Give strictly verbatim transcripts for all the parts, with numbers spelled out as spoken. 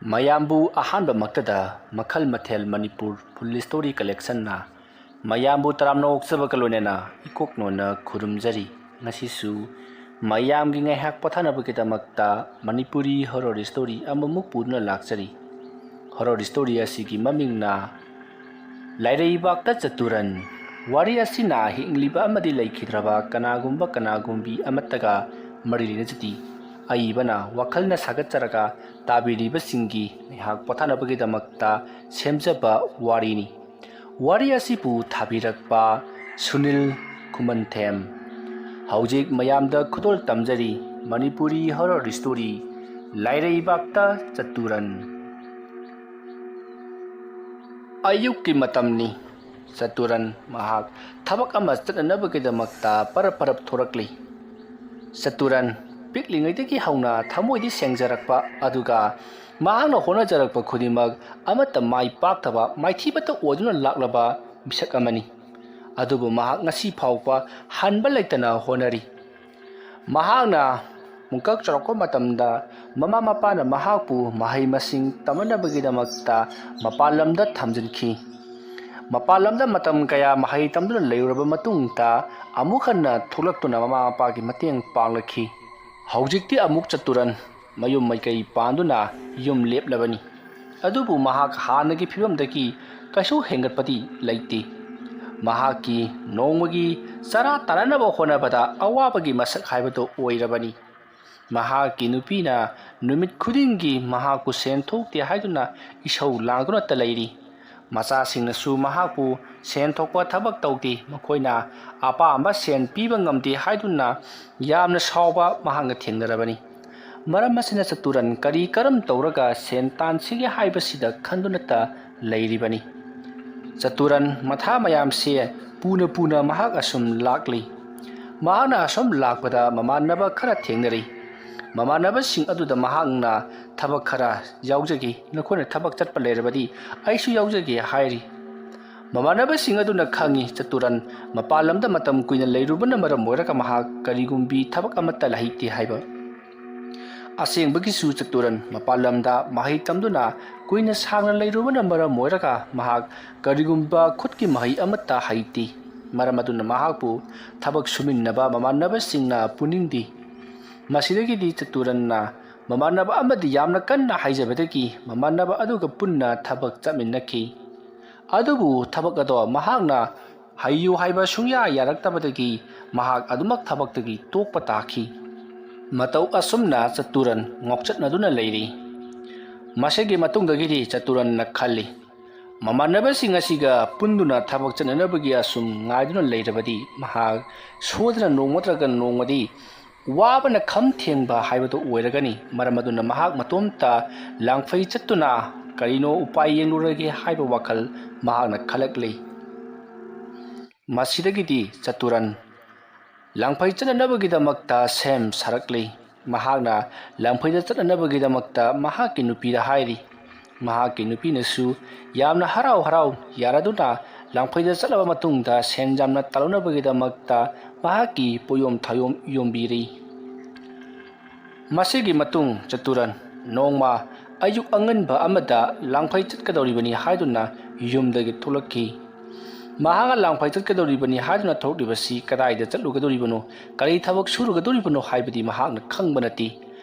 ꯃꯌꯥꯝꯕꯨ ꯑꯍꯥꯟꯕꯃꯛꯇꯗ ꯃꯈꯜ ꯃꯊꯦꯜ ꯃꯅꯤꯄꯨꯔ ꯐꯨꯜ ꯁ꯭ꯇꯣꯔꯤ ꯀꯂꯦꯛꯁꯟꯅ ꯃꯌꯥꯝꯕꯨ ꯇꯔꯥꯝꯅ ꯑꯣꯛꯆꯕꯒ ꯂꯣꯏꯅꯅ ꯏꯀꯣꯛ ꯅꯣꯟꯅ ꯈꯨꯔꯨꯝꯖꯔꯤ꯫ ꯉꯁꯤꯁꯨ ꯃꯌꯥꯝꯒꯤ ꯉꯥꯏꯍꯥꯛ ꯄꯣꯊꯥꯅꯕꯒꯤꯗꯃꯛꯇ ꯃꯅꯤꯄꯨꯔꯤ ꯍꯣꯔꯣꯔ ꯁ꯭ꯇꯣꯔꯤ ꯑꯃꯃꯨꯛ ꯄꯨꯗꯨꯅ ꯂꯥꯛꯆꯔꯤ꯫ ꯍꯣꯔꯣꯔ ꯁ꯭ꯇꯣꯔꯤ ꯑꯁꯤꯒꯤ ꯃꯃꯤꯡꯅ ꯂꯥꯏꯔꯩꯕꯥꯛꯇ ꯆꯇꯨꯔꯟ꯫ ꯋꯥꯔꯤ ꯑꯁꯤꯅ ꯍꯤꯡꯂꯤꯕ ꯑꯃꯗꯤ ꯂꯩꯈꯤꯗ꯭ꯔꯕ ꯀꯅꯥꯒꯨꯝꯕ ꯀꯅꯥꯒꯨꯝꯕꯤ ꯑꯃꯠꯇꯒ ꯃꯔꯤ ꯂꯩꯅꯖꯗꯦ꯫ ꯑꯏꯕꯅ ꯋꯥꯈꯜꯅ ꯁꯥꯒꯠꯆꯔꯒ ꯇꯥꯕꯤꯔꯤꯕꯁꯤꯡꯒꯤ ꯉꯥꯏꯍꯥꯛ ꯄꯣꯊꯥꯅꯕꯒꯤꯗꯃꯛꯇ ꯁꯦꯝꯖꯕ ꯋꯥꯔꯤꯅꯤ꯫ ꯋꯥꯔꯤ ꯑꯁꯤꯕꯨ ꯊꯥꯕꯤꯔꯛꯄ ꯁꯨꯅꯤꯜ ꯈꯨꯃꯟꯊꯦꯝ꯫ ꯍꯧꯖꯤꯛ ꯃꯌꯥꯝꯗ ꯈꯨꯗꯣꯜ ꯇꯝꯖꯔꯤ ꯃꯅꯤꯄꯨꯔꯤ ꯍꯣꯔꯣꯔ ꯁ꯭ꯇꯣꯔꯤ ꯂꯥꯏꯔꯩꯕꯥꯛꯇ ꯆꯇꯨꯔꯟ꯫ ꯑꯌꯨꯛꯀꯤ ꯃꯇꯝꯅꯤ꯫ ꯆꯇꯨꯔꯟ ꯃꯍꯥꯛ ꯊꯕꯛ ꯑꯃ ꯆꯠꯅꯅꯕꯒꯤꯗꯃꯛꯇ ꯄꯔꯞ ꯄꯔꯞ ꯊꯣꯔꯛꯂꯤ꯫ ꯆꯇꯨꯔꯟ ꯄꯤꯛꯂꯤꯉꯩꯗꯒꯤ ꯍꯧꯅ ꯊꯃꯣꯏꯗꯤ ꯁꯦꯡꯖꯔꯛꯄ, ꯑꯗꯨꯒ ꯃꯍꯥꯛꯅ ꯍꯣꯠꯅꯖꯔꯛꯄ ꯈꯨꯗꯤꯡꯃꯛ ꯑꯃꯠꯇ ꯃꯥꯏ ꯄꯥꯛꯇꯕ, ꯃꯥꯏꯊꯤꯕꯇ ꯑꯣꯏꯗꯨꯅ ꯂꯥꯛꯂꯕ ꯃꯤꯁꯛ ꯑꯃꯅꯤ꯫ ꯑꯗꯨꯕꯨ ꯃꯍꯥꯛ ꯉꯁꯤ ꯐꯥꯎꯕ ꯍꯟꯕ ꯂꯩꯇꯅ ꯍꯣꯠꯅꯔꯤ꯫ ꯃꯍꯥꯛꯅ ꯄꯨꯡꯀꯛ ꯆꯥꯎꯔꯛꯄ ꯃꯇꯝꯗ ꯃꯃꯥ ꯃꯄꯥꯅ ꯃꯍꯥꯛꯄꯨ ꯃꯍꯩ ꯃꯁꯤꯡ ꯇꯝꯅꯅꯕꯒꯤꯗꯃꯛꯇ ꯃꯄꯥꯟ ꯂꯝꯗ ꯊꯝꯖꯤꯟꯈꯤ꯫ ꯃꯄꯥꯟ ꯂꯝꯗ ꯃꯇꯝ ꯀꯌꯥ ꯃꯍꯩ ꯇꯝꯗꯨꯅ ꯂꯩꯔꯨꯔꯕ ꯃꯇꯨꯡꯗ ꯑꯃꯨꯛ ꯍꯟꯅ ꯊꯣꯛꯂꯛꯇꯨꯅ ꯃꯃꯥ ꯃꯄꯥꯒꯤ ꯃꯇꯦꯡ ꯄꯥꯡꯂꯛꯈꯤ꯫ ꯍꯧꯖꯤꯛꯇꯤ ꯑꯃꯨꯛ ꯆꯇꯨꯔꯟ ꯃꯌꯨꯝ ꯃꯀꯩ ꯄꯥꯟꯗꯨꯅ ꯌꯨꯝ ꯂꯦꯞꯂꯕꯅꯤ꯫ ꯑꯗꯨꯕꯨ ꯃꯍꯥꯛ ꯍꯥꯟꯅꯒꯤ ꯐꯤꯕꯝꯗꯒꯤ ꯀꯩꯁꯨ ꯍꯦꯟꯒꯠꯄꯗꯤ ꯂꯩꯇꯦ꯫ ꯃꯍꯥꯛꯀꯤ ꯅꯣꯡꯃꯒꯤ ꯆꯔꯥ ꯇꯥꯟꯅꯅꯕ ꯍꯣꯠꯅꯕꯗ ꯑꯋꯥꯕꯒꯤ ꯃꯁꯛ ꯍꯥꯏꯕꯗꯨ ꯑꯣꯏꯔꯕꯅꯤ꯫ ꯃꯍꯥꯛꯀꯤ ꯅꯨꯄꯤꯅ ꯅꯨꯃꯤꯠ ꯈꯨꯗꯤꯡꯒꯤ ꯃꯍꯥꯛꯄꯨ ꯁꯦꯟ ꯊꯣꯛꯇꯦ ꯍꯥꯏꯗꯨꯅ ꯏꯁꯧ ꯂꯥꯡꯗꯨꯅꯇ ꯂꯩꯔꯤ꯫ ꯃꯆꯥꯁꯤꯡꯅꯁꯨ ꯃꯍꯥꯛꯄꯨ ꯁꯦꯟ ꯊꯣꯛꯄ ꯊꯕꯛ ꯇꯧꯗꯦ, ꯃꯈꯣꯏꯅ ꯑꯄꯥꯝꯕ ꯁꯦꯟ ꯄꯤꯕ ꯉꯝꯗꯦ ꯍꯥꯏꯗꯨꯅ ꯌꯥꯝꯅ ꯁꯥꯎꯕ ꯃꯍꯥꯛꯅ ꯊꯦꯡꯅꯔꯕꯅꯤ꯫ ꯃꯔꯝ ꯑꯁꯤꯅ ꯆꯇꯨꯔꯟ ꯀꯔꯤ ꯀꯔꯝ ꯇꯧꯔꯒ ꯁꯦꯟ ꯇꯥꯟꯁꯤꯒꯦ ꯍꯥꯏꯕꯁꯤꯗ ꯈꯟꯗꯨꯅꯇ ꯂꯩꯔꯤꯕꯅꯤ꯫ ꯆꯇꯨꯔꯟ ꯃꯊꯥ ꯃꯌꯥꯝꯁꯦ ꯄꯨꯅ ꯄꯨꯅ ꯃꯍꯥꯛ ꯑꯁꯨꯝ ꯂꯥꯛꯂꯤ꯫ ꯃꯍꯥꯛꯅ ꯑꯁꯨꯝ ꯂꯥꯛꯄꯗ ꯃꯃꯥꯟꯅꯕ ꯈꯔ ꯊꯦꯡꯅꯔꯤ꯫ ꯃꯃꯥꯟꯅꯕꯁꯤꯡ ꯑꯗꯨꯗ ꯃꯍꯥꯛꯅ "ꯊꯕꯛ ꯈꯔ ꯌꯥꯎꯖꯒꯦ, ꯅꯈꯣꯏꯅ ꯊꯕꯛ ꯆꯠꯄ ꯂꯩꯔꯕꯗꯤ ꯑꯩꯁꯨ ꯌꯥꯎꯖꯒꯦ" ꯍꯥꯏꯔꯤ꯫ ꯃꯃꯥꯟꯅꯕꯁꯤꯡ ꯑꯗꯨꯅ ꯈꯪꯏ, ꯆꯇꯨꯔꯟ ꯃꯄꯥꯟ ꯂꯝꯗ ꯃꯇꯝ ꯀꯨꯏꯅ ꯂꯩꯔꯨꯕꯅ ꯃꯔꯝ ꯑꯣꯏꯔꯒ ꯃꯍꯥꯛ ꯀꯔꯤꯒꯨꯝꯕꯤ ꯊꯕꯛ ꯑꯃꯠꯇ ꯂꯩꯇꯦ ꯍꯥꯏꯕ꯫ ꯑꯁꯦꯡꯕꯒꯤꯁꯨ ꯆꯇꯨꯔꯟ ꯃꯄꯥꯟ ꯂꯝꯗ ꯃꯍꯩ ꯇꯝꯗꯨꯅ ꯀꯨꯏꯅ ꯁꯥꯡꯅ ꯂꯩꯔꯨꯕꯅ ꯃꯔꯝ ꯑꯣꯏꯔꯒ ꯃꯍꯥꯛ ꯀꯔꯤꯒꯨꯝꯕ ꯈꯨꯠꯀꯤ ꯃꯍꯩ ꯑꯃꯠꯇ ꯍꯩꯇꯦ꯫ ꯃꯔꯝ ꯑꯗꯨꯅ ꯃꯍꯥꯛꯄꯨ ꯊꯕꯛ ꯁꯨꯃꯤꯟꯅꯕ ꯃꯃꯥꯟꯅꯕꯁꯤꯡꯅ ꯄꯨꯅꯤꯡꯗꯦ꯫ ꯃꯁꯤꯗꯒꯤꯗꯤ ꯆꯇꯨꯔꯟꯅ ꯃꯃꯥꯟꯅꯕ ꯑꯃꯗꯤ ꯌꯥꯝꯅ ꯀꯟꯅ ꯍꯥꯏꯖꯕꯗꯒꯤ ꯃꯃꯥꯟꯅꯕ ꯑꯗꯨꯒ ꯄꯨꯟꯅ ꯊꯕꯛ ꯆꯠꯃꯤꯟꯅꯈꯤ꯫ ꯑꯗꯨꯕꯨ ꯊꯕꯛ ꯑꯗꯣ ꯃꯍꯥꯛꯅ ꯍꯩꯌꯨ ꯍꯥꯏꯕ ꯁꯨꯡꯌꯥ ꯌꯥꯔꯛꯇꯕꯗꯒꯤ ꯃꯍꯥꯛ ꯑꯗꯨꯃꯛ ꯊꯕꯛꯇꯒꯤ ꯇꯣꯛꯄ ꯇꯥꯈꯤ꯫ ꯃꯇꯧ ꯑꯁꯨꯝꯅ ꯆꯇꯨꯔꯟ ꯉꯥꯎꯆꯠꯅꯗꯨꯅ ꯂꯩꯔꯤ꯫ ꯃꯁꯤꯒꯤ ꯃꯇꯨꯡꯗꯒꯤꯗꯤ ꯆꯇꯨꯔꯟꯅ ꯈꯜꯂꯤ, ꯃꯃꯥꯟꯅꯕꯁꯤꯡ ꯑꯁꯤꯒ ꯄꯨꯟꯗꯨꯅ ꯊꯕꯛ ꯆꯠꯅꯅꯕꯒꯤ ꯑꯁꯨꯝ ꯉꯥꯏꯗꯨꯅ ꯂꯩꯔꯕꯗꯤ ꯃꯍꯥꯛ ꯁꯣꯏꯗꯅ ꯅꯣꯡꯃ ꯅꯠꯇ꯭ꯔꯒ ꯅꯣꯡꯃꯗꯤ ꯋꯥꯕꯅ ꯈꯝ ꯊꯦꯡꯕ ꯍꯥꯏꯕꯗꯨ ꯑꯣꯏꯔꯒꯅꯤ꯫ ꯃꯔꯝ ꯑꯗꯨꯅ ꯃꯍꯥꯛ ꯃꯇꯣꯝꯇ ꯂꯥꯡꯐꯩ ꯆꯠꯇꯨꯅ ꯀꯔꯤꯅꯣ ꯎꯄꯥꯏ ꯌꯦꯡꯂꯨꯔꯒꯦ ꯍꯥꯏꯕ ꯋꯥꯈꯜ ꯃꯍꯥꯛꯅ ꯈꯜꯂꯛꯂꯤ꯫ ꯃꯁꯤꯗꯒꯤꯗꯤ ꯆꯇꯨꯔꯟ ꯂꯥꯡꯐꯩ ꯆꯠꯅꯅꯕꯒꯤꯗꯃꯛꯇ ꯁꯦꯝ ꯁꯥꯔꯛꯂꯤ꯫ ꯃꯍꯥꯛꯅ ꯂꯥꯡꯐꯩꯗ ꯆꯠꯅꯅꯕꯒꯤꯗꯃꯛꯇ ꯃꯍꯥꯛꯀꯤ ꯅꯨꯄꯤꯗ ꯍꯥꯏꯔꯤ꯫ ꯃꯍꯥꯛꯀꯤ ꯅꯨꯄꯤꯅꯁꯨ ꯌꯥꯝꯅ ꯍꯔꯥꯎ ꯍꯔꯥꯎ ꯌꯥꯔꯗꯨꯅ ꯂꯥꯡꯐꯩꯗ ꯆꯠꯂꯕ ꯃꯇꯨꯡꯗ ꯁꯦꯟ ꯌꯥꯝꯅ ꯇꯥꯜꯂꯛꯅꯕꯒꯤꯗꯃꯛꯇ ꯃꯍꯥꯛꯀꯤ ꯄꯣꯌꯣꯝ ꯊꯥꯌꯣꯝ ꯌꯣꯝꯕꯤꯔꯤ꯫ ꯃꯁꯤꯒꯤ ꯃꯇꯨꯡ ꯆꯇꯨꯔꯟ ꯅꯣꯡꯃ ꯑꯌꯨꯛ ꯑꯉꯟꯕ ꯑꯃꯗ ꯂꯥꯡꯐꯩ ꯆꯠꯀꯗꯧꯔꯤꯕꯅꯤ ꯍꯥꯏꯗꯨꯅ ꯌꯨꯝꯗꯒꯤ ꯊꯣꯛꯂꯛꯈꯤ꯫ ꯃꯍꯥꯛꯅ ꯂꯥꯡꯐꯩ ꯆꯠꯀꯗꯧꯔꯤꯕꯅꯤ ꯍꯥꯏꯗꯨꯅ ꯊꯣꯛꯂꯤꯕꯁꯤ ꯀꯗꯥꯏꯗ ꯆꯠꯂꯨꯒꯗꯧꯔꯤꯕꯅꯣ, ꯀꯔꯤ ꯊꯕꯛ ꯁꯨꯔꯨꯒꯗꯧꯔꯤꯕꯅꯣ ꯍꯥꯏꯕꯗꯤ ꯃꯍꯥꯛꯅ ꯈꯪꯕ ꯅꯠꯇꯦ꯫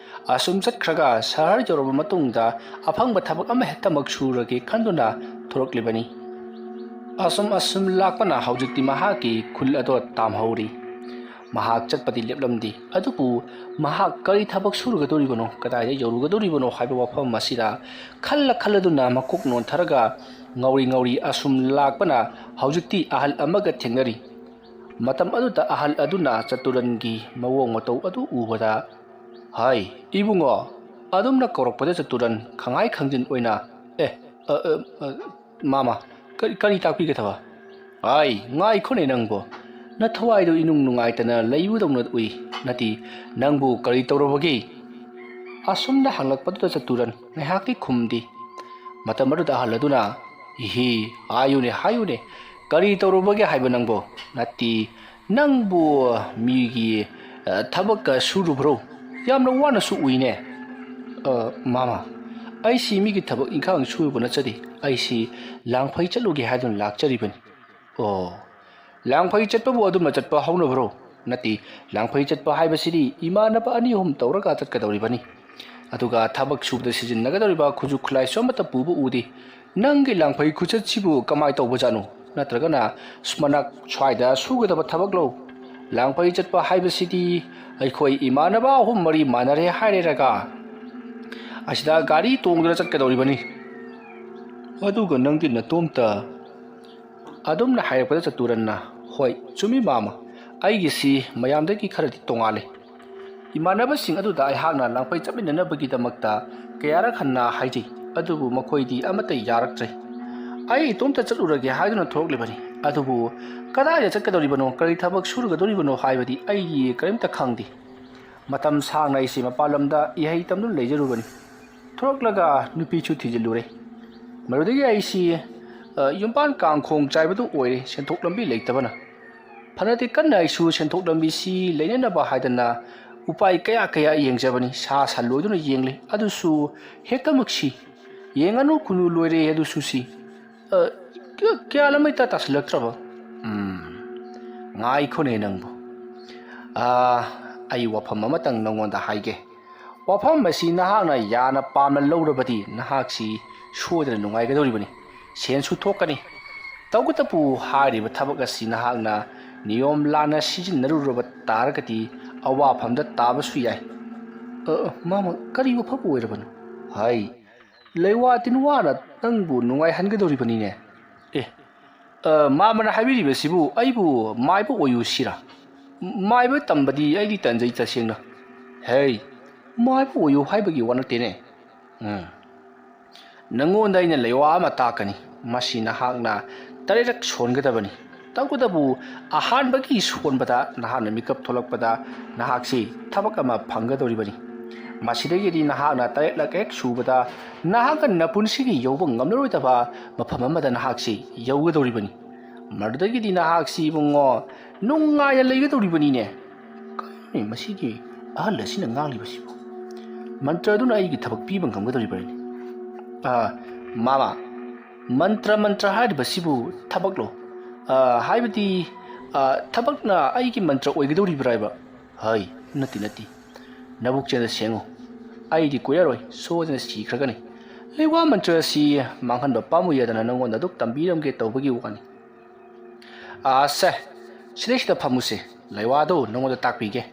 ꯑꯁꯨꯝ ꯆꯠꯈ꯭ꯔꯒ ꯁꯍꯔ ꯌꯧꯔꯕ ꯃꯇꯨꯡꯗ ꯑꯐꯪꯕ ꯊꯕꯛ ꯑꯃ ꯍꯦꯛꯇꯃꯛ ꯁꯨꯔꯒꯦ ꯈꯟꯗꯨꯅ ꯊꯣꯔꯛꯂꯤꯕꯅꯤ꯫ ꯑꯁꯨꯝ ꯑꯁꯨꯝ ꯂꯥꯛꯄꯅ ꯍꯧꯖꯤꯛꯇꯤ ꯃꯍꯥꯛꯀꯤ ꯈꯨꯜ ꯑꯗꯣ ꯇꯥꯝꯍꯧꯔꯤ꯫ ꯃꯍꯥꯛ ꯆꯠꯄꯗꯤ ꯂꯦꯞꯂꯝꯗꯦ, ꯑꯗꯨꯕꯨ ꯃꯍꯥꯛ ꯀꯔꯤ ꯊꯕꯛ ꯁꯨꯔꯨꯒꯗꯧꯔꯤꯕꯅꯣ, ꯀꯗꯥꯏꯗ ꯌꯧꯔꯨꯒꯗꯧꯔꯤꯕꯅꯣ ꯍꯥꯏꯕ ꯋꯥꯐꯝ ꯑꯁꯤꯗ ꯈꯜꯂ ꯈꯜꯂꯗꯨꯅ ꯃꯀꯣꯛ ꯅꯣꯟꯊꯔꯒ ꯉꯧꯔꯤ ꯉꯧꯔꯤ ꯑꯁꯨꯝ ꯂꯥꯛꯄꯅ ꯍꯧꯖꯤꯛꯇꯤ ꯑꯍꯜ ꯑꯃꯒ ꯊꯦꯡꯅꯔꯤ꯫ ꯃꯇꯝ ꯑꯗꯨꯗ ꯑꯍꯜ ꯑꯗꯨꯅ ꯆꯇꯨꯔꯟꯒꯤ ꯃꯑꯣꯡ ꯃꯇꯧ ꯑꯗꯨ ꯎꯕꯗ, "ꯍꯥꯏ, ꯏꯕꯨꯡꯉꯣ," ꯑꯗꯨꯝꯅ ꯀꯧꯔꯛꯄꯗ ꯆꯇꯨꯔꯟ ꯈꯪꯍꯥꯏ ꯈꯪꯖꯤꯟ ꯑꯣꯏꯅ, "ꯑꯦ, ꯑ, ꯑ, ꯑ, ꯃꯥꯃ, ꯀꯔꯤ, ꯀꯔꯤ ꯇꯥꯛꯄꯤꯒꯗꯕ?" "ꯍꯥꯏ, ꯉꯥꯏꯈꯣꯅꯦ ꯅꯪꯕꯣ, ꯅꯊꯋꯥꯏꯗꯣ ꯏꯅꯨꯡ ꯅꯨꯡꯉꯥꯏꯇꯅ ꯂꯩꯕꯗꯧꯅ ꯎꯏ꯫ ꯅꯠꯇꯦ, ꯅꯪꯕꯨ ꯀꯔꯤ ꯇꯧꯔꯕꯒꯦ?" ꯑꯁꯨꯝꯅ ꯍꯪꯂꯛꯄꯗꯨꯗ ꯆꯇꯨꯔꯟ ꯉꯥꯏꯍꯥꯛꯇꯤ ꯈꯨꯝꯗꯦ꯫ ꯃꯇꯝ ꯑꯗꯨꯗ ꯑꯍꯜ ꯑꯗꯨꯅ, "ꯏꯍꯤ, ꯍꯥꯏꯌꯨꯅꯦ, ꯍꯥꯏꯌꯨꯅꯦ, ꯀꯔꯤ ꯇꯧꯔꯨꯕꯒꯦ ꯍꯥꯏꯕ ꯅꯪꯕꯣ? ꯅꯠꯇꯦ, ꯅꯪꯕꯨ ꯃꯤꯒꯤ, ꯑ, ꯊꯕꯛꯀ ꯁꯨꯔꯨꯕ꯭ꯔꯣ?" ꯌꯥꯝꯅ ꯋꯥꯅꯁꯨ ꯎꯏꯅꯦ꯫ "ꯑ, ꯃꯥꯃ, ꯑꯩꯁꯤ ꯃꯤꯒꯤ ꯊꯕꯛ ꯏꯪꯈꯥꯡ ꯁꯨꯔꯨꯕ ꯅꯠꯆꯗꯦ꯫ ꯑꯩꯁꯤ ꯂꯥꯡꯐꯩ ꯆꯠꯂꯨꯒꯦ ꯍꯥꯏꯗꯨꯅ ꯂꯥꯛꯆꯔꯤꯕꯅꯤ꯫" "ꯑꯣ, ꯂꯥꯡꯐꯩ ꯆꯠꯄꯕꯨ ꯑꯗꯨꯝꯅ ꯆꯠꯄ ꯍꯧꯅꯕ꯭ꯔꯣ?" "ꯅꯠꯇꯦ, ꯂꯥꯡꯐꯩ ꯆꯠꯄ ꯍꯥꯏꯕꯁꯤꯗꯤ ꯏꯃꯥꯟꯅꯕ ꯑꯅꯤ ꯑꯍꯨꯝ ꯇꯧꯔꯒ ꯆꯠꯀꯗꯧꯔꯤꯕꯅꯤ꯫ ꯑꯗꯨꯒ ꯊꯕꯛ ꯁꯨꯕꯗ ꯁꯤꯖꯤꯟꯅꯒꯗꯧꯔꯤꯕ ꯈꯨꯠꯁꯨ ꯈꯨꯠꯂꯥꯏꯁꯨ ꯑꯃꯠꯇ ꯄꯨꯕ ꯎꯗꯦ꯫ ꯅꯪꯒꯤ ꯂꯥꯡꯐꯩ ꯈꯨꯆꯠꯁꯤꯕꯨ ꯀꯃꯥꯏ ꯇꯧꯕꯖꯥꯠꯅꯣ? ꯅꯠꯇ꯭ꯔꯒꯅ ꯃꯅꯥꯛ ꯁ꯭ꯋꯥꯏꯗ ꯁꯨꯒꯗꯕ ꯊꯕꯛꯂꯣ? ꯂꯥꯡꯐꯩ ꯆꯠꯄ ꯍꯥꯏꯕꯁꯤꯗꯤ ꯑꯩꯈꯣꯏ ꯏꯃꯥꯟꯅꯕ ꯑꯍꯨꯝ ꯃꯔꯤ ꯃꯥꯟꯅꯔꯦ ꯍꯥꯏꯔꯦꯔꯒ ꯑꯁꯤꯗ ꯒꯥꯔꯤ ꯇꯣꯡꯗꯨꯅ ꯆꯠꯀꯗꯧꯔꯤꯕꯅꯤ꯫ ꯑꯗꯨꯒ ꯅꯪꯗꯤ ꯅꯇꯣꯝꯇ?" ꯑꯗꯨꯝꯅ ꯍꯥꯏꯔꯛꯄꯗ ꯆꯇꯨꯔꯟꯅ, "ꯍꯣꯏ, ꯆꯨꯝꯃꯤ ꯃꯥꯃ, ꯑꯩꯒꯤꯁꯤ ꯃꯌꯥꯝꯗꯒꯤ ꯈꯔꯗꯤ ꯇꯣꯉꯥꯜꯂꯤ꯫ ꯏꯃꯥꯟꯅꯕꯁꯤꯡ ꯑꯗꯨꯗ ꯑꯩꯍꯥꯛꯅ ꯂꯥꯡꯐꯩ ꯆꯠꯃꯤꯟꯅꯅꯕꯒꯤꯗꯃꯛꯇ ꯀꯌꯥꯔꯛ ꯍꯟꯅ ꯍꯥꯏꯖꯩ, ꯑꯗꯨꯕꯨ ꯃꯈꯣꯏꯗꯤ ꯑꯃꯠꯇ ꯌꯥꯔꯛꯇ꯭ꯔꯦ꯫ ꯑꯩ ꯏꯇꯣꯝꯇ ꯆꯠꯂꯨꯔꯒꯦ ꯍꯥꯏꯗꯨꯅ ꯊꯣꯛꯂꯛꯂꯤꯕꯅꯤ, ꯑꯗꯨꯕꯨ ꯀꯗꯥꯏꯗ ꯆꯠꯀꯗꯧꯔꯤꯕꯅꯣ, ꯀꯔꯤ ꯊꯕꯛ ꯁꯨꯔꯨꯒꯗꯧꯔꯤꯕꯅꯣ ꯍꯥꯏꯕꯗꯤ ꯑꯩ ꯀꯔꯤꯝꯇ ꯈꯪꯗꯦ꯫ ꯃꯇꯝ ꯁꯥꯡꯅ ꯑꯩꯁꯤ ꯃꯄꯥꯟ ꯂꯝꯗ ꯏꯍꯩ ꯇꯝꯗꯨꯅ ꯂꯩꯖꯔꯨꯕꯅꯤ꯫ ꯊꯣꯔꯛꯂꯒ ꯅꯨꯄꯤꯁꯨ ꯊꯤꯖꯤꯜꯂꯨꯔꯦ꯫ ꯃꯗꯨꯗꯒꯤ ꯑꯩꯁꯤ, ꯑ, ꯌꯨꯝꯕꯥꯟ ꯀꯥꯡꯈꯣꯡ ꯆꯥꯏꯕꯗꯨ ꯑꯣꯏꯔꯦ, ꯁꯦꯟꯊꯣꯛ ꯂꯝꯕꯤ ꯂꯩꯇꯕꯅ꯫ ꯐꯅꯗꯤ ꯀꯟꯅ ꯑꯩꯁꯨ ꯁꯦꯟꯊꯣꯛ ꯂꯝꯕꯤꯁꯤ ꯂꯩꯅꯅꯕ ꯍꯥꯏꯗꯅ ꯎꯄꯥꯏ ꯀꯌꯥ ꯀꯌꯥ ꯌꯦꯡꯖꯕꯅꯤ, ꯁꯥ ꯁꯟ ꯂꯣꯏꯗꯨꯅ ꯌꯦꯡꯂꯤ, ꯑꯗꯨꯁꯨ ꯍꯦꯛꯇꯃꯛꯁꯤ ꯌꯦꯡꯉꯅꯨ ꯈꯨꯅꯨ ꯂꯣꯏꯔꯦ ꯑꯗꯨꯁꯨ ꯁꯤ꯫ ꯑ, ꯀ-, ꯀꯌꯥ ꯂꯝꯃꯩ ꯇ ꯇꯥꯁꯤꯜꯂꯛꯇ꯭ꯔꯕ? ꯎꯝ, ꯉꯥꯏꯈꯣꯅꯦ ꯅꯪꯕꯨ꯫ ꯑ, ꯑꯩ ꯋꯥꯐꯝ ꯑꯃꯇꯪ ꯅꯉꯣꯟꯗ ꯍꯥꯏꯒꯦ꯫ ꯋꯥꯐꯝ ꯑꯁꯤ ꯅꯍꯥꯛꯅ ꯌꯥꯅ ꯄꯥꯝꯅ ꯂꯧꯔꯕꯗꯤ ꯅꯍꯥꯛꯁꯤ ꯁꯣꯏꯗꯅ ꯅꯨꯡꯉꯥꯏꯒꯗꯧꯔꯤꯕꯅꯤ꯫ ꯁꯦꯟꯁꯨ ꯊꯣꯛꯀꯅꯤ꯫ ꯇꯧꯕꯇꯕꯨ ꯍꯥꯏꯔꯤꯕ ꯊꯕꯛ ꯑꯁꯤ ꯅꯍꯥꯛꯅ ꯅꯤꯌꯣꯝ ꯂꯥꯟꯅ ꯁꯤꯖꯤꯟꯅꯔꯨꯔꯕ ꯇꯥꯔꯒꯗꯤ ꯑꯋꯥꯐꯝꯗ ꯇꯥꯕꯁꯨ ꯌꯥꯏ꯫ ꯑ, ꯑ, ꯃꯥꯃ, ꯀꯔꯤ ꯋꯥꯐꯝ ꯑꯣꯏꯔꯕꯅꯣ? ꯍꯥꯏ, ꯂꯩꯋꯥ ꯇꯤꯟꯋꯥꯅ ꯅꯪꯕꯨ ꯅꯨꯡꯉꯥꯏꯍꯟꯒꯗꯧꯔꯤꯕꯅꯤꯅꯦ꯫ ꯑꯦ, ꯑ, ꯃꯥꯃꯅ ꯍꯥꯏꯕꯤꯔꯤꯕꯁꯤꯕꯨ ꯑꯩꯕꯨ ꯃꯥꯏꯕ ꯑꯣꯏꯌꯨ ꯁꯤꯔꯥ? ꯃꯥꯏꯕ ꯇꯝꯕꯗꯤ ꯑꯩꯗꯤ ꯇꯟꯖꯩ ꯇꯁꯦꯡꯅ꯫ ꯍꯦ, ꯃꯥꯏꯕ ꯑꯣꯏꯌꯨ ꯍꯥꯏꯕꯒꯤ ꯋꯥ ꯅꯠꯇꯦꯅꯦ꯫ ꯎꯝ꯫ ꯅꯪꯉꯣꯟꯗ ꯑꯩꯅ ꯂꯩꯋꯥ ꯑꯃ ꯇꯥꯛꯀꯅꯤ꯫ ꯃꯁꯤ ꯅꯍꯥꯛꯅ ꯇꯔꯦꯠꯔꯛ ꯁꯣꯟꯒꯗꯕꯅꯤ꯫ ꯇꯧꯕꯇꯕꯨ ꯑꯍꯥꯟꯕꯒꯤ ꯁꯣꯟꯕꯗ ꯅꯍꯥꯛꯅ ꯃꯤꯀꯞ ꯊꯣꯛꯂꯛꯄꯗ ꯅꯍꯥꯛꯁꯤ ꯊꯕꯛ ꯑꯃ ꯐꯪꯒꯗꯧꯔꯤꯕꯅꯤ꯫ ꯃꯁꯤꯗꯒꯤꯗꯤ ꯅꯍꯥꯛꯅ ꯇꯔꯦꯠꯂꯛ ꯍꯦꯛ ꯁꯨꯕꯗ ꯅꯍꯥꯛꯀ ꯅꯄꯨꯟꯁꯤꯒꯤ ꯌꯧꯕ ꯉꯝꯂꯔꯣꯏꯗꯕ ꯃꯐꯝ ꯑꯃꯗ ꯅꯍꯥꯛꯁꯤ ꯌꯧꯒꯗꯧꯔꯤꯕꯅꯤ꯫ ꯃꯗꯨꯗꯒꯤꯗꯤ ꯅꯍꯥꯛꯁꯤ ꯏꯕꯨꯡꯉꯣ ꯅꯨꯡꯉꯥꯏꯅ ꯂꯩꯒꯗꯧꯔꯤꯕꯅꯤꯅꯦ꯫ ꯀꯔꯤꯅꯣꯅꯦ ꯃꯁꯤꯒꯤ ꯑꯍꯜ ꯑꯁꯤꯅ ꯉꯥꯡꯂꯤꯕꯁꯤꯕꯨ? ꯃꯟꯇ꯭ꯔ ꯑꯗꯨꯅ ꯑꯩꯒꯤ ꯊꯕꯛ ꯄꯤꯕ ꯉꯝꯒꯗꯧꯔꯤꯕ꯭ꯔꯥꯅꯦ? ꯑꯥ, ꯃꯥꯃ, ꯃꯟꯇ꯭ꯔ, ꯃꯟꯇ꯭ꯔ ꯍꯥꯏꯔꯤꯕꯁꯤꯕꯨ ꯊꯕꯛꯂꯣ? ꯑꯥ, ꯍꯥꯏꯕꯗꯤ, ꯑꯥ, ꯊꯕꯛꯅ ꯑꯩꯒꯤ ꯃꯟꯇ꯭ꯔ ꯑꯣꯏꯒꯗꯧꯔꯤꯕ꯭ꯔꯥ ꯍꯥꯏꯕ? ꯍꯩ, ꯅꯠꯇꯦ, ꯅꯠꯇꯦ꯫ ꯅꯕꯨꯛ ꯆꯦꯟꯗ ꯁꯦꯡꯉꯨ꯫ ꯑꯩꯗꯤ ꯀꯨꯏꯔꯔꯣꯏ, ꯁꯣꯏꯗꯅ ꯁꯤꯈ꯭ꯔꯒꯅꯤ꯫ ꯂꯩꯋꯥ ꯃꯟꯇ꯭ꯔ ꯑꯁꯤ ꯃꯥꯡꯍꯟꯕ ꯄꯥꯝꯃꯨꯏ ꯍꯥꯏꯗꯅ ꯅꯉꯣꯟꯗ ꯑꯗꯨꯛ ꯇꯝꯕꯤꯔꯝꯒꯦ ꯇꯧꯕꯒꯤ ꯋꯥꯅꯤ꯫ ꯑꯥ, ꯁꯦ, ꯁꯤꯗꯩꯁꯤꯗ ꯐꯝꯃꯨꯁꯦ꯫ ꯂꯩꯋꯥꯗꯨ ꯅꯉꯣꯟꯗ ꯇꯥꯛꯄꯤꯒꯦ꯫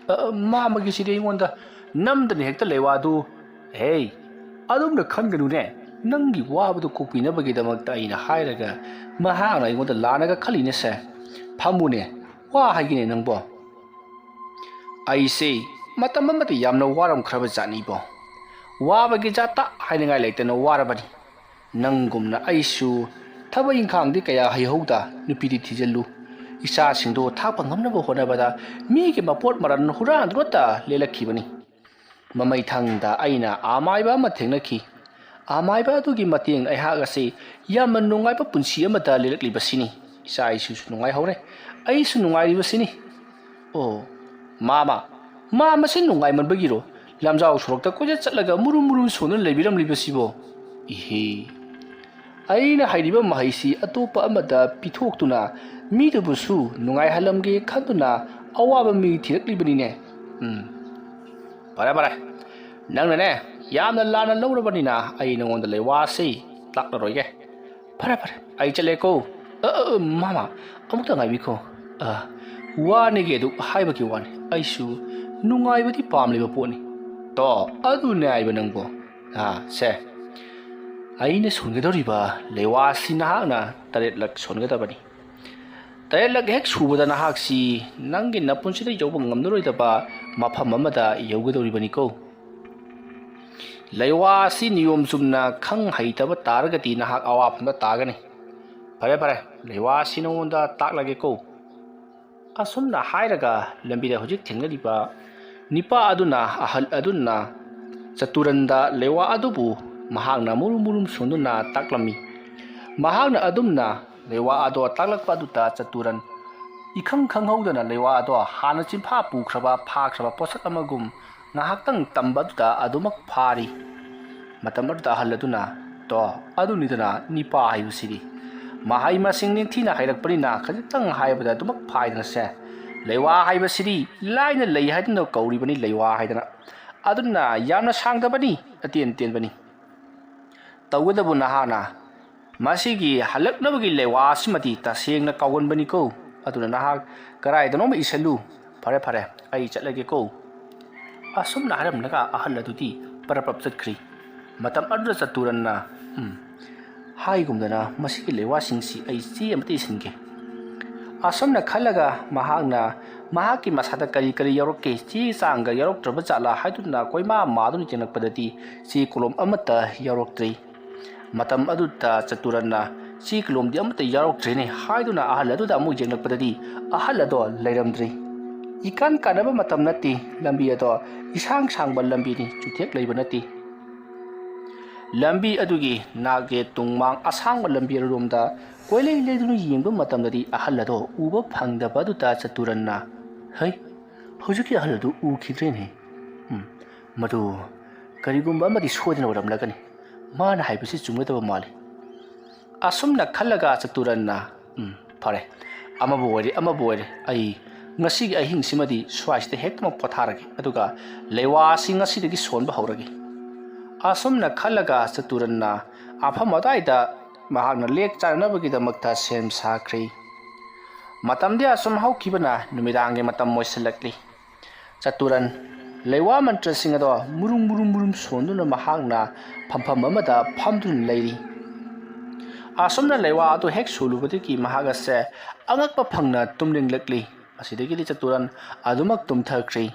ꯑ, ꯃꯥꯃꯒꯤꯁꯤꯗꯤ ꯑꯩꯉꯣꯟꯗ ꯅꯝꯗꯅ ꯍꯦꯛꯇ ꯂꯩꯋꯥꯗꯨ꯫ ꯍꯦ, ꯑꯗꯨꯝꯅ ꯈꯟꯒꯅꯨꯅꯦ꯫ ꯅꯪꯒꯤ ꯋꯥꯕꯗꯨ ꯀꯣꯛꯄꯤꯅꯕꯒꯤꯗꯃꯛꯇ ꯑꯩꯅ ꯍꯥꯏꯔꯒ ꯃꯍꯥꯛꯅ ꯑꯩꯉꯣꯟꯗ ꯂꯥꯟꯅꯒ ꯈꯜꯂꯤꯅꯦꯁꯦ꯫ ꯐꯝꯃꯨꯅꯦ, ꯋꯥ ꯍꯥꯏꯒꯦꯅꯦ ꯅꯪꯕꯣ꯫ ꯑꯩꯁꯦ ꯃꯇꯝ ꯑꯃꯗ ꯌꯥꯝꯅ ꯋꯥꯔꯝꯈ꯭ꯔꯕ ꯖꯥꯠꯅꯤꯕꯣ꯫ ꯋꯥꯕꯒꯤ ꯖꯥꯠꯇ ꯍꯥꯏꯅꯤꯡꯉꯥꯏ ꯂꯩꯇꯅ ꯋꯥꯔꯕꯅꯤ꯫ ꯅꯪꯒꯨꯝꯅ ꯑꯩꯁꯨ ꯊꯕꯛ ꯏꯪꯈꯥꯡꯗꯤ ꯀꯌꯥ ꯍꯩꯍꯧꯗ, ꯅꯨꯄꯤꯗꯤ ꯊꯤꯖꯤꯜꯂꯨ꯫ ꯏꯆꯥꯁꯤꯡꯗꯣ ꯊꯥꯛꯄ ꯉꯝꯅꯕ ꯍꯣꯠꯅꯕꯗ ꯃꯤꯒꯤ ꯃꯄꯣꯠ ꯃꯔꯜ ꯍꯨꯔꯥꯟꯗꯨꯅꯇ ꯂꯦꯜꯂꯛꯈꯤꯕꯅꯤ꯫ ꯃꯃꯩꯊꯪꯗ ꯑꯩꯅ ꯑꯃꯥꯏꯕ ꯑꯃ ꯊꯦꯡꯅꯈꯤ꯫ ꯑꯃꯥꯏꯕ ꯑꯗꯨꯒꯤ ꯃꯇꯦꯡ ꯑꯩꯍꯥꯛ ꯑꯁꯤ ꯌꯥꯝꯅ ꯅꯨꯡꯉꯥꯏꯕ ꯄꯨꯟꯁꯤ ꯑꯃꯗ ꯂꯦꯜꯂꯛꯂꯤꯕꯁꯤꯅꯤ꯫ ꯏꯆꯥ ꯏꯁꯨꯁꯨ ꯅꯨꯡꯉꯥꯏꯍꯧꯔꯦ, ꯑꯩꯁꯨ ꯅꯨꯡꯉꯥꯏꯔꯤꯕꯁꯤꯅꯤ꯫ ꯑꯣ, ꯃꯥꯃ, ꯃꯥꯃꯁꯤ ꯅꯨꯡꯉꯥꯏꯃꯟꯕꯒꯤꯔꯣ ꯂꯝꯖꯥꯎ ꯁꯣꯔꯣꯛꯇ ꯀꯣꯏꯆꯠ ꯆꯠꯂꯒ ꯃꯨꯔꯨꯝ ꯃꯨꯔꯨꯝ ꯁꯣꯟꯗꯨꯅ ꯂꯩꯕꯤꯔꯝꯂꯤꯕꯁꯤꯕꯣ? ꯏꯍꯦ, ꯑꯩꯅ ꯍꯩꯔꯤꯕ ꯃꯍꯩꯁꯤ ꯑꯇꯣꯞꯄ ꯑꯃꯗ ꯄꯤꯊꯣꯛꯇꯨꯅ ꯃꯤꯗꯨꯕꯨꯁꯨ ꯅꯨꯡꯉꯥꯏꯍꯜꯂꯝꯒꯦ ꯈꯟꯗꯨꯅ ꯑꯋꯥꯕ ꯃꯤ ꯊꯤꯔꯛꯂꯤꯕꯅꯤꯅꯦ꯫ ꯎꯝ, ꯐꯔꯦ, ꯐꯔꯦ, ꯅꯪꯅꯅꯦ ꯌꯥꯝꯅ ꯂꯥꯟꯅ ꯂꯧꯔꯕꯅꯤꯅ ꯑꯩ ꯅꯉꯣꯟꯗ ꯂꯩꯋꯥꯁꯤ ꯇꯥꯛꯂꯔꯣꯏꯒꯦ꯫ ꯐꯔꯦ, ꯐꯔꯦ, ꯑꯩ ꯆꯠꯂꯦꯀꯣ꯫ ꯑ, ꯑ, ꯑ, ꯃꯥꯃ, ꯑꯃꯨꯛꯇ ꯉꯥꯏꯕꯤꯈꯣ꯫ ꯑ, ꯋꯥꯅꯤꯒꯤ ꯑꯗꯨ ꯍꯥꯏꯕꯒꯤ ꯋꯥꯅꯤ, ꯑꯩꯁꯨ ꯅꯨꯡꯉꯥꯏꯕꯗꯤ ꯄꯥꯝꯂꯤꯕ ꯄꯣꯠꯅꯤ꯫ ꯇꯣ, ꯑꯗꯨꯅꯦ ꯍꯥꯏꯕ ꯅꯪꯕꯣ꯫ ꯑ, ꯁꯦ, ꯑꯩꯅ ꯁꯣꯟꯒꯗꯧꯔꯤꯕ ꯂꯩꯋꯥꯁꯤ ꯅꯍꯥꯛꯅ ꯇꯔꯦꯠꯂꯛ ꯁꯣꯟꯒꯗꯕꯅꯤ꯫ ꯇꯔꯦꯠꯂꯛ ꯍꯦꯛ ꯁꯨꯕꯗ ꯅꯍꯥꯛꯁꯤ ꯅꯪꯒꯤ ꯅꯄꯨꯟꯁꯤꯗ ꯌꯧꯕ ꯉꯝꯂꯔꯣꯏꯗꯕ ꯃꯐꯝ ꯑꯃꯗ ꯌꯧꯒꯗꯧꯔꯤꯕꯅꯤꯀꯣ꯫ ꯂꯩꯋꯥ ꯑꯁꯤ ꯅꯤꯌꯣꯝ ꯆꯨꯝꯅ ꯈꯪ ꯍꯩꯇꯕ ꯇꯥꯔꯒꯗꯤ ꯅꯍꯥꯛ ꯑꯋꯥꯐꯝꯗ ꯇꯥꯒꯅꯤ꯫ ꯐꯔꯦ, ꯐꯔꯦ, ꯂꯩꯋꯥ ꯑꯁꯤ ꯅꯉꯣꯟꯗ ꯇꯥꯛꯂꯒꯦꯀꯣ꯫ ꯑꯁꯨꯝꯅ ꯍꯥꯏꯔꯒ ꯂꯝꯕꯤꯗ ꯍꯧꯖꯤꯛ ꯊꯦꯡꯅꯔꯤꯕ ꯅꯤꯄꯥ ꯑꯗꯨꯅ, ꯑꯍꯜ ꯑꯗꯨꯅ ꯆꯇꯨꯔꯟꯗ ꯂꯩꯋꯥ ꯑꯗꯨꯕꯨ ꯃꯍꯥꯛꯅ ꯃꯨꯔꯨꯝ ꯃꯨꯔꯨꯝ ꯁꯣꯟꯗꯨꯅ ꯇꯥꯛꯂꯝꯃꯤ꯫ ꯃꯍꯥꯛꯅ ꯑꯗꯨꯝꯅ ꯂꯩꯋꯥ ꯑꯗꯣ ꯇꯥꯛꯂꯛꯄ ꯑꯗꯨꯗ ꯆꯇꯨꯔꯟ ꯏꯈꯪ ꯈꯪꯍꯧꯗꯅ ꯂꯩꯋꯥ ꯑꯗꯣ ꯍꯥꯟꯅ ꯆꯤꯟꯐꯥ ꯄꯨꯈ꯭ꯔꯕ ꯐꯥꯈ꯭ꯔꯕ ꯄꯣꯠꯁꯛ ꯑꯃꯒꯨꯝ ꯉꯥꯏꯍꯥꯛꯇꯪ ꯇꯝꯕ ꯑꯗꯨꯗ ꯑꯗꯨꯃꯛ ꯐꯥꯔꯤ꯫ ꯃꯇꯝ ꯑꯗꯨꯗ ꯑꯍꯜ ꯑꯗꯨꯅ, "ꯇꯣ, ꯑꯗꯨꯅꯤꯗꯅ ꯅꯤꯄꯥ ꯍꯥꯏꯕꯁꯤꯗꯤ꯫ ꯃꯍꯩ ꯃꯁꯤꯡ ꯅꯤꯡꯊꯤꯅ ꯍꯩꯔꯛꯄꯅꯤꯅ ꯈꯖꯤꯛꯇꯪ ꯍꯥꯏꯕꯗ ꯑꯗꯨꯃꯛ ꯐꯥꯏꯗꯅꯁꯦ꯫ ꯂꯩꯋꯥ ꯍꯥꯏꯕꯁꯤꯗꯤ ꯂꯥꯏꯅ ꯂꯩ ꯍꯥꯏꯗꯨꯅ ꯀꯧꯔꯤꯕꯅꯤ ꯂꯩꯋꯥ ꯍꯥꯏꯗꯅ꯫ ꯑꯗꯨꯅ ꯌꯥꯝꯅ ꯁꯥꯡꯗꯕꯅꯤ, ꯑꯇꯦꯟ ꯇꯦꯟꯕꯅꯤ꯫ ꯇꯧꯒꯗꯕꯨ ꯅꯍꯥꯛꯅ ꯃꯁꯤꯒꯤ ꯍꯜꯂꯛꯅꯕꯒꯤ ꯂꯩꯋꯥ ꯑꯁꯤꯃꯗꯤ ꯇꯁꯦꯡꯅ ꯀꯥꯎꯒꯟꯕꯅꯤꯀꯣ꯫ ꯑꯗꯨꯅ ꯅꯍꯥꯛ ꯀꯗꯥꯏꯗꯅꯣꯃ ꯏꯁꯜꯂꯨ꯫ ꯐꯔꯦ, ꯐꯔꯦ, ꯑꯩ ꯆꯠꯂꯒꯦꯀꯣ꯫" ꯑꯁꯨꯝꯅ ꯍꯥꯏꯔꯝꯂꯒ ꯑꯍꯜ ꯑꯗꯨꯗꯤ ꯄꯔꯞ ꯄꯔꯞ ꯆꯠꯈ꯭ꯔꯤ꯫ ꯃꯇꯝ ꯑꯗꯨꯗ ꯆꯇꯨꯔꯟꯅ, "ꯎꯝ, ꯍꯥꯏꯒꯨꯝꯗꯅ ꯃꯁꯤꯒꯤ ꯂꯩꯋꯥꯁꯤꯡꯁꯤ ꯑꯩ ꯆꯦ ꯑꯃꯇ ꯏꯁꯤꯟꯒꯦ꯫" ꯑꯁꯨꯝꯅ ꯈꯜꯂꯒ ꯃꯍꯥꯛꯅ ꯃꯍꯥꯛꯀꯤ ꯃꯁꯥꯗ ꯀꯔꯤ ꯀꯔꯤ ꯌꯥꯎꯔꯛꯀꯦ, ꯆꯦ ꯆꯥꯡꯒ ꯌꯥꯎꯔꯛꯇ꯭ꯔꯕ ꯖꯥꯠꯂꯥ ꯍꯥꯏꯗꯨꯅ ꯀꯣꯏꯃꯥ ꯃꯥꯗꯨꯅ ꯌꯦꯡꯂꯛꯄꯗꯗꯤ ꯆꯦ ꯀꯣꯂꯣꯝ ꯑꯃꯠꯇ ꯌꯥꯎꯔꯛꯇ꯭ꯔꯤ꯫ ꯃꯇꯝ ꯑꯗꯨꯗ ꯆꯇꯨꯔꯟꯅ, "ꯆꯦ ꯀꯣꯂꯣꯝꯗꯤ ꯑꯃꯠꯇ ꯌꯥꯎꯔꯛꯇ꯭ꯔꯦꯅꯦ" ꯍꯥꯏꯗꯨꯅ ꯑꯍꯜ ꯑꯗꯨꯗ ꯑꯃꯨꯛ ꯌꯦꯡꯂꯛꯄꯗꯗꯤ ꯑꯍꯜ ꯑꯗꯣ ꯂꯩꯔꯝꯗ꯭ꯔꯤ꯫ ꯏꯀꯥꯟ ꯀꯥꯟꯅꯕ ꯃꯇꯝ ꯅꯠꯇꯦ, ꯂꯝꯕꯤ ꯑꯗꯣ ꯏꯁꯥꯡ ꯁꯥꯡꯕ ꯂꯝꯕꯤꯅꯤ, ꯆꯨꯊꯦꯛ ꯂꯩꯕ ꯅꯠꯇꯦ꯫ ꯂꯝꯕꯤ ꯑꯗꯨꯒꯤ ꯅꯥꯛ ꯌꯦꯠ ꯇꯨꯡ ꯃꯥꯡ ꯑꯁꯥꯡꯕ ꯂꯝꯕꯤ ꯑꯗꯨꯔꯣꯝꯗ ꯀꯣꯏꯂꯩ ꯂꯩꯗꯨꯅ ꯌꯦꯡꯕ ꯃꯇꯝꯗꯗꯤ ꯑꯍꯜ ꯑꯗꯣ ꯎꯕ ꯐꯪꯗꯕ ꯑꯗꯨꯗ ꯆꯇꯨꯔꯟꯅ, "ꯍꯩ, ꯍꯧꯖꯤꯛꯀꯤ ꯑꯍꯜ ꯑꯗꯨ ꯎꯈꯤꯗ꯭ꯔꯦꯅꯦ꯫ ꯎꯝ, ꯃꯗꯨ ꯀꯔꯤꯒꯨꯝꯕ ꯑꯃꯗꯤ ꯁꯣꯏꯗꯅ ꯑꯣꯏꯔꯝꯂꯒꯅꯤ꯫ ꯃꯥꯅ ꯍꯥꯏꯕꯁꯤ ꯆꯨꯝꯒꯗꯕ ꯃꯥꯜꯂꯤ꯫" ꯑꯁꯨꯝꯅ ꯈꯜꯂꯒ ꯆꯇꯨꯔꯟꯅ, "ꯎꯝ, ꯐꯔꯦ, ꯑꯃꯕꯨ ꯑꯣꯏꯔꯦ, ꯑꯃꯕꯨ ꯑꯣꯏꯔꯦ, ꯑꯩ ꯉꯁꯤꯒꯤ ꯑꯍꯤꯡꯁꯤꯃꯗꯤ ꯁ꯭ꯋꯥꯏꯁꯤꯗ ꯍꯦꯛꯇꯃꯛ ꯄꯣꯊꯥꯔꯒꯦ, ꯑꯗꯨꯒ ꯂꯩꯋꯥ ꯑꯁꯤ ꯉꯁꯤꯗꯒꯤ ꯁꯣꯟꯕ ꯍꯧꯔꯒꯦ꯫" ꯑꯁꯨꯝꯅ ꯈꯜꯂꯒ ꯆꯇꯨꯔꯟꯅ ꯑꯐꯝ ꯑꯗꯥꯏꯗ ꯃꯍꯥꯛꯅ ꯂꯦꯛ ꯆꯥꯅꯅꯕꯒꯤꯗꯃꯛꯇ ꯁꯦꯝ ꯁꯥꯈ꯭ꯔꯤ꯫ ꯃꯇꯝꯗꯤ ꯑꯁꯨꯝ ꯍꯧꯈꯤꯕꯅ ꯅꯨꯃꯤꯗꯥꯡꯒꯤ ꯃꯇꯝ ꯑꯣꯏꯁꯤꯜꯂꯛꯂꯤ꯫ ꯆꯇꯨꯔꯟ ꯂꯩꯋꯥ ꯃꯟꯇ꯭ꯔꯁꯤꯡ ꯑꯗꯣ ꯃꯨꯔꯨꯝ ꯃꯨꯔꯨꯝ ꯃꯨꯔꯨꯝ ꯁꯣꯟꯗꯨꯅ ꯃꯍꯥꯛꯅ ꯐꯝꯐꯝ ꯑꯃꯗ ꯐꯝꯗꯨꯅ ꯂꯩꯔꯤ꯫ ꯑꯁꯨꯝꯅ ꯂꯩꯋꯥ ꯑꯗꯨ ꯍꯦꯛ ꯁꯣꯜꯂꯨꯕꯗꯒꯤ ꯃꯍꯥꯛ ꯑꯁꯦ ꯑꯉꯛꯄ ꯐꯪꯅ ꯇꯨꯝꯅꯤꯡꯂꯛꯂꯤ꯫ ꯑꯁꯤꯗꯒꯤꯗꯤ ꯆꯇꯨꯔꯟ ꯑꯗꯨꯃꯛ ꯇꯨꯝꯊꯈ꯭ꯔꯤ꯫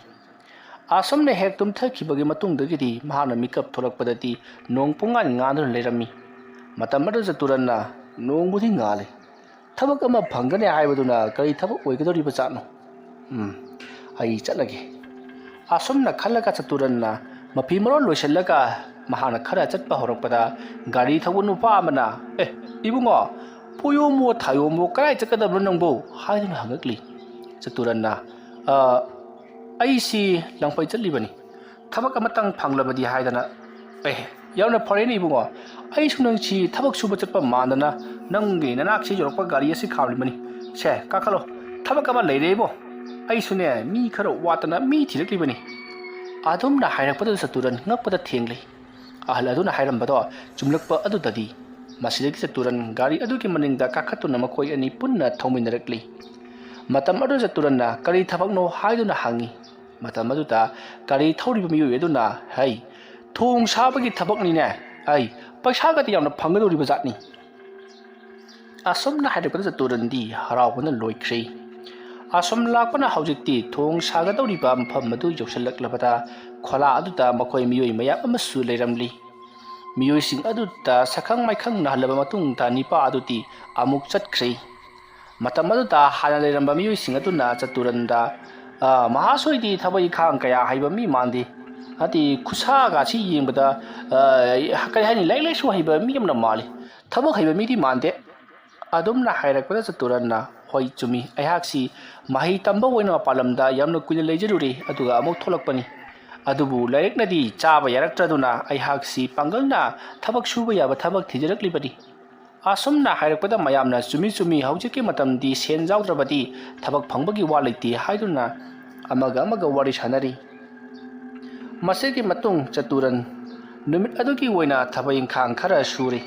ꯑꯁꯨꯝꯅ ꯍꯦꯛ ꯇꯨꯝꯊꯈꯤꯕꯒꯤ ꯃꯇꯨꯡꯗꯒꯤꯗꯤ ꯃꯍꯥꯛꯅ ꯃꯤꯀꯞ ꯊꯣꯛꯂꯛꯄꯗꯗꯤ ꯅꯣꯡ ꯄꯨꯡꯉꯥꯟ ꯉꯥꯟꯗꯨꯅ ꯂꯩꯔꯝꯃꯤ꯫ ꯃꯇꯝ ꯑꯗꯨꯗ ꯆꯇꯨꯔꯟꯅ, "ꯅꯣꯡꯕꯨꯗꯤ ꯉꯥꯜꯂꯤ, ꯊꯕꯛ ꯑꯃ ꯐꯪꯒꯅꯤ ꯍꯥꯏꯕꯗꯨꯅ ꯀꯔꯤ ꯊꯕꯛ ꯑꯣꯏꯒꯗꯧꯔꯤꯕ ꯖꯥꯠꯅꯣ? ꯎꯝ, ꯑꯩ ꯆꯠꯂꯒꯦ꯫" ꯑꯁꯨꯝꯅ ꯈꯜꯂꯒ ꯆꯇꯨꯔꯟꯅ ꯃꯐꯤ ꯃꯔꯣꯜ ꯂꯣꯏꯁꯤꯜꯂꯒ ꯃꯍꯥꯛꯅ ꯈꯔ ꯆꯠꯄ ꯍꯧꯔꯛꯄꯗ ꯒꯥꯔꯤ ꯊꯧꯕ ꯅꯨꯄꯥ ꯑꯃꯅ, "ꯑꯦ, ꯏꯕꯨꯡꯉꯣ, "ꯄꯣꯌꯣꯝꯃꯣ ꯊꯥꯌꯣꯝꯃꯣ, ꯀꯗꯥꯏ ꯆꯠꯀꯗꯕꯅꯣ ꯅꯪꯕꯣ?" ꯍꯥꯏꯗꯨꯅ ꯍꯪꯉꯛꯂꯤ꯫ ꯆꯇꯨꯔꯟꯅ, "ꯑ, ꯑꯩꯁꯤ ꯂꯪꯐꯩ ꯆꯠꯂꯤꯕꯅꯤ, ꯊꯕꯛ ꯑꯃꯇꯪ ꯐꯪꯂꯕꯗꯤ ꯍꯥꯏꯗꯅ꯫" "ꯑꯦ, ꯌꯥꯝꯅ ꯐꯔꯦꯅꯦ ꯏꯕꯨꯡꯉꯣ, ꯑꯩꯁꯨ ꯅꯪꯁꯤ ꯊꯕꯛ ꯁꯨꯕ ꯆꯠꯄ ꯃꯥꯟꯗꯅ ꯅꯪꯒꯤ ꯅꯅꯥꯛꯁꯤ ꯌꯧꯔꯛꯄ ꯒꯥꯔꯤ ꯑꯁꯤ ꯈꯥꯝꯂꯤꯕꯅꯤ꯫ ꯁꯦ, ꯀꯥꯈꯠꯂꯣ, ꯊꯕꯛ ꯑꯃ ꯂꯩꯔꯦꯕꯣ꯫ ꯑꯩꯁꯨꯅꯦ ꯃꯤ ꯈꯔ ꯋꯥꯠꯇꯅ ꯃꯤ ꯊꯤꯔꯛꯂꯤꯕꯅꯤ꯫" ꯑꯗꯨꯝꯅ ꯍꯥꯏꯔꯛꯄꯗꯨꯗ ꯆꯇꯨꯔꯟ ꯉꯛꯄꯗ ꯊꯦꯡꯂꯤ꯫ ꯑꯍꯜ ꯑꯗꯨꯅ ꯍꯥꯏꯔꯝꯕꯗꯣ ꯆꯨꯝꯂꯛꯄ ꯑꯗꯨꯗꯗꯤ꯫ ꯃꯁꯤꯗꯒꯤ ꯆꯇꯨꯔꯟ ꯒꯥꯔꯤ ꯑꯗꯨꯒꯤ ꯃꯅꯤꯡꯗ ꯀꯥꯈꯠꯇꯨꯅ ꯃꯈꯣꯏ ꯑꯅꯤ ꯄꯨꯟꯅ ꯊꯧꯃꯤꯟꯅꯔꯛꯂꯤ꯫ ꯃꯇꯝ ꯑꯗꯨꯗ ꯆꯇꯨꯔꯟꯅ "ꯀꯔꯤ ꯊꯕꯛꯅꯣ?" ꯍꯥꯏꯗꯨꯅ ꯍꯪꯉꯤ꯫ ꯃꯇꯝ ꯑꯗꯨꯗ ꯒꯥꯔꯤ ꯊꯧꯔꯤꯕ ꯃꯤꯑꯣꯏ ꯑꯗꯨꯅ, "ꯍꯩ, ꯊꯣꯡ ꯁꯥꯕꯒꯤ ꯊꯕꯛꯅꯤꯅꯦ꯫ ꯑꯩ ꯄꯩꯁꯥꯒꯗꯤ ꯌꯥꯝꯅ ꯐꯪꯒꯗꯧꯔꯤꯕ ꯖꯥꯠꯅꯤ꯫" ꯑꯁꯨꯝꯅ ꯍꯥꯏꯔꯛꯄꯗ ꯆꯇꯨꯔꯟꯗꯤ ꯍꯔꯥꯎꯕꯅ ꯂꯣꯏꯈ꯭ꯔꯦ꯫ ꯑꯁꯨꯝ ꯂꯥꯛꯄꯅ ꯍꯧꯖꯤꯛꯇꯤ ꯊꯣꯡ ꯁꯥꯒꯗꯧꯔꯤꯕ ꯃꯐꯝ ꯑꯗꯨ ꯌꯧꯁꯤꯜꯂꯛꯂꯕꯗ ꯈꯣꯂꯥ ꯑꯗꯨꯗ ꯃꯈꯣꯏ ꯃꯤꯑꯣꯏ ꯃꯌꯥꯝ ꯑꯃꯁꯨ ꯂꯩꯔꯝꯂꯤ꯫ ꯃꯤꯑꯣꯏꯁꯤꯡ ꯑꯗꯨꯗ ꯁꯛꯈꯪ ꯃꯥꯏꯈꯪ ꯅꯥꯍꯜꯂꯕ ꯃꯇꯨꯡꯗ ꯅꯤꯄꯥ ꯑꯗꯨꯗꯤ ꯑꯃꯨꯛ ꯆꯠꯈ꯭ꯔꯦ꯫ ꯃꯇꯝ ꯑꯗꯨꯗ ꯍꯥꯟꯅ ꯂꯩꯔꯝꯕ ꯃꯤꯑꯣꯏꯁꯤꯡ ꯑꯗꯨꯅ ꯆꯇꯨꯔꯟꯗ, "ꯑ, ꯃꯍꯥꯁꯣꯏꯗꯤ ꯊꯕꯛ ꯏꯪꯈꯥꯡ ꯀꯌꯥ ꯍꯩꯕ ꯃꯤ ꯃꯥꯟꯗꯦ꯫ ꯅꯠꯇꯦ, ꯈꯨꯠꯁꯥꯒꯁꯤ ꯌꯦꯡꯕꯗ, ꯑ, ꯀꯔꯤ ꯍꯥꯏꯅꯤ, ꯂꯥꯏꯔꯤꯛ ꯂꯥꯏꯁꯨ ꯍꯩꯕ ꯃꯤ ꯑꯃꯅ ꯃꯥꯜꯂꯤ꯫ ꯊꯕꯛ ꯍꯩꯕ ꯃꯤꯗꯤ ꯃꯥꯟꯗꯦ꯫" ꯑꯗꯨꯝꯅ ꯍꯥꯏꯔꯛꯄꯗ ꯆꯇꯨꯔꯟꯅ, "ꯍꯣꯏ, ꯆꯨꯝꯃꯤ, ꯑꯩꯍꯥꯛꯁꯤ ꯃꯍꯩ ꯇꯝꯕ ꯑꯣꯏꯅ ꯃꯄꯥꯟ ꯂꯝꯗ ꯌꯥꯝꯅ ꯀꯨꯏꯅ ꯂꯩꯖꯔꯨꯔꯦ, ꯑꯗꯨꯒ ꯑꯃꯨꯛ ꯊꯣꯛꯂꯛꯄꯅꯤ꯫ ꯑꯗꯨꯕꯨ ꯂꯥꯏꯔꯤꯛꯅꯗꯤ ꯆꯥꯕ ꯌꯥꯔꯛꯇ꯭ꯔꯗꯨꯅ ꯑꯩꯍꯥꯛꯁꯤ ꯄꯥꯡꯒꯜꯅ ꯊꯕꯛ ꯁꯨꯕ ꯌꯥꯕ ꯊꯕꯛ ꯊꯤꯖꯔꯛꯂꯤꯕꯅꯤ꯫" ꯑꯁꯨꯝꯅ ꯍꯥꯏꯔꯛꯄꯗ ꯃꯌꯥꯝꯅ, "ꯆꯨꯝꯃꯤ, ꯆꯨꯝꯃꯤ, ꯍꯧꯖꯤꯛꯀꯤ ꯃꯇꯝꯗꯤ ꯁꯦꯟ ꯌꯥꯎꯗ꯭ꯔꯕꯗꯤ ꯊꯕꯛ ꯐꯪꯕꯒꯤ ꯋꯥ ꯂꯩꯇꯦ" ꯍꯥꯏꯗꯨꯅ ꯑꯃꯒ ꯑꯃꯒ ꯋꯥꯔꯤ ꯁꯥꯅꯔꯤ꯫ ꯃꯁꯤꯒꯤ ꯃꯇꯨꯡ ꯆꯇꯨꯔꯟ ꯅꯨꯃꯤꯠ ꯑꯗꯨꯒꯤ ꯑꯣꯏꯅ ꯊꯕꯛ ꯏꯪꯈꯥꯡ ꯈꯔ ꯁꯨꯔꯤ꯫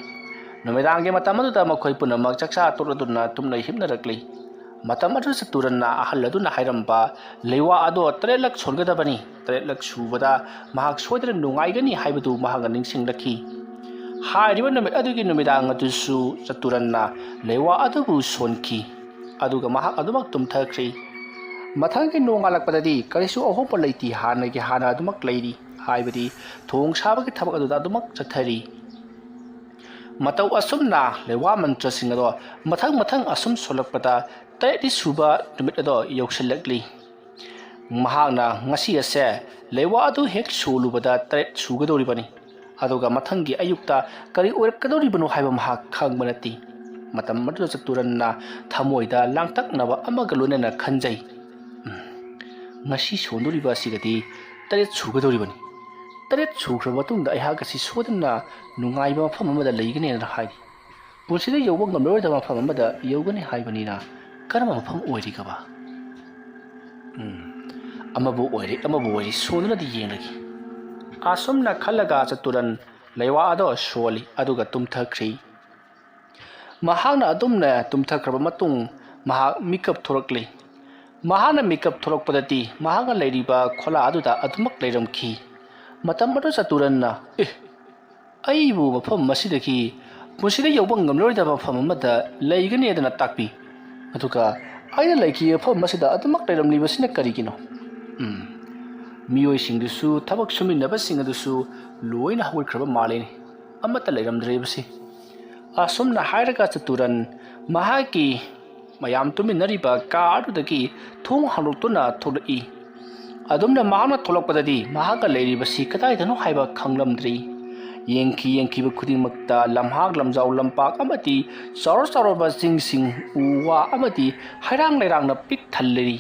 ꯅꯨꯃꯤꯗꯥꯡꯒꯤ ꯃꯇꯝ ꯑꯗꯨꯗ ꯃꯈꯣꯏ ꯄꯨꯝꯅꯃꯛ ꯆꯥꯛꯆꯥ ꯇꯣꯛꯂꯗꯨꯅ ꯇꯨꯝꯅ ꯍꯤꯞꯅꯔꯛꯂꯤ꯫ ꯃꯇꯝ ꯑꯗꯨꯗ ꯆꯇꯨꯔꯟꯅ ꯑꯍꯜ ꯑꯗꯨꯅ ꯍꯥꯏꯔꯝꯕ ꯂꯩꯋꯥ ꯑꯗꯣ ꯇꯔꯦꯠꯂꯛ ꯁꯣꯟꯒꯗꯕꯅꯤ, ꯇꯔꯦꯠꯂꯛ ꯁꯨꯕꯗ ꯃꯍꯥꯛ ꯁꯣꯏꯗꯅ ꯅꯨꯡꯉꯥꯏꯒꯅꯤ ꯍꯥꯏꯕꯗꯨ ꯃꯍꯥꯛꯅ ꯅꯤꯡꯁꯤꯡꯂꯛꯈꯤ꯫ ꯍꯥꯏꯔꯤꯕ ꯅꯨꯃꯤꯠ ꯑꯗꯨꯒꯤ ꯅꯨꯃꯤꯗꯥꯡ ꯑꯗꯨꯁꯨ ꯆꯇꯨꯔꯟꯅ ꯂꯩꯋꯥ ꯑꯗꯨꯕꯨ ꯁꯣꯟꯈꯤ, ꯑꯗꯨꯒ ꯃꯍꯥꯛ ꯑꯗꯨꯃꯛ ꯇꯨꯝꯊꯈ꯭ꯔꯤ꯫ ꯃꯊꯪꯒꯤ ꯅꯣꯡꯉꯥꯜꯂꯛꯄꯗꯗꯤ ꯀꯔꯤꯁꯨ ꯑꯍꯣꯡꯕ ꯂꯩꯇꯦ, ꯍꯥꯟꯅꯒꯤ ꯍꯥꯟꯅ ꯑꯗꯨꯃꯛ ꯂꯩꯔꯤ, ꯍꯥꯏꯕꯗꯤ ꯊꯣꯡ ꯁꯥꯕꯒꯤ ꯊꯕꯛ ꯑꯗꯨꯗ ꯑꯗꯨꯃꯛ ꯆꯠꯊꯔꯤ꯫ ꯃꯇꯧ ꯑꯁꯨꯝꯅ ꯂꯩꯋꯥ ꯃꯟꯇ꯭ꯔꯁꯤꯡ ꯑꯗꯣ ꯃꯊꯪ ꯃꯊꯪ ꯑꯁꯨꯝ ꯁꯣꯜꯂꯛꯄꯗ ꯇꯔꯦꯠꯅꯤ ꯁꯨꯕ ꯅꯨꯃꯤꯠ ꯑꯗꯣ ꯌꯧꯁꯤꯜꯂꯛꯂꯤ꯫ ꯃꯍꯥꯛꯅ ꯉꯁꯤ ꯑꯁꯦ ꯂꯩꯋꯥ ꯑꯗꯨ ꯍꯦꯛ ꯁꯣꯜꯂꯨꯕꯗ ꯇꯔꯦꯠ ꯁꯨꯒꯗꯧꯔꯤꯕꯅꯤ, ꯑꯗꯨꯒ ꯃꯊꯪꯒꯤ ꯑꯌꯨꯛꯇ ꯀꯔꯤ ꯑꯣꯏꯔꯛꯀꯗꯧꯔꯤꯕꯅꯣ ꯍꯥꯏꯕ ꯃꯍꯥꯛ ꯈꯪꯕ ꯅꯠꯇꯦ꯫ ꯃꯇꯝ ꯑꯗꯨꯗ ꯆꯇꯨꯔꯟꯅ ꯊꯃꯣꯏꯗ ꯂꯥꯡꯇꯛꯅꯕ ꯑꯃꯒ ꯂꯣꯏꯅꯅ ꯈꯟꯖꯩ, "ꯎꯝ, ꯉꯁꯤ ꯁꯣꯟꯗꯣꯔꯤꯕ ꯑꯁꯤꯒꯗꯤ ꯇꯔꯦꯠ ꯁꯨꯒꯗꯧꯔꯤꯕꯅꯤ꯫ ꯇꯔꯦꯠ ꯁꯨꯈ꯭ꯔꯕ ꯃꯇꯨꯡꯗ ꯑꯩꯍꯥꯛ ꯑꯁꯤ ꯁꯣꯏꯗꯅ ꯅꯨꯡꯉꯥꯏꯕ ꯃꯐꯝ ꯑꯃꯗ ꯂꯩꯒꯅꯤ" ꯍꯥꯏꯅ ꯍꯥꯏꯔꯤ꯫ ꯄꯨꯟꯁꯤꯗ ꯌꯧꯕ ꯉꯝꯂꯔꯣꯏꯗꯕ ꯃꯐꯝ ꯑꯃꯗ ꯌꯧꯒꯅꯤ ꯍꯥꯏꯕꯅꯤꯅ, ꯀꯔꯝꯕ ꯃꯐꯝ ꯑꯣꯏꯔꯤꯒꯕ? ꯎꯝ, ꯑꯃꯕꯨ ꯑꯣꯏꯔꯦ, ꯑꯃꯕꯨ ꯑꯣꯏꯔꯦ, ꯁꯣꯟꯗꯨꯅꯗꯤ ꯌꯦꯡꯂꯒꯦ꯫ ꯑꯁꯨꯝꯅ ꯈꯜꯂꯒ ꯆꯇꯨꯔꯟ ꯂꯩꯋꯥ ꯑꯗꯣ ꯁꯣꯜꯂꯤ, ꯑꯗꯨꯒ ꯇꯨꯝꯊꯈ꯭ꯔꯤ꯫ ꯃꯍꯥꯛꯅ ꯑꯗꯨꯝꯅ ꯇꯨꯝꯊꯈ꯭ꯔꯕ ꯃꯇꯨꯡ, ꯃꯍꯥꯛ ꯃꯤꯀꯞ ꯊꯣꯔꯛꯂꯤ꯫ ꯃꯍꯥꯛꯅ ꯃꯤꯀꯞ ꯊꯣꯔꯛꯄꯗꯗꯤ ꯃꯍꯥꯛꯅ ꯂꯩꯔꯤꯕ ꯈꯣꯂꯥ ꯑꯗꯨꯗ ꯑꯗꯨꯃꯛ ꯂꯩꯔꯝꯈꯤ꯫ ꯃꯇꯝ ꯑꯗꯨ ꯆꯇꯨꯔꯟꯅ, "ꯑꯦ, ꯑꯩꯕꯨ ꯃꯐꯝ ꯑꯁꯤꯗꯒꯤ ꯄꯨꯟꯁꯤꯗ ꯌꯧꯕ ꯉꯝꯂꯔꯣꯏꯗꯕ ꯃꯐꯝ ꯑꯃꯗ ꯂꯩꯒꯅꯤ" ꯍꯥꯏꯗꯅ ꯇꯥꯛꯄꯤ꯫ ꯑꯗꯨꯒ ꯑꯩꯅ ꯂꯩꯈꯤꯕ ꯃꯐꯝ ꯑꯁꯤꯗ ꯑꯗꯨꯃꯛ ꯂꯩꯔꯝꯂꯤꯕꯁꯤꯅ ꯀꯔꯤꯒꯤꯅꯣ? ꯎꯝ, ꯃꯤꯑꯣꯏꯁꯤꯡꯗꯨꯁꯨ, ꯊꯕꯛ ꯁꯨꯃꯤꯟꯅꯕꯁꯤꯡ ꯑꯗꯨꯁꯨ ꯂꯣꯏꯅ ꯍꯧꯒꯠꯈ꯭ꯔꯕ ꯃꯥꯜꯂꯤꯅꯦ꯫ ꯑꯃꯠꯇ ꯂꯩꯔꯝꯗ꯭ꯔꯦꯕꯁꯤ꯫ ꯑꯁꯨꯝꯅ ꯍꯥꯏꯔꯒ ꯆꯇꯨꯔꯟ ꯃꯍꯥꯛꯀꯤ ꯃꯌꯥꯝ ꯇꯨꯃꯤꯟꯅꯔꯤꯕ ꯀꯥ ꯑꯗꯨꯗꯒꯤ ꯊꯣꯡ ꯍꯥꯡꯗꯣꯛꯇꯨꯅ ꯊꯣꯛꯂꯛꯏ꯫ ꯑꯗꯨꯝꯅ ꯃꯍꯥꯛꯅ ꯊꯣꯛꯂꯛꯄꯗꯗꯤ ꯃꯍꯥꯛꯀ ꯂꯩꯔꯤꯕꯁꯤ ꯀꯗꯥꯏꯗꯅꯣ ꯍꯥꯏꯕ ꯈꯪꯂꯝꯗ꯭ꯔꯤ꯫ ꯌꯦꯡꯈꯤ ꯌꯦꯡꯈꯤꯕ ꯈꯨꯗꯤꯡꯃꯛꯇ ꯂꯝꯍꯥꯡ, ꯂꯝꯖꯥꯎ, ꯂꯝꯄꯥꯛ ꯑꯃꯗꯤ ꯆꯥꯎꯔ ꯆꯥꯎꯔꯕ ꯆꯤꯡꯁꯤꯡ, ꯎ ꯋꯥ ꯑꯃꯗꯤ ꯍꯩꯔꯥꯡ ꯂꯩꯔꯥꯡꯅ ꯄꯤꯛ ꯊꯜꯂꯤꯔꯤ꯫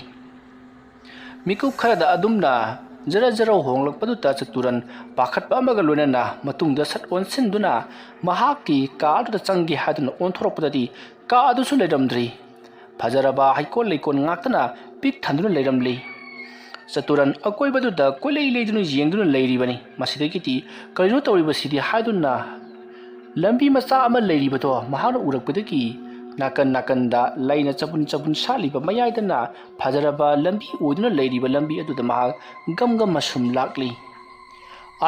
ꯃꯤꯀꯨꯞ ꯈꯔꯗ ꯑꯗꯨꯝꯅ ꯖꯔ ꯖꯔ ꯍꯣꯡꯂꯛꯄꯗꯨꯗ ꯆꯇꯨꯔꯟ ꯄꯥꯈꯠꯄ ꯑꯃꯒ ꯂꯣꯏꯅꯅ ꯃꯇꯨꯡꯗ ꯁꯠ ꯑꯣꯟꯁꯤꯟꯗꯨꯅ ꯃꯍꯥꯛꯀꯤ ꯀꯥ ꯑꯗꯨꯗ ꯆꯪꯒꯦ ꯍꯥꯏꯗꯨꯅ ꯑꯣꯟꯊꯣꯔꯛꯄꯗꯗꯤ ꯀꯥ ꯑꯗꯨꯁꯨ ꯂꯩꯔꯝꯗ꯭ꯔꯤ꯫ ꯐꯖꯔꯕ ꯍꯩꯀꯣꯜ ꯂꯩꯀꯣꯜ ꯉꯥꯛꯇꯅ ꯄꯤꯛ ꯊꯟꯗꯨꯅ ꯂꯩꯔꯝꯂꯤ꯫ ꯆꯇꯨꯔꯟ ꯑꯀꯣꯏꯕꯗꯨꯗ ꯀꯣꯏꯂꯩ ꯂꯩꯗꯨꯅ ꯌꯦꯡꯗꯨꯅ ꯂꯩꯔꯤꯕꯅꯤ꯫ ꯃꯁꯤꯗꯒꯤꯗꯤ ꯀꯔꯤꯅꯣ ꯇꯧꯔꯤꯕꯁꯤꯗꯤ ꯍꯥꯏꯗꯨꯅ ꯂꯝꯕꯤ ꯃꯆꯥ ꯑꯃ ꯂꯩꯔꯤꯕꯗꯣ ꯃꯍꯥꯛꯅ ꯎꯔꯛꯄꯗꯒꯤ ꯅꯥꯀꯟ ꯅꯥꯀꯟꯗ ꯂꯩꯅ ꯆꯕꯨꯟ ꯆꯕꯨꯟ ꯁꯥꯠꯂꯤꯕ ꯃꯌꯥꯏꯗꯅ ꯐꯖꯔꯕ ꯂꯝꯕꯤ ꯑꯣꯏꯗꯨꯅ ꯂꯩꯔꯤꯕ ꯂꯝꯕꯤ ꯑꯗꯨꯗ ꯃꯍꯥꯛ ꯒꯝ ꯒꯝ ꯑꯁꯨꯝ ꯂꯥꯛꯂꯤ꯫